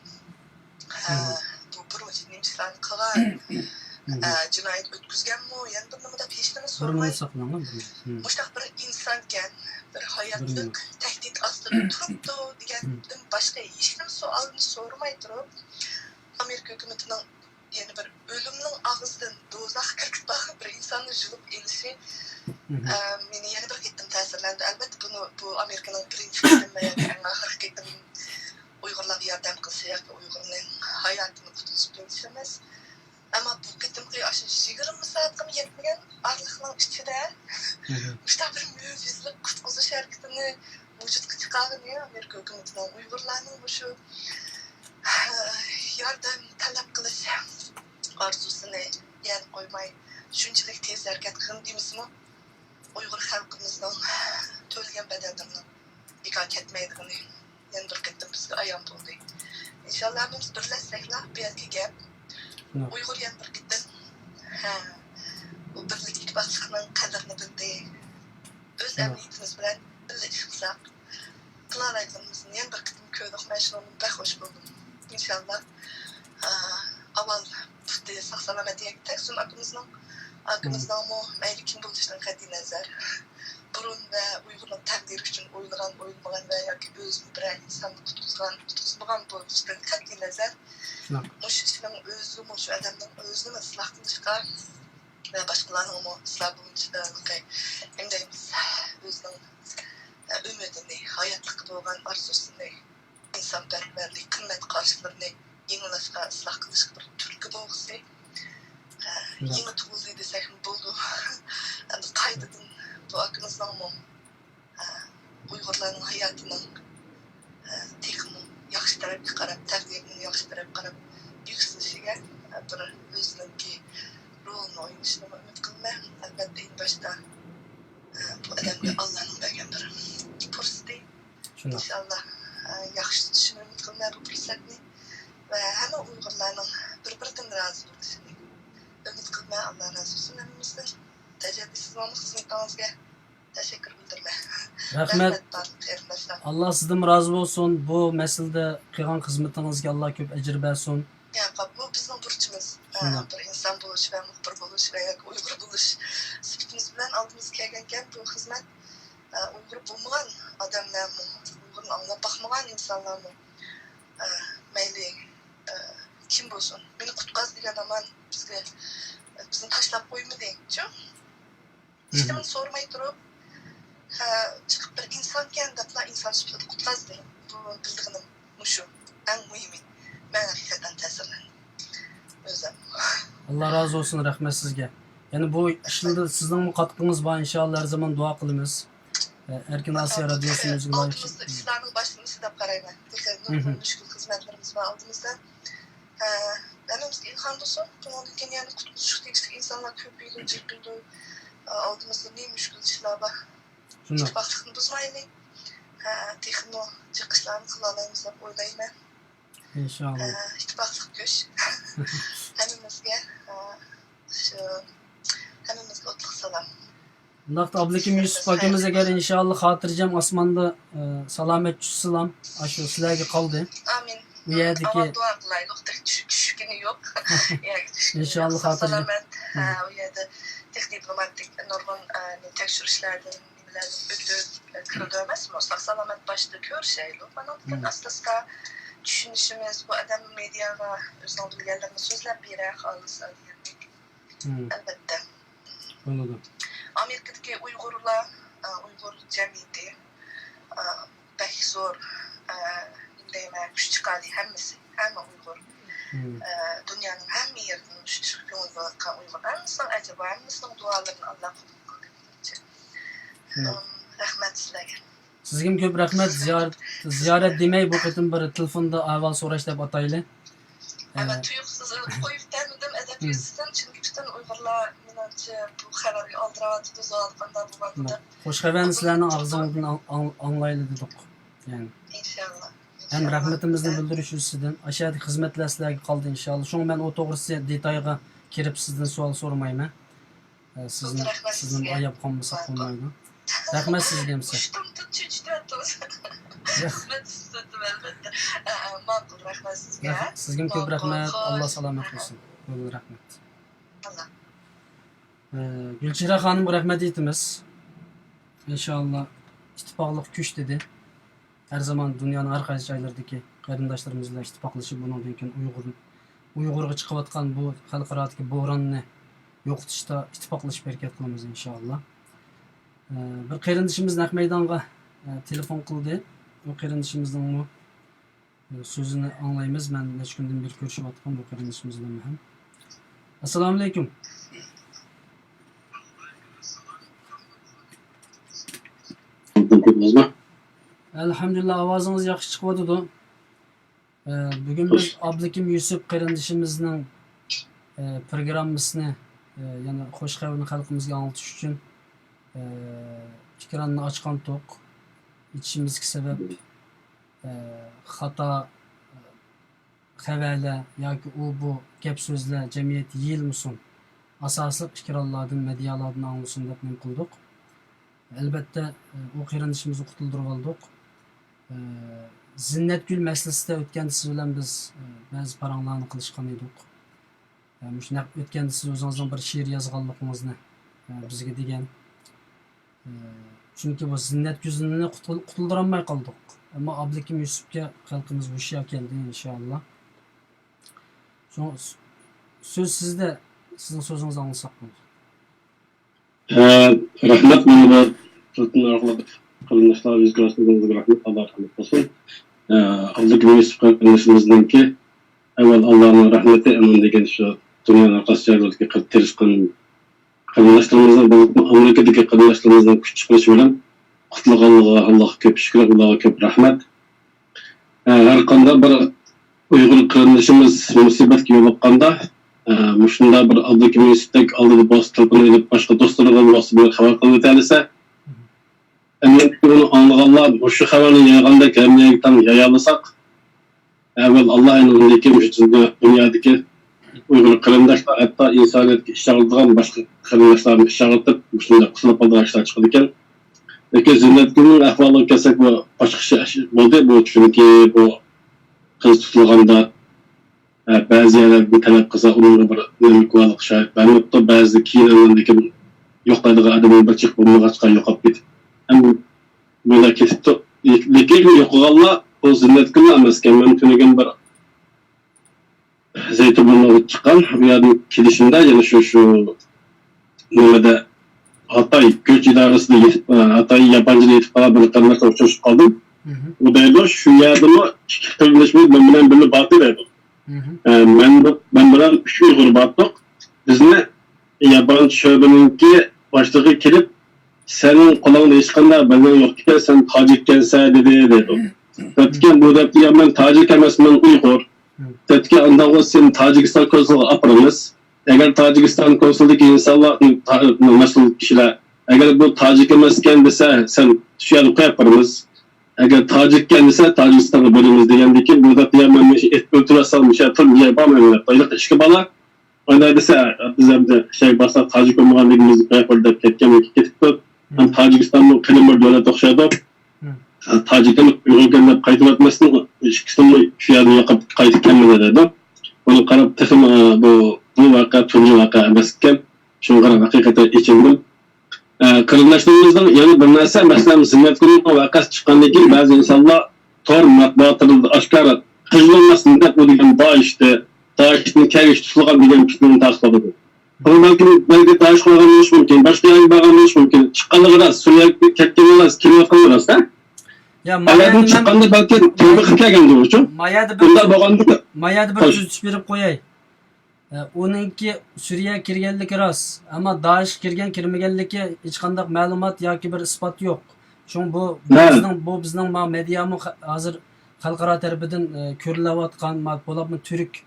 ئا، مم. بۇ بۇرۇن نېمە ئىشلارنى قىلغان؟ مم. ئا، جىنايەت ئۆتكۈزگەنمۇ؟ يەنە بىر نېمە دەپ ھېچنېمە بىر مىنۇت سورىماي، ساقلاڭ، بىر مىنۇت. مم. مۇشۇنداق بىر ئىنسانكەن، بىر بىر ھاياتلىق مىنۇت. تەھدىت ئاستىدا تۇرۇپتۇ دېگەندىن باشقا ھېچنېمە سوئالنى سورىماي تۇرۇپ، ئامېرىكا ھۆكۈمىتىنىڭ يەنە بىر ئۆلۈمنىڭ ئاغزىدىن دوزاخقا كىرگۈزۈپ بارغان بىر ئىنساننى يۇلۇپ ئېلىشى، مم. ئە، مېنى يەنە بىر قېتىم تەسىرلەندۈردى. ئەلۋەتتە، بۇنى، بۇ ئامېرىكىنىڭ بىرىنچى قېتىم ۋە ياكى ئەڭ ئاخىرقى قېتىم ئۇيغۇرلارغا ياردەم قىلىشى ياكى ئۇيغۇرنىڭ ھاياتىنى قۇتقۇزۇش بولۇشى ئەمەس. ئەمما بۇ قېتىمقى ئاشۇ يىگىرمە سائەتكىمۇ يەتمىگەن ئارىلىقنىڭ ئىچىدە مم. مۇشۇنداق بىر مۆجىزىلىك قۇتقۇزۇش ھەرىكىتىنى ۋۇجۇدقا چىقارغىنى ئامېرىكا ھۆكۈمىتىنىڭ ئۇيغۇرلارنىڭ مۇشۇ ياردەم تەلەپ قىلىش ئارزۇسىنى يەنە قويماي، شۇنچىلىك تېز ھەرىكەت قىلغىنى دېمىسىمۇ، ئۇيغۇر خەلقىمىزنىڭ تۆلىگەن بەدەللىرىنىڭ بىكار كەتمەيدىغىنى يەنە بىر قېتىم بىزگە ئايان بولدى. ئىنشاللا، ھەممىمىز بىرلەشسەكلا، بۇ يەردىكى گەپ، مم. ئۇيغۇر يەنە بىر قېتىم، ھە، بۇ بىرلىك ئىتتىپاقلىقنىڭ قەدرىنى بىلدى. ئۆز مم. ئەمەلىيىتىمىز بىلەن بىللە ئىش قىلساق، قىلالايدىغىنىمىزنى يەنە بىر قېتىم كۆردۇق. مەن شۇنىڭدىن بەك خوش بولدۇم. ئىنشاللا، ئا، ئاۋۋال پۇتى ساق-سالامەت يەرگە تەگسۇن ئاكىمىزنىڭ. ئاكىمىزنىڭمۇ مەيلى كىم بولۇشىدىن قەتئىينەزەر، بۇرۇن ۋە ئۇيغۇرنىڭ تەقدىرى ئۈچۈن ئويلىغان، ئويلىمىغان ۋە ياكى ئۆزىمۇ بىرەر ئىنساننى قۇتقۇزغان، قۇتقۇزمىغان بولۇشىدىن قەتئىينەزەر، شۇنداق. مۇشۇ ئىشنىڭ ئۆزىمۇ، شۇ ئادەمنىڭ ئۆزىنىمۇ ئىسلاھ قىلىشقا ۋە باشقىلارنىڭمۇ ئىسلاھ بولۇشىدا، نېمە دەيمىز، ئۆزىنىڭ ئۈمىدىنى، ھاياتلىققا بولغان ئارزۇسىنى، ئىنسانپەرۋەرلىك قىممەت قارىشلىرىنى يېڭىلاشقا، ئىسلاھ قىلىشقا بىر تۈرتكە بولغۇسى. ئە، شۇنداق. يېڭى تۇغۇلدى دېسەكمۇ بولىدۇ. ئەمدى قايتىدىن بۇ ئاكىمىزنىڭمۇ، ئە، ئۇيغۇرلارنىڭ ھاياتىنىڭ، ئە، تېخىمۇ ياخشى تەرەپكە قاراپ، تەقدىرىنىڭ ياخشى تەرەپكە قاراپ يۈكسىلىشىگە، ئە، بىر ئۆزىنىڭكى رولىنى ئوينىشىنىمۇ ئۈمىد قىلىمەن. ئەلۋەتتە، ئەڭ باشتا، ئە، بۇ ئادەمگە ئاللانىڭ بەرگەن بىر پۇرسىتى. شۇنداق. ئىنشاللا، ئە، ياخشى تۇتۇشىنى ئۈمىد قىلىمەن بۇ پۇرسەتنى. ۋە ھەممە ئۇيغۇرلارنىڭ بىر-بىرىدىن رازى بولۇشىنى ئۈمىد قىلىمەن. ئاللا رازى بولسۇن ھەممىمىزدىن. تەجەددى سىزنىڭمۇ خىزمىتىڭىزگە تەشەككۈر بىلدۈرىمەن. رەھمەت. رەھمەت بارلىق قېرىنداشلار. ئاللا سىزدىنمۇ رازى بولسۇن. بۇ مەسىلىدە قىلغان خىزمىتىڭىزگە ئاللا كۆپ ئەجىر بەرسۇن. ياق، بۇ بىزنىڭ بۇرچىمىز. شۇنداق. بىر ئىنسان بولۇش ۋە مۇخبىر بولۇش ۋە ياكى ئۇيغۇر بولۇش سۈپىتىمىز بىلەن ئالدىمىزغا كەلگەنكەن بۇ خىزمەت. ئۇيغۇر بولمىغان ئادەملەرمۇ، ئۇيغۇرنى ئاڭلاپ باقمىغان ئىنسانلارمۇ، مەيلى كىم بولسۇن، مېنى قۇتقاز دېگەن ھامان بىزگە، بىزنى تاشلاپ قويمىدى، شۇ. ھېچنېمىنى سورىماي تۇرۇپ، ھە، چىقىپ بىر ئىنسانكەن دەپلا ئىنسان سۈپىتىدە قۇتقازدى. بۇ بىلىدىغىنىم مۇشۇ. ئەڭ مۇھىمى، مەن ھەقىقەتەن تەسىرلەندىم. ئۆزۈم. ئاللا رازى بولسۇن، رەھمەت سىزگە. يەنە بۇ ئىشلاردا سىزنىڭمۇ قاتقىڭىز بار، ئىنشائاللا، ھەر زامان دۇئا قىلىمىز. ئە، ئەركىن ئاسىيا رادىيوسى مۇزىكا ئالدىمىزدا ئىشلارنىڭ باشلىنىشى دەپ قارايمەن. تېخى نۇرغۇن مۈشكۈل خىزمەتلىرىمىز بار ئالدىمىزدا. ھە، ھەممىمىزگە ئىلھام بولسۇن. بۇنىڭدىن كېيىن يەنە قۇتقۇزۇشقا تېگىشلىك ئىنسانلار كۆپىيىدۇ، جىقىيدۇ. ئالدىمىزدا نېمە مۈشكۈل ئىشلار بار. شۇنداق. ئىتتىپاقلىقنى بۇزمايلى. ھە، تېخىمۇ جىق ئىشلارنى قىلالايمىز دەپ ئويلايمەن. ئىنشاللا. ئىتتىپاقلىق كۈچ. ھەممىمىزگە، شۇ، ھەممىمىزگە ئوتلۇق سالام. ئۇنداقتا ئابلىكىم يۈسۈپ ئاكىمىز ئەگەر ئىنشاللا خاتىرجەم ئاسماندا، ئە، سالامەت چۈشسىلام، ئاشۇ سىلەرگە قالدى. ئامىن. ئۇ يەردىكى ئامال دۇئا قىلايلۇق، تېخى چۈش-، چۈشكىنى يوق. يەرگە چۈشكىنى يوق. ئىنشاللا ساق خاتىرجەم. سالامەت. ھە، ئۇ يەردە تېخى دىپلوماتىك نۇرغۇن، ئە، تەكشۈرۈشلەردىن، نېمىلەردىن ئۆتۈپ، ئە، كىرىدۇ ئەمەسمۇ؟ ساق سالامەت باشتا كۆرۈشەيلۇق. ئانىڭدىن كېيىن ئاستا ئاستا چۈشىنىشىمىز، بۇ ئادەم مېدىياغا ئۆزىنىڭ بىلگەنلىرىنى سۆزلەپ بېرە خالىسا دېگەندەك. ئەلۋەتتە. بولىدۇ. ئامېرىكىدىكى ئۇيغۇرلار، ئە، ئۇيغۇر جەمئىيىتى، ئە، بەك زور، ئە، نېمە دەيمەن، كۈچ چىقاردى ھەممىسى، ھەممە ئۇيغۇر. ئە، دۇنيانىڭ ھەممە يېرىدىن مۇشۇ ئىشقا كۆڭۈل بۆلۈۋاتقان ئۇيغۇر ھەممىسىنىڭ ئەجرى ۋە ھەممىسىنىڭ دۇئالىرىنى ئاللا قوبۇل قىلدى، مېنىڭچە. ئەم، رەھمەت سىلەرگە. سىزگىمۇ كۆپ رەھمەت. زىيارەت، زىيارەت دېمەي، بۇ قېتىم بىر تېلېفوندا ئەھۋال سوراش دەپ ئاتايلى. ئەمما تۇيۇقسىز قويۇپ بەرمىدىم، ئەدەپ يۈزىسىدىن، چۈنكى پۈتۈن ئۇيغۇرلار، مېنىڭچە، بۇ خەۋەرگە ئالدىراۋاتىدۇ، زادى قانداق بولغاندۇ دەپ. خوش خەۋەرنى سىلەرنىڭ ئاغزىڭىزدىن ئاڭ-، ئاڭ-، ئاڭلايلى دېدۇق. يەنى. ئىنشاللا. ھەم رەھمىتىمىزنى بىلدۈرۈش يۈزىسىدىن، ئاشۇ يەردىكى خىزمەتلەر سىلەرگە قالدى، ئىنشاللا. شۇڭا مەن ئۇ توغرىسى دېتايغا كىرىپ سىزدىن سوئال سورىمايمەن. ئە، سىزنى، سىزنى ئاياپ قالمىساق بولمايدۇ. رەھمەت سىزگە ھەمسە. خىزمەت ئىستىدىم، ئەلۋەتتە. ئە، ئە، ماقۇل، رەھمەت سىزگە. سىزگىمۇ كۆپ رەھمەت. ئاللا سالامەت قىلسۇن. رەھمەت. ئە، گۈلچېھرە خانىمغا رەھمەت ئېيتىمىز. ئىنشاللا ئىتتىپاقلىق كۈچ دېدى. ھەر زامان دۇنيانىڭ ھەر قايسى جايلىرىدىكى قېرىنداشلىرىمىز بىلەن ئىتتىپاقلىشىپ، بۇنىڭدىن كېيىن ئۇيغۇر، ئۇيغۇرغا چىقىۋاتقان بۇ خەلقئارادىكى بوھراننى يوقىتىشتا ئىتتىپاقلىشىپ ھەرىكەت قىلىمىز، ئىنشاللا. ئە، بىر قېرىندىشىمىز نەق مەيدانغا، ئە، تېلېفون قىلدى. بۇ قېرىندىشىمىزنىڭمۇ، ئە، سۆزىنى ئاڭلايمىز. مەن نەچچە كۈندىن بېرى كۆرۈشۈۋاتقان بۇ قېرىندىشىمىز بىلەن ھەم. ئەسسالامۇئەلەيكۇم. ئەلھەمدۇلىللا، ئاۋازىڭىز ياخشى چىقىۋاتىدۇ. ئە، بۈگۈن بىز ئابلىكىم يۈسۈپ قېرىندىشىمىزنىڭ، ئە، پروگراممىسىنى، ئە، يەنى خوش خەۋىرىنى خەلقىمىزگە ئاڭلىتىش ئۈچۈن، ئە، ئېكراننى ئاچقانتۇق. ئېچىشىمىزدىكى سەۋەب، ئە، خاتا خەۋەرلەر ياكى ئۇ بۇ گەپ سۆزلەر جەمئىيەتتە يېيىلمىسۇن، ئاساسلىق ئېكرانلاردىن، مېدىيالاردىن ئاڭلىسۇن دەپ نېمە قىلدۇق. ئەلۋەتتە، ئۇ قېرىندىشىمىزنى قۇتۇلدۇرۇۋالدۇق. زىننەتگۈل مەسىلىسىدە ئۆتكەندە سىز بىلەن بىز بەزى پاراڭلارنى قىلىشقان ئىدۇق. مۇشۇ نەق ئۆتكەندە سىز ئۆزىڭىزنىڭ بىر شېئىر يازغانلىقىڭىزنى بىزگە دېگەن. ئە، چۈنكى بۇ زىننەتگۈلنى قۇتۇل-، قۇتۇلدۇرالماي قالدۇق. ئەمما ئابلىكىم يۈسۈپكە خەلقىمىز ھوشيار كەلدى، ئىنشائاللا. شۇڭا سۆ-، سۆز سىزدە، سىزنىڭ سۆزىڭىزنى ئاڭلىساق بولىدۇ. ئە، رەھمەت، مانا بۇ تېلېفون ئارقىلىق قېرىنداشلار يۈز كۆرۈشكىنىڭىزگە رەھمەت، ئاللا رەھمەت قىلسۇن. ئە، ئابلىكىم يۈسۈپ قېرىندىشىمىزنىڭكى ئەۋۋەل ئاللانىڭ رەھمىتى، ئاندىن كېيىن شۇ دۇنيانىڭ ھەر قايسى جايلىرىدىكى قىل-، تىرىشقان قېرىنداشلىرىمىزنىڭ، بولۇپمۇ ئامېرىكىدىكى قېرىنداشلىرىمىزنىڭ كۈچ چىقىرىشى بىلەن قۇتۇلغانلىقىغا ئاللاغا كۆپ شۈكۈر، ئاللاغا كۆپ رەھمەت. ئە، ھەر قانداق بىر ئۇيغۇر قېرىندىشىمىز مۇسىبەتكە يولۇققاندا، ئە، مۇشۇنداق بىر ئابلىكىم يۈسۈپتەك ئالدىدا بولسا تېلېفون ئېلىپ باشقا دوستلىرىغا بولسا بىر خەۋەر قىلىۋېتەلىسە، ئەلۋەتتە ئۇنى ئاڭلىغانلار مۇشۇ خەۋەرنى يايغاندەك ھەممىگە تەڭ يايالىساق، ئەۋۋەل ئاللا، ئاندىن كېيىن مۇشۇ دۇنيا-، دۇنيادىكى ئۇيغۇر قېرىنداشلار، ھەتتا ئىنسانىيەتكە ئىش ئاغرىتىدىغان باشقا قېرىنداشلارنى ئىش ئاغرىتىپ، مۇشۇنداق قىسىلىپ قالىدىغان ئىشلار چىقىدىكەن. لېكىن زىننەتگۈلنىڭ ئەھۋالىغا كەلسەك، بۇ باشقىچە ئىش بولدى. بۇ چۈنكى بۇ قىز تۇتۇلغاندا، ئە، بەزى يەرلەردىن تەلەپ قىلسا، ئۇنىڭغا بىر نېمە گۇۋاھلىق شاھىت بەرمەپتۇ. بەزىدە كېيىن ئاندىن كېيىن يوقلايدىغان ئادەمنىڭ بىر چېكى بولمىغاچقا يوقاپ كېتىپ، ھەم بۇنداق كېتىپتۇ. لېكىن يوقىغانلار بۇ زىننەتگۈللا ئەمەسكەن. مەن تۈنۈگۈن بىر زەيتۇنبۇرنىغا چىققان، ئۇ يەردىن كېلىشىمدە يەنە شۇ، شۇ نېمىدە، خىتاي كۆچ ئىدارىسىدە يېتىپ، خىتاي ياپونچىدا يېتىپ قالغان بىر قېرىنداشقا ئۇچرىشىپ قالدىم. ئۇ دەيدۇ، شۇ يەردىمۇ ئىككى قېرىندىشىمىز مەن بىلەن بىللە باردى دەيدۇ. ئە، مەن، مەن بىلەن ئۈچ ئۇيغۇر باردۇق. بىزنى ياپونچە شۆبىنىڭكى باشلىقى كېلىپ، سېنىڭ قولۇڭدا ھېچقانداق بەلگىڭ يوقكەن، سەن تاجىككەنسەن دېدى، دەيدۇ. دەپتىكەن، بۇ دەپتۇ، يا مەن تاجىك ئەمەسمەن، ئۇيغۇر. دەپتىكى، ئانداق بولسا سېنى تاجىكىستان كونسۇلىغا ئاپىرىمىز. ئەگەر تاجىكىستان كونسۇلىدىكى ئىنسانلار، تا-، مەسئۇل كىشىلەر، ئەگەر بۇ تاجىك ئەمەسكەن دېسە، سەن شۇ يەردە قويۇپ بېرىمىز. ئەگەر تاجىككەن دېسە، تاجىكىستانغا بېرىمىز دېگەندىكىن، بۇ دەپتۇ، يا مەن مۇشۇ ئېتىپ ئۆلتۈرۈۋەتسەم، مۇشۇ يەردە تۇرۇپ، يەر بارمايمەن دەپتۇ. ھېلىقى ئىككى بالا ئانداق دېسە، بىز ئەمدى شەيخ بارساق تاجىك بولمىغانلىقىمىزنى قويۇپ دەپ كەتكەن، كېتىپتۇ. ھەم تاجىكىستانمۇ قېنى بىر دۆلەت ئوخشايدۇ. ھە، تاجىكلار ئۇيغۇركەن دەپ قايتۇرۇۋەتمەستىن، ئىككىسىنىمۇ شۇ يەردىن يوقاپ قايتىپ كەلمىدى دەيدۇ. بۇنى قاراپ تېخىمۇ بۇ، بۇ ۋەقە تۇنجى ۋەقە ئەمەس ئىكەن. شۇڭا قاراپ ھەقىقەتەن ئېچىندىم. ئە، قېرىنداشلىرىمىزنىڭ يەنە بىر نەرسە، مەسىلەن، زىننەتگۈلنىڭ ۋەقەسى چىققاندىن كېيىن بەزى ئىنسانلار تور مەتبۇئاتلىرىدا ئاشكارا قىزىلماسلىق دەپ ئۇ دېگەن دائىشتى، دائىشتىن كەلگۈچ تۇتۇلغان دېگەن پىكىرنى تارقىتىۋاتىدۇ. بۇ بەلكىم، بەلكى دائىش قىلغان بولۇشى مۇمكىن، باشقا يەرگە بارغان بولۇشى مۇمكىن. چىققانلىقى راست، سۈرىيەگە كەتكىنى راست، كېلىۋاتقانلىقى راست، ھە؟ ما يەردىن چىققاندا بەلكى تەۋبە قىلىپ كەلگەندۇرچۇ؟ ما يەردە بىر، ئۇنداق بولغاندا، ما يەردە بىر تۈزىتىش بېرىپ قوياي. ئە، ئۇنىڭكى سۈرىيەگە كىرگەنلىكى راست، ئەمما دائىشقا كىرگەن، كىرمىگەنلىكى ھېچقانداق مەلۇمات ياكى بىر ئىسپات يوق. شۇڭا بۇ، بۇ بىزنىڭ، بۇ بىزنىڭ ما مېدىيامۇ خە-، ھازىر خەلقئارا تەرىپىدىن، ئە، كۆرۈلۈۋاتقان، ما-، بولۇپمۇ تۈرك،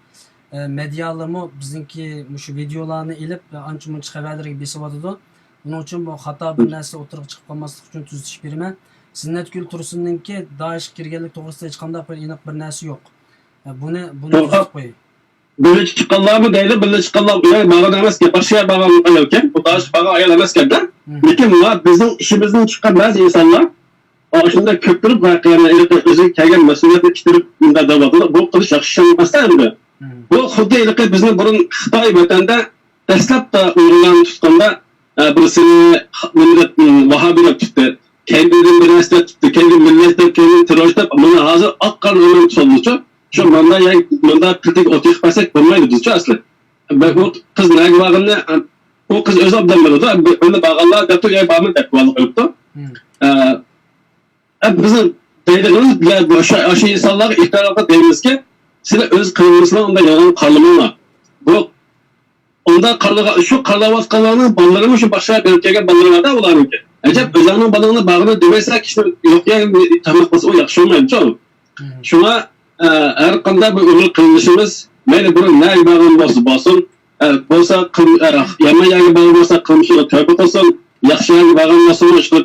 ئە، مېدىيالىرىمۇ بىزنىڭكى مۇشۇ ۋىدېئولارنى ئېلىپ، ئانچە-مۇنچە خەۋەرلەرگە بېسىۋاتىدۇ. بۇنىڭ ئۈچۈن بۇ خاتا بىر نەرسە ئوتتۇرىغا چىقىپ قالماسلىق ئۈچۈن تۈزىتىش بېرىمەن. زىننەتگۈل تۇرسۇننىڭكى دائىشقا كىرگەنلىكى توغرىسىدا ھېچقانداق بىر ئېنىق بىر نەرسە يوق. ئە، بۇنى، بۇنى تۈزىتىپ قوياي. بىرلىككە چىققانلارمۇ دەيدۇ، بىرلىككە چىققانلار بۇ يەر بارغان ئەمەسكەن، باشقا يەر بارغان ئايالكەن، بۇ داش بارغان ئايال ئەمەسكەن-دە. لېكىن مانا بىزنىڭ ئىچىمىزدىن چىققان بەزى ئىنسانلار ئاشۇنداق كۆپتۈرۈپ ۋەقەنى ئېلىپ ئۆزىگە كەلگەن مەسئۇلىيەتنى پۈتتۈرۈپ مۇنداق دەۋاتىدۇ. بۇ قىلىش ياخشى ئىش ئەمەس ئەمدى. بۇ خۇددى ھېلىقى بىزنى بۇرۇن خىتاي ۋەتەندە دەسلەپتە ئۇيغۇرلارنى تۇتقاندا، ئە، بىرسىنى نېمە دەپ، ۋاھابىي دەپ تۇتتى. كەينىدىن بىر نەرسە دەپ تۇتتى. كەينىدىن مىللەت دەپ، كەينىدىن تېررورىست دەپ، مانا ھازىر ئاق قارا ئۆمەك تۇتۇلدىچۇ. شۇ مانداق يەر، مانداق پىلتىگە ئوت يېقىپ بەرسەك بولمايدۇ بىزچۇ ئەسلى. بە-، ئۇ قىز نەگە بارغىنىنى، ئۇ قىز ئۆزى ئوبدان بىلىدۇ. ئەمدى بارغانلار دەپتۇ، يا بارمىدى دەپ گۇۋاھلىق قىلىپتۇ. ئە، ئە، بىزنىڭ دەيدىغىنىمىز، بىلە-، شۇ، شۇ ئىنسانلارغا ئېھتىرامغا دەيمىزكى، سىلەر ئۆز قىلمىشىڭلار ئۇنداق يالغان قارىلىماڭلار. بۇ ئۇنداق قارىلىغان، شۇ قارىلىۋاتقانلارنىڭ بالىلىرىمۇ شۇ باشقا بېرىپ كەلگەن بالىلىرى بار-دە ئۇلارنىڭكى. ئەجەب، ئۆزۈڭنىڭ بالىڭنى بارغىنى دېمەيسەن، كىشىنى يوق يەرگە تاماق قىلسا ئۇ ياخشى بولمايدۇ. شۇڭا، ئە، ھەر قانداق بىر ئۆمۈر قىلمىشىمىز، مەيلى بۇرۇن نەگە بارغان بولسا بولسۇن، ئە، بولسا قىل-، ئە، يامان يەرگە بارغان بولسا قىلمىشىغا تەۋبە قىلسۇن، ياخشى يەرگە بارغان بولسا شۇ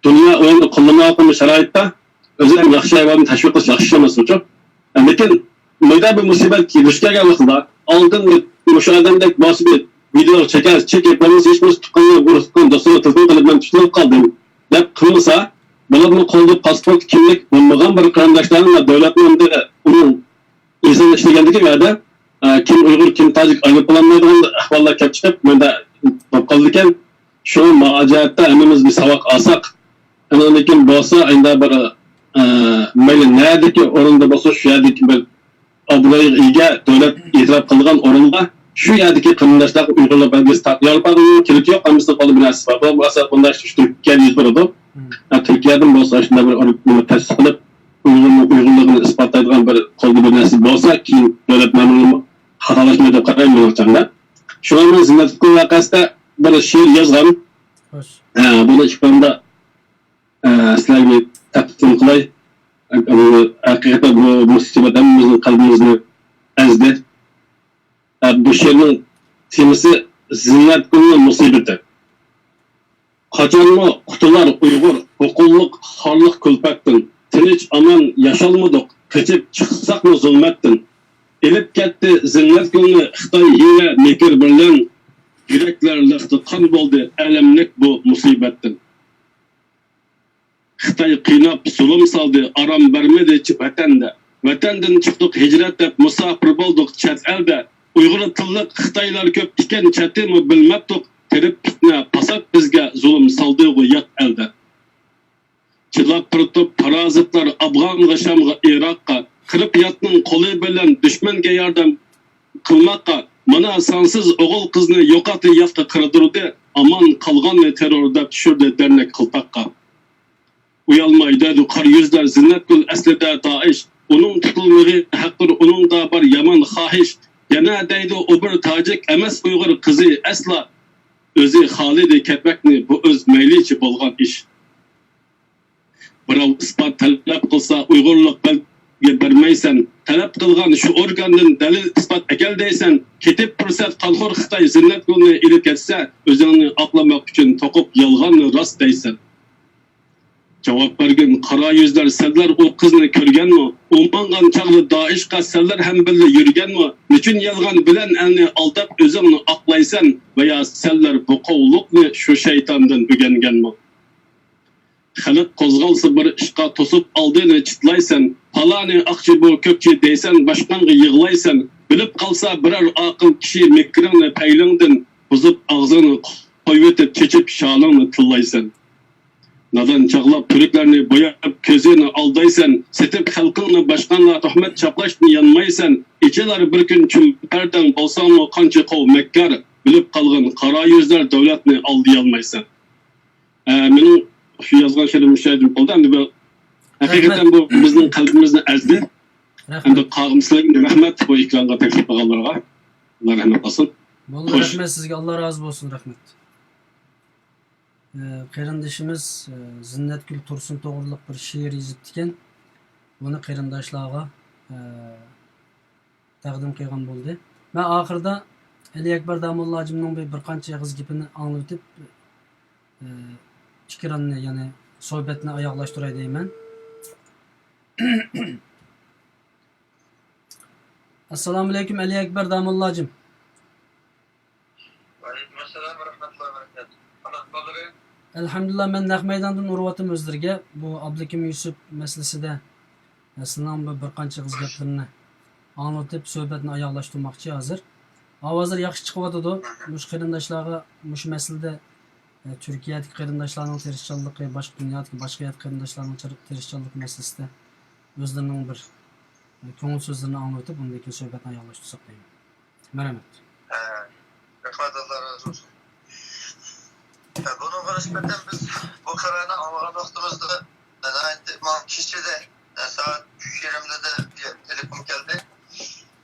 دۇنيا ئويۇندا قوللىماۋاتقان شارائىتتا ئۆزى ھەم ياخشى ھايۋاننى تەشۋىق قىلىش ياخشى ئىش ئەمەسمۇچۇ؟ لېكىن مۇنداق بىر مۇسىبەت دۇچ كەلگەن ۋاقتىدا ئالدىن مۇشۇ ئادەمدەك بولسا بىر ۋىدېو چېكەر، چېكىپ، بولمىسا ھېچ بولمىسا تۇغقانلار، ئۇرۇق تۇغقان دوستلارغا تېلېفون قىلىپ، مەن تۇتۇلۇپ قالدىم دەپ قىلمىسا، بولۇپمۇ قولىدا پاسپورت، كىملىك بولمىغان بىر قېرىنداشلارنىڭ دۆلەتنىڭ ئۇنىڭ ئىنسان ئىشلىگەندىكى يەردە، ئە، كىم ئۇيغۇر، كىم تاجىك ئايرىپ بولالمايدىغان ئەھۋاللار كەپ چىقىپ، مۇنداق بولۇپ قالىدىكەن. شۇ مۇراجىئەتتە ھەممىمىز بىر ساۋاق ئالساق، ئۇنىڭدىن كېيىن بولسا، ئەمدى بىر، ئە، مەيلى نەدىكى ئورۇندا بولسا، شۇ يەردىكى بىر ئابرۇيغا ئىگە، دۆلەت ئېتىراپ قىلىدىغان ئورۇنغا شۇ يەردىكى قېرىنداشلارغا ئۇيغۇرلار بەلگىسى تارت-، ياۋروپادىمۇ كېرىكى يوق، ھەممىسىنىڭ قولىدا بىر نەرسىسى بار. بۇ مەسىلە بۇنداق ئىش تۈركىيەدە يۈز بېرىدۇ. ھە، تۈركىيەدىن بولسا شۇنداق بىر ئورۇن تەسىس قىلىپ، ئۇيغۇرنىڭ ئۇيغۇرلۇقىنى ئىسپاتلايدىغان بىر قولدا بىر نەرسە بولسا، كېيىن دۆلەت مەمۇرىيىتى خاتالاشمايدۇ دەپ قارايمەن مېنىڭچە. شۇڭا مەن زىننەتگۈل ۋەقەسىدە بىر شېئىر يازغان. ھە، بۇنى ئىككى قولۇمدا، ئە، سىلەرگە تەقدىم قىلاي. ھەقىقەتەن بۇ مۇسىبەت ھەممىمىزنىڭ قەلبىمىزنى ئەزدى. ئە، بۇ شېئىرنىڭ تېمىسى زىننەتگۈلنىڭ مۇسىبىتى. قاچانمۇ قۇتۇلار ئۇيغۇر بۇ قۇللۇق، خارلىق، كۈلپەتتىن؟ تىنچ ئامان ياشالمىدۇق، قېچىپ چىقساقمۇ زۇلمەتتىن. ئېلىپ كەتتى زىننەتگۈلنى خىتاي ھىيلە، مىكىر بىلەن. يۈرەكلەر لىقتى قان بولدى ئەلەملىك بۇ مۇسىبەتتىن. خىتاي قىيناپ زۇلۇم سالدى، ئارام بەرمىدى چ-، ۋەتەندە. ۋەتەندىن چىقتۇق ھىجرەت دەپ، مۇساپىر بولدۇق چەت ئەلدە. ئۇيغۇر تىللىق خىتايلار كۆپ ئىكەن، چەتىمۇ بىلمەپتۇق. تېرىپ پىتنە، پاسات بىزگە زۇلۇم سالدىغۇ يات ئەلدە. چىلاپ بىر توپ پارازىتلار ئافغانغا، شامغا، ئىراققا. قىرىپ ياتنىڭ قولى بىلەن دۈشمەنگە ياردەم قىلماققا. مانا سانسىز ئوغۇل قىزنى يوقاتتى، ياتقا قىردۇردى. ئامان قالغاننى تېررور دەپ چۈشۈردى دەرنەك قىلتاققا. ئۇيالماي دەيدۇ قارا يۈزلەر، زىننەتگۈل ئەسلىدە دائىش. ئۇنىڭ تۇتۇلمىقى ھەقتۇر، ئۇنىڭدا بار يامان خاھىش. يەنە دەيدۇ ئۇ بىر تاجىك ئەمەس ئۇيغۇر قىزى ئەسلا. ئۆزى خالىدى كەتمەكنى، بۇ ئۆز مەيلىچە بولغان ئىش. بىراۋ ئىسپات تەلەپ قىلسا ئۇيغۇرلۇق بەل-، بەرمەيسەن. تەلەپ قىلغان شۇ ئورگاندىن دەلىل-ئىسپات ئەكەل دەيسەن. كېتىپ پۇرسەت، قالخور خىتاي زىننەتگۈلنى ئېلىپ كەتسە، ئۆزۈڭنى ئاقلىماق ئۈچۈن توقۇپ يالغاننى راست دەيسەن. جاۋاب بەرگىن، قارا يۈزلەر، سەنلەر ئۇ قىزنى كۆرگەنمۇ؟ ئۇ ماڭغان چاغدا دائىشقا سەنلەر ھەم بىللە يۈرگەنمۇ؟ نېچۈن يالغان بىلەن ئەلنى ئالداپ ئۆزۈڭنى ئاقلايسەن؟ ۋە يا سەنلەر بۇ قوۋلۇقنى شۇ شەيتاندىن ئۆگەنگەنمۇ؟ خەلق قوزغالسا بىر ئىشقا توسۇپ ئالدىنى چىتلايسەن، پالانى ئاقچى بۇ كۆكچى دەيسەن، باشقاڭغا يىغلايسەن، بىلىپ قالسا بىرەر ئاقىل كىشى مىكرىڭنى پەيلىڭدىن بۇزۇپ ئاغزىڭنى قويۇۋېتىپ چېچىپ شالىڭنى تىللايسەن. نادان چاغلاپ تۈركلەرنى بوياپ كۆزىنى ئالدايسەن، سېتىپ خەلقىڭنى باشقاڭغا تۆھمەت چاپلاشنى يانمايسەن، ئېچىلار بىر كۈن چۈمپەردەڭ بولساڭمۇ قانچە قوۋ مەككار، بىلىپ قالغىن قارا يۈزلەر دۆلەتنى ئالدىيالمايسەن. ئە، مېنىڭ شۇ يازغان شېئىرىم مۇشۇ يەردىن بولدى. ئەمدى بۇ ھەقىقەتەن بۇ بىزنىڭ قەلبىمىزنى ئەزدى. رەھمەت. ئەمدى قالغان سىلەرگە رەھمەت بۇ ئېكرانغا تەكلىپ قىلغانلارغا. ئاللا رەھمەت قىلسۇن. بولدى، خوش. رەھمەت سىزگە، ئاللا رازى بولسۇن، رەھمەت. ئە، قېرىندىشىمىز، ئە، زىننەتگۈل تۇرسۇن توغرىلىق بىر شېئىر يېزىپتىكەن. بۇنى قېرىنداشلارغا، ئە، تەقدىم قىلغان بولدى. مەن ئاخىرىدا ئەلى ئەكبەر داموللا ھاجىمنىڭ بىر، بىر قانچە ئېغىز گېپىنى ئاڭلىۋېتىپ، ئە، ئېكراننى، يەنى سۆھبەتنى ئاياغلاشتۇراي دەيمەن. ئەسسالامۇئەلەيكۇم، ئەلى ئەكبەر داموللا ھاجىم. ۋەئەلەيكۇم ئەسسالام ۋە رەھمەتۇللاھى ۋە بەرەكاتۇھ. قانداق ئەھۋاللىرى؟ ئەلھەمدۇلىللا، مەن نەق مەيداندىن ئۇرۇۋاتىمەن ئۆزلىرىگە. بۇ ئابلىكىم يۈسۈپ مەسىلىسىدە، مە، سىلەرنىڭ بىر، بىر قانچە ئېغىز گەپلىرىنى ئاڭلىتىپ، سۆھبەتنى ئاياغلاشتۇرماقچى ھازىر. ئاۋازلار ياخشى چىقىۋاتىدۇ. مۇشۇ قېرىنداشلارغا مۇشۇ مەسىلىدە، ئە، تۈركىيەدىكى قېرىنداشلارنىڭ تىرىشچانلىقى، باشقا دۇنيادىكى، باشقا يەردىكى قېرىنداشلارنىڭ چىر-، تىرىشچانلىقى مەسىلىسىدە ئۆزلىرىنىڭ بىر، ئە، كۆڭۈل سۆزلىرىنى ئاڭلىتىپ، ئۇندىن كېيىن سۆھبەتنى ئاياغلاشتۇرساق دەيمەن. مەرھەمەت. ھە، رەھمەت، ئاللا رازى بولسۇن. ھە، بۇنىڭغا نىسبەتەن بىز بۇ خەۋەرنى ئاڭلىغان ۋاقتىمىزدا، ناھايىتى ماڭا كېچىدە، سائەت ئۈچ يېرىملىرىدا بىر تېلېفون كەلدى.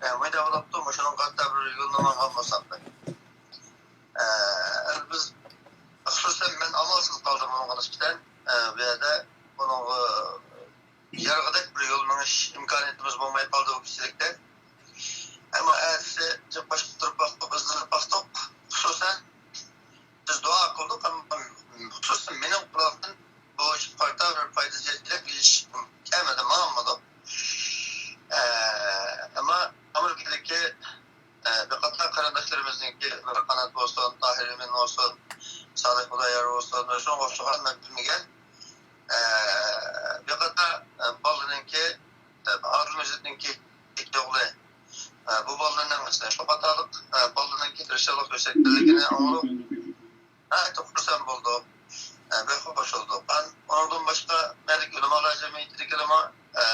ھە، مۇنداق بولۇپتۇ، مۇشۇنىڭغا قارىتا بىر يولنى ماڭغان بولساق دەپ. ئە، بىز، خۇسۇسەن مەن ئامالسىز قالدىم بۇنىڭغا نىسبەتەن. ئە، بۇ يەردە بۇنىڭغا يارىغۇدەك بىر يول مېڭىش ئىمكانىيىتىمىز بولماي قالدى بۇ كېچىلىكتە. ئەمما ئەتىسى جىق باشقا تۇرۇپ باقتۇق، ئىزدىنىپ باقتۇق. خۇسۇسەن بىز دۇئا قىلدۇق، ئەمما خۇسۇسەن مېنىڭ قۇلاقتىن بۇ ئىشقا قارىتا بىر پايدىسىز ھېچ گەپ كەلمىدى، ماڭمىدۇق. ئە، ئەمما ئامېرىكىدىكى، ئە، بىر قاتار قېرىنداشلىرىمىزنىڭكى، مىرقانات بولسۇن، تاھىر ئىمىن بولسۇن، سالىھ خۇدايار بولسۇن ۋە شۇنىڭغا ئوخشىغان مەن بىلمىگەن، ئە، بىر قاتار، ئە، بالىنىڭكى، ئە، ئادىل مەجىدنىڭكى ئوغلى، ئە، بۇ بالىنىڭ، شۇ قاتارلىق، ئە، بالىنىڭكى تىرىشچانلىق كۆرسەتكەنلىكىنى ئاڭلاپ، ناھايىتى خۇرسەن بولدۇق. ئە، بەك خوش بولدۇق. ئان-، ئۇنىڭدىن باشقا، مەلىك ئۆلىمالار جەمئىيىتىدىكىلىمۇ، ئە،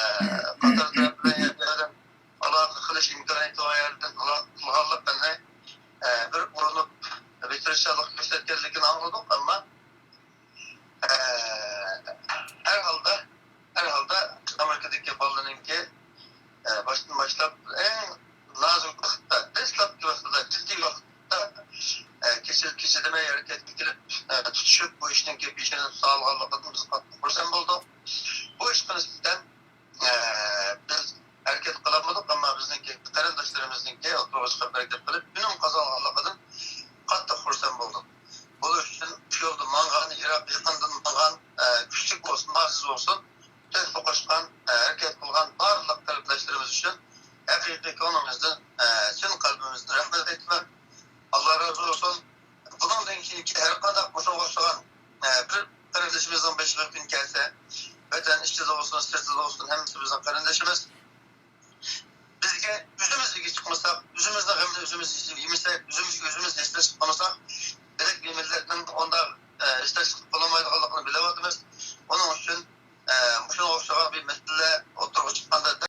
قاتار تەرەپ بىلەن يەردىن ئالاقە قىلىش ئىمكانىيىتى بار يەردىن ئالاقە قىلغانلىق مەننى، ئە، بىر ئۇرۇنۇپ، بىر تىرىشچانلىق كۆرسەتكەنلىكىنى ئاڭلىدۇق، ئەمما، ئە، ھەر ھالدا، ھەر ھالدا ئامېرىكىدىكى بالىنىڭكى، ئە، باشتىن باشلاپ ئەڭ نازۇك ۋاقىتتا، دەسلەپكى ۋاقتىدا، جىددىي ۋاقىتتا، ئە، كېچە، كېچە دېمەي ھەرىكەتكە كېلىپ، ئە، تۇتۇشۇپ، بۇ ئىشنىڭكى بېشىنى تۇتالىغانلىقىدىن بىز قاتتىق خۇرسەن بولدۇق. بۇ ئىشقا نىسبەتەن، ئە، بىز ھەرىكەت قىلالمىدۇق، ئەمما بىزنىڭكى قېرىنداشلىرىمىزنىڭكى ئوتتۇرىغا چىقىپ ھەرىكەت قىلىپ،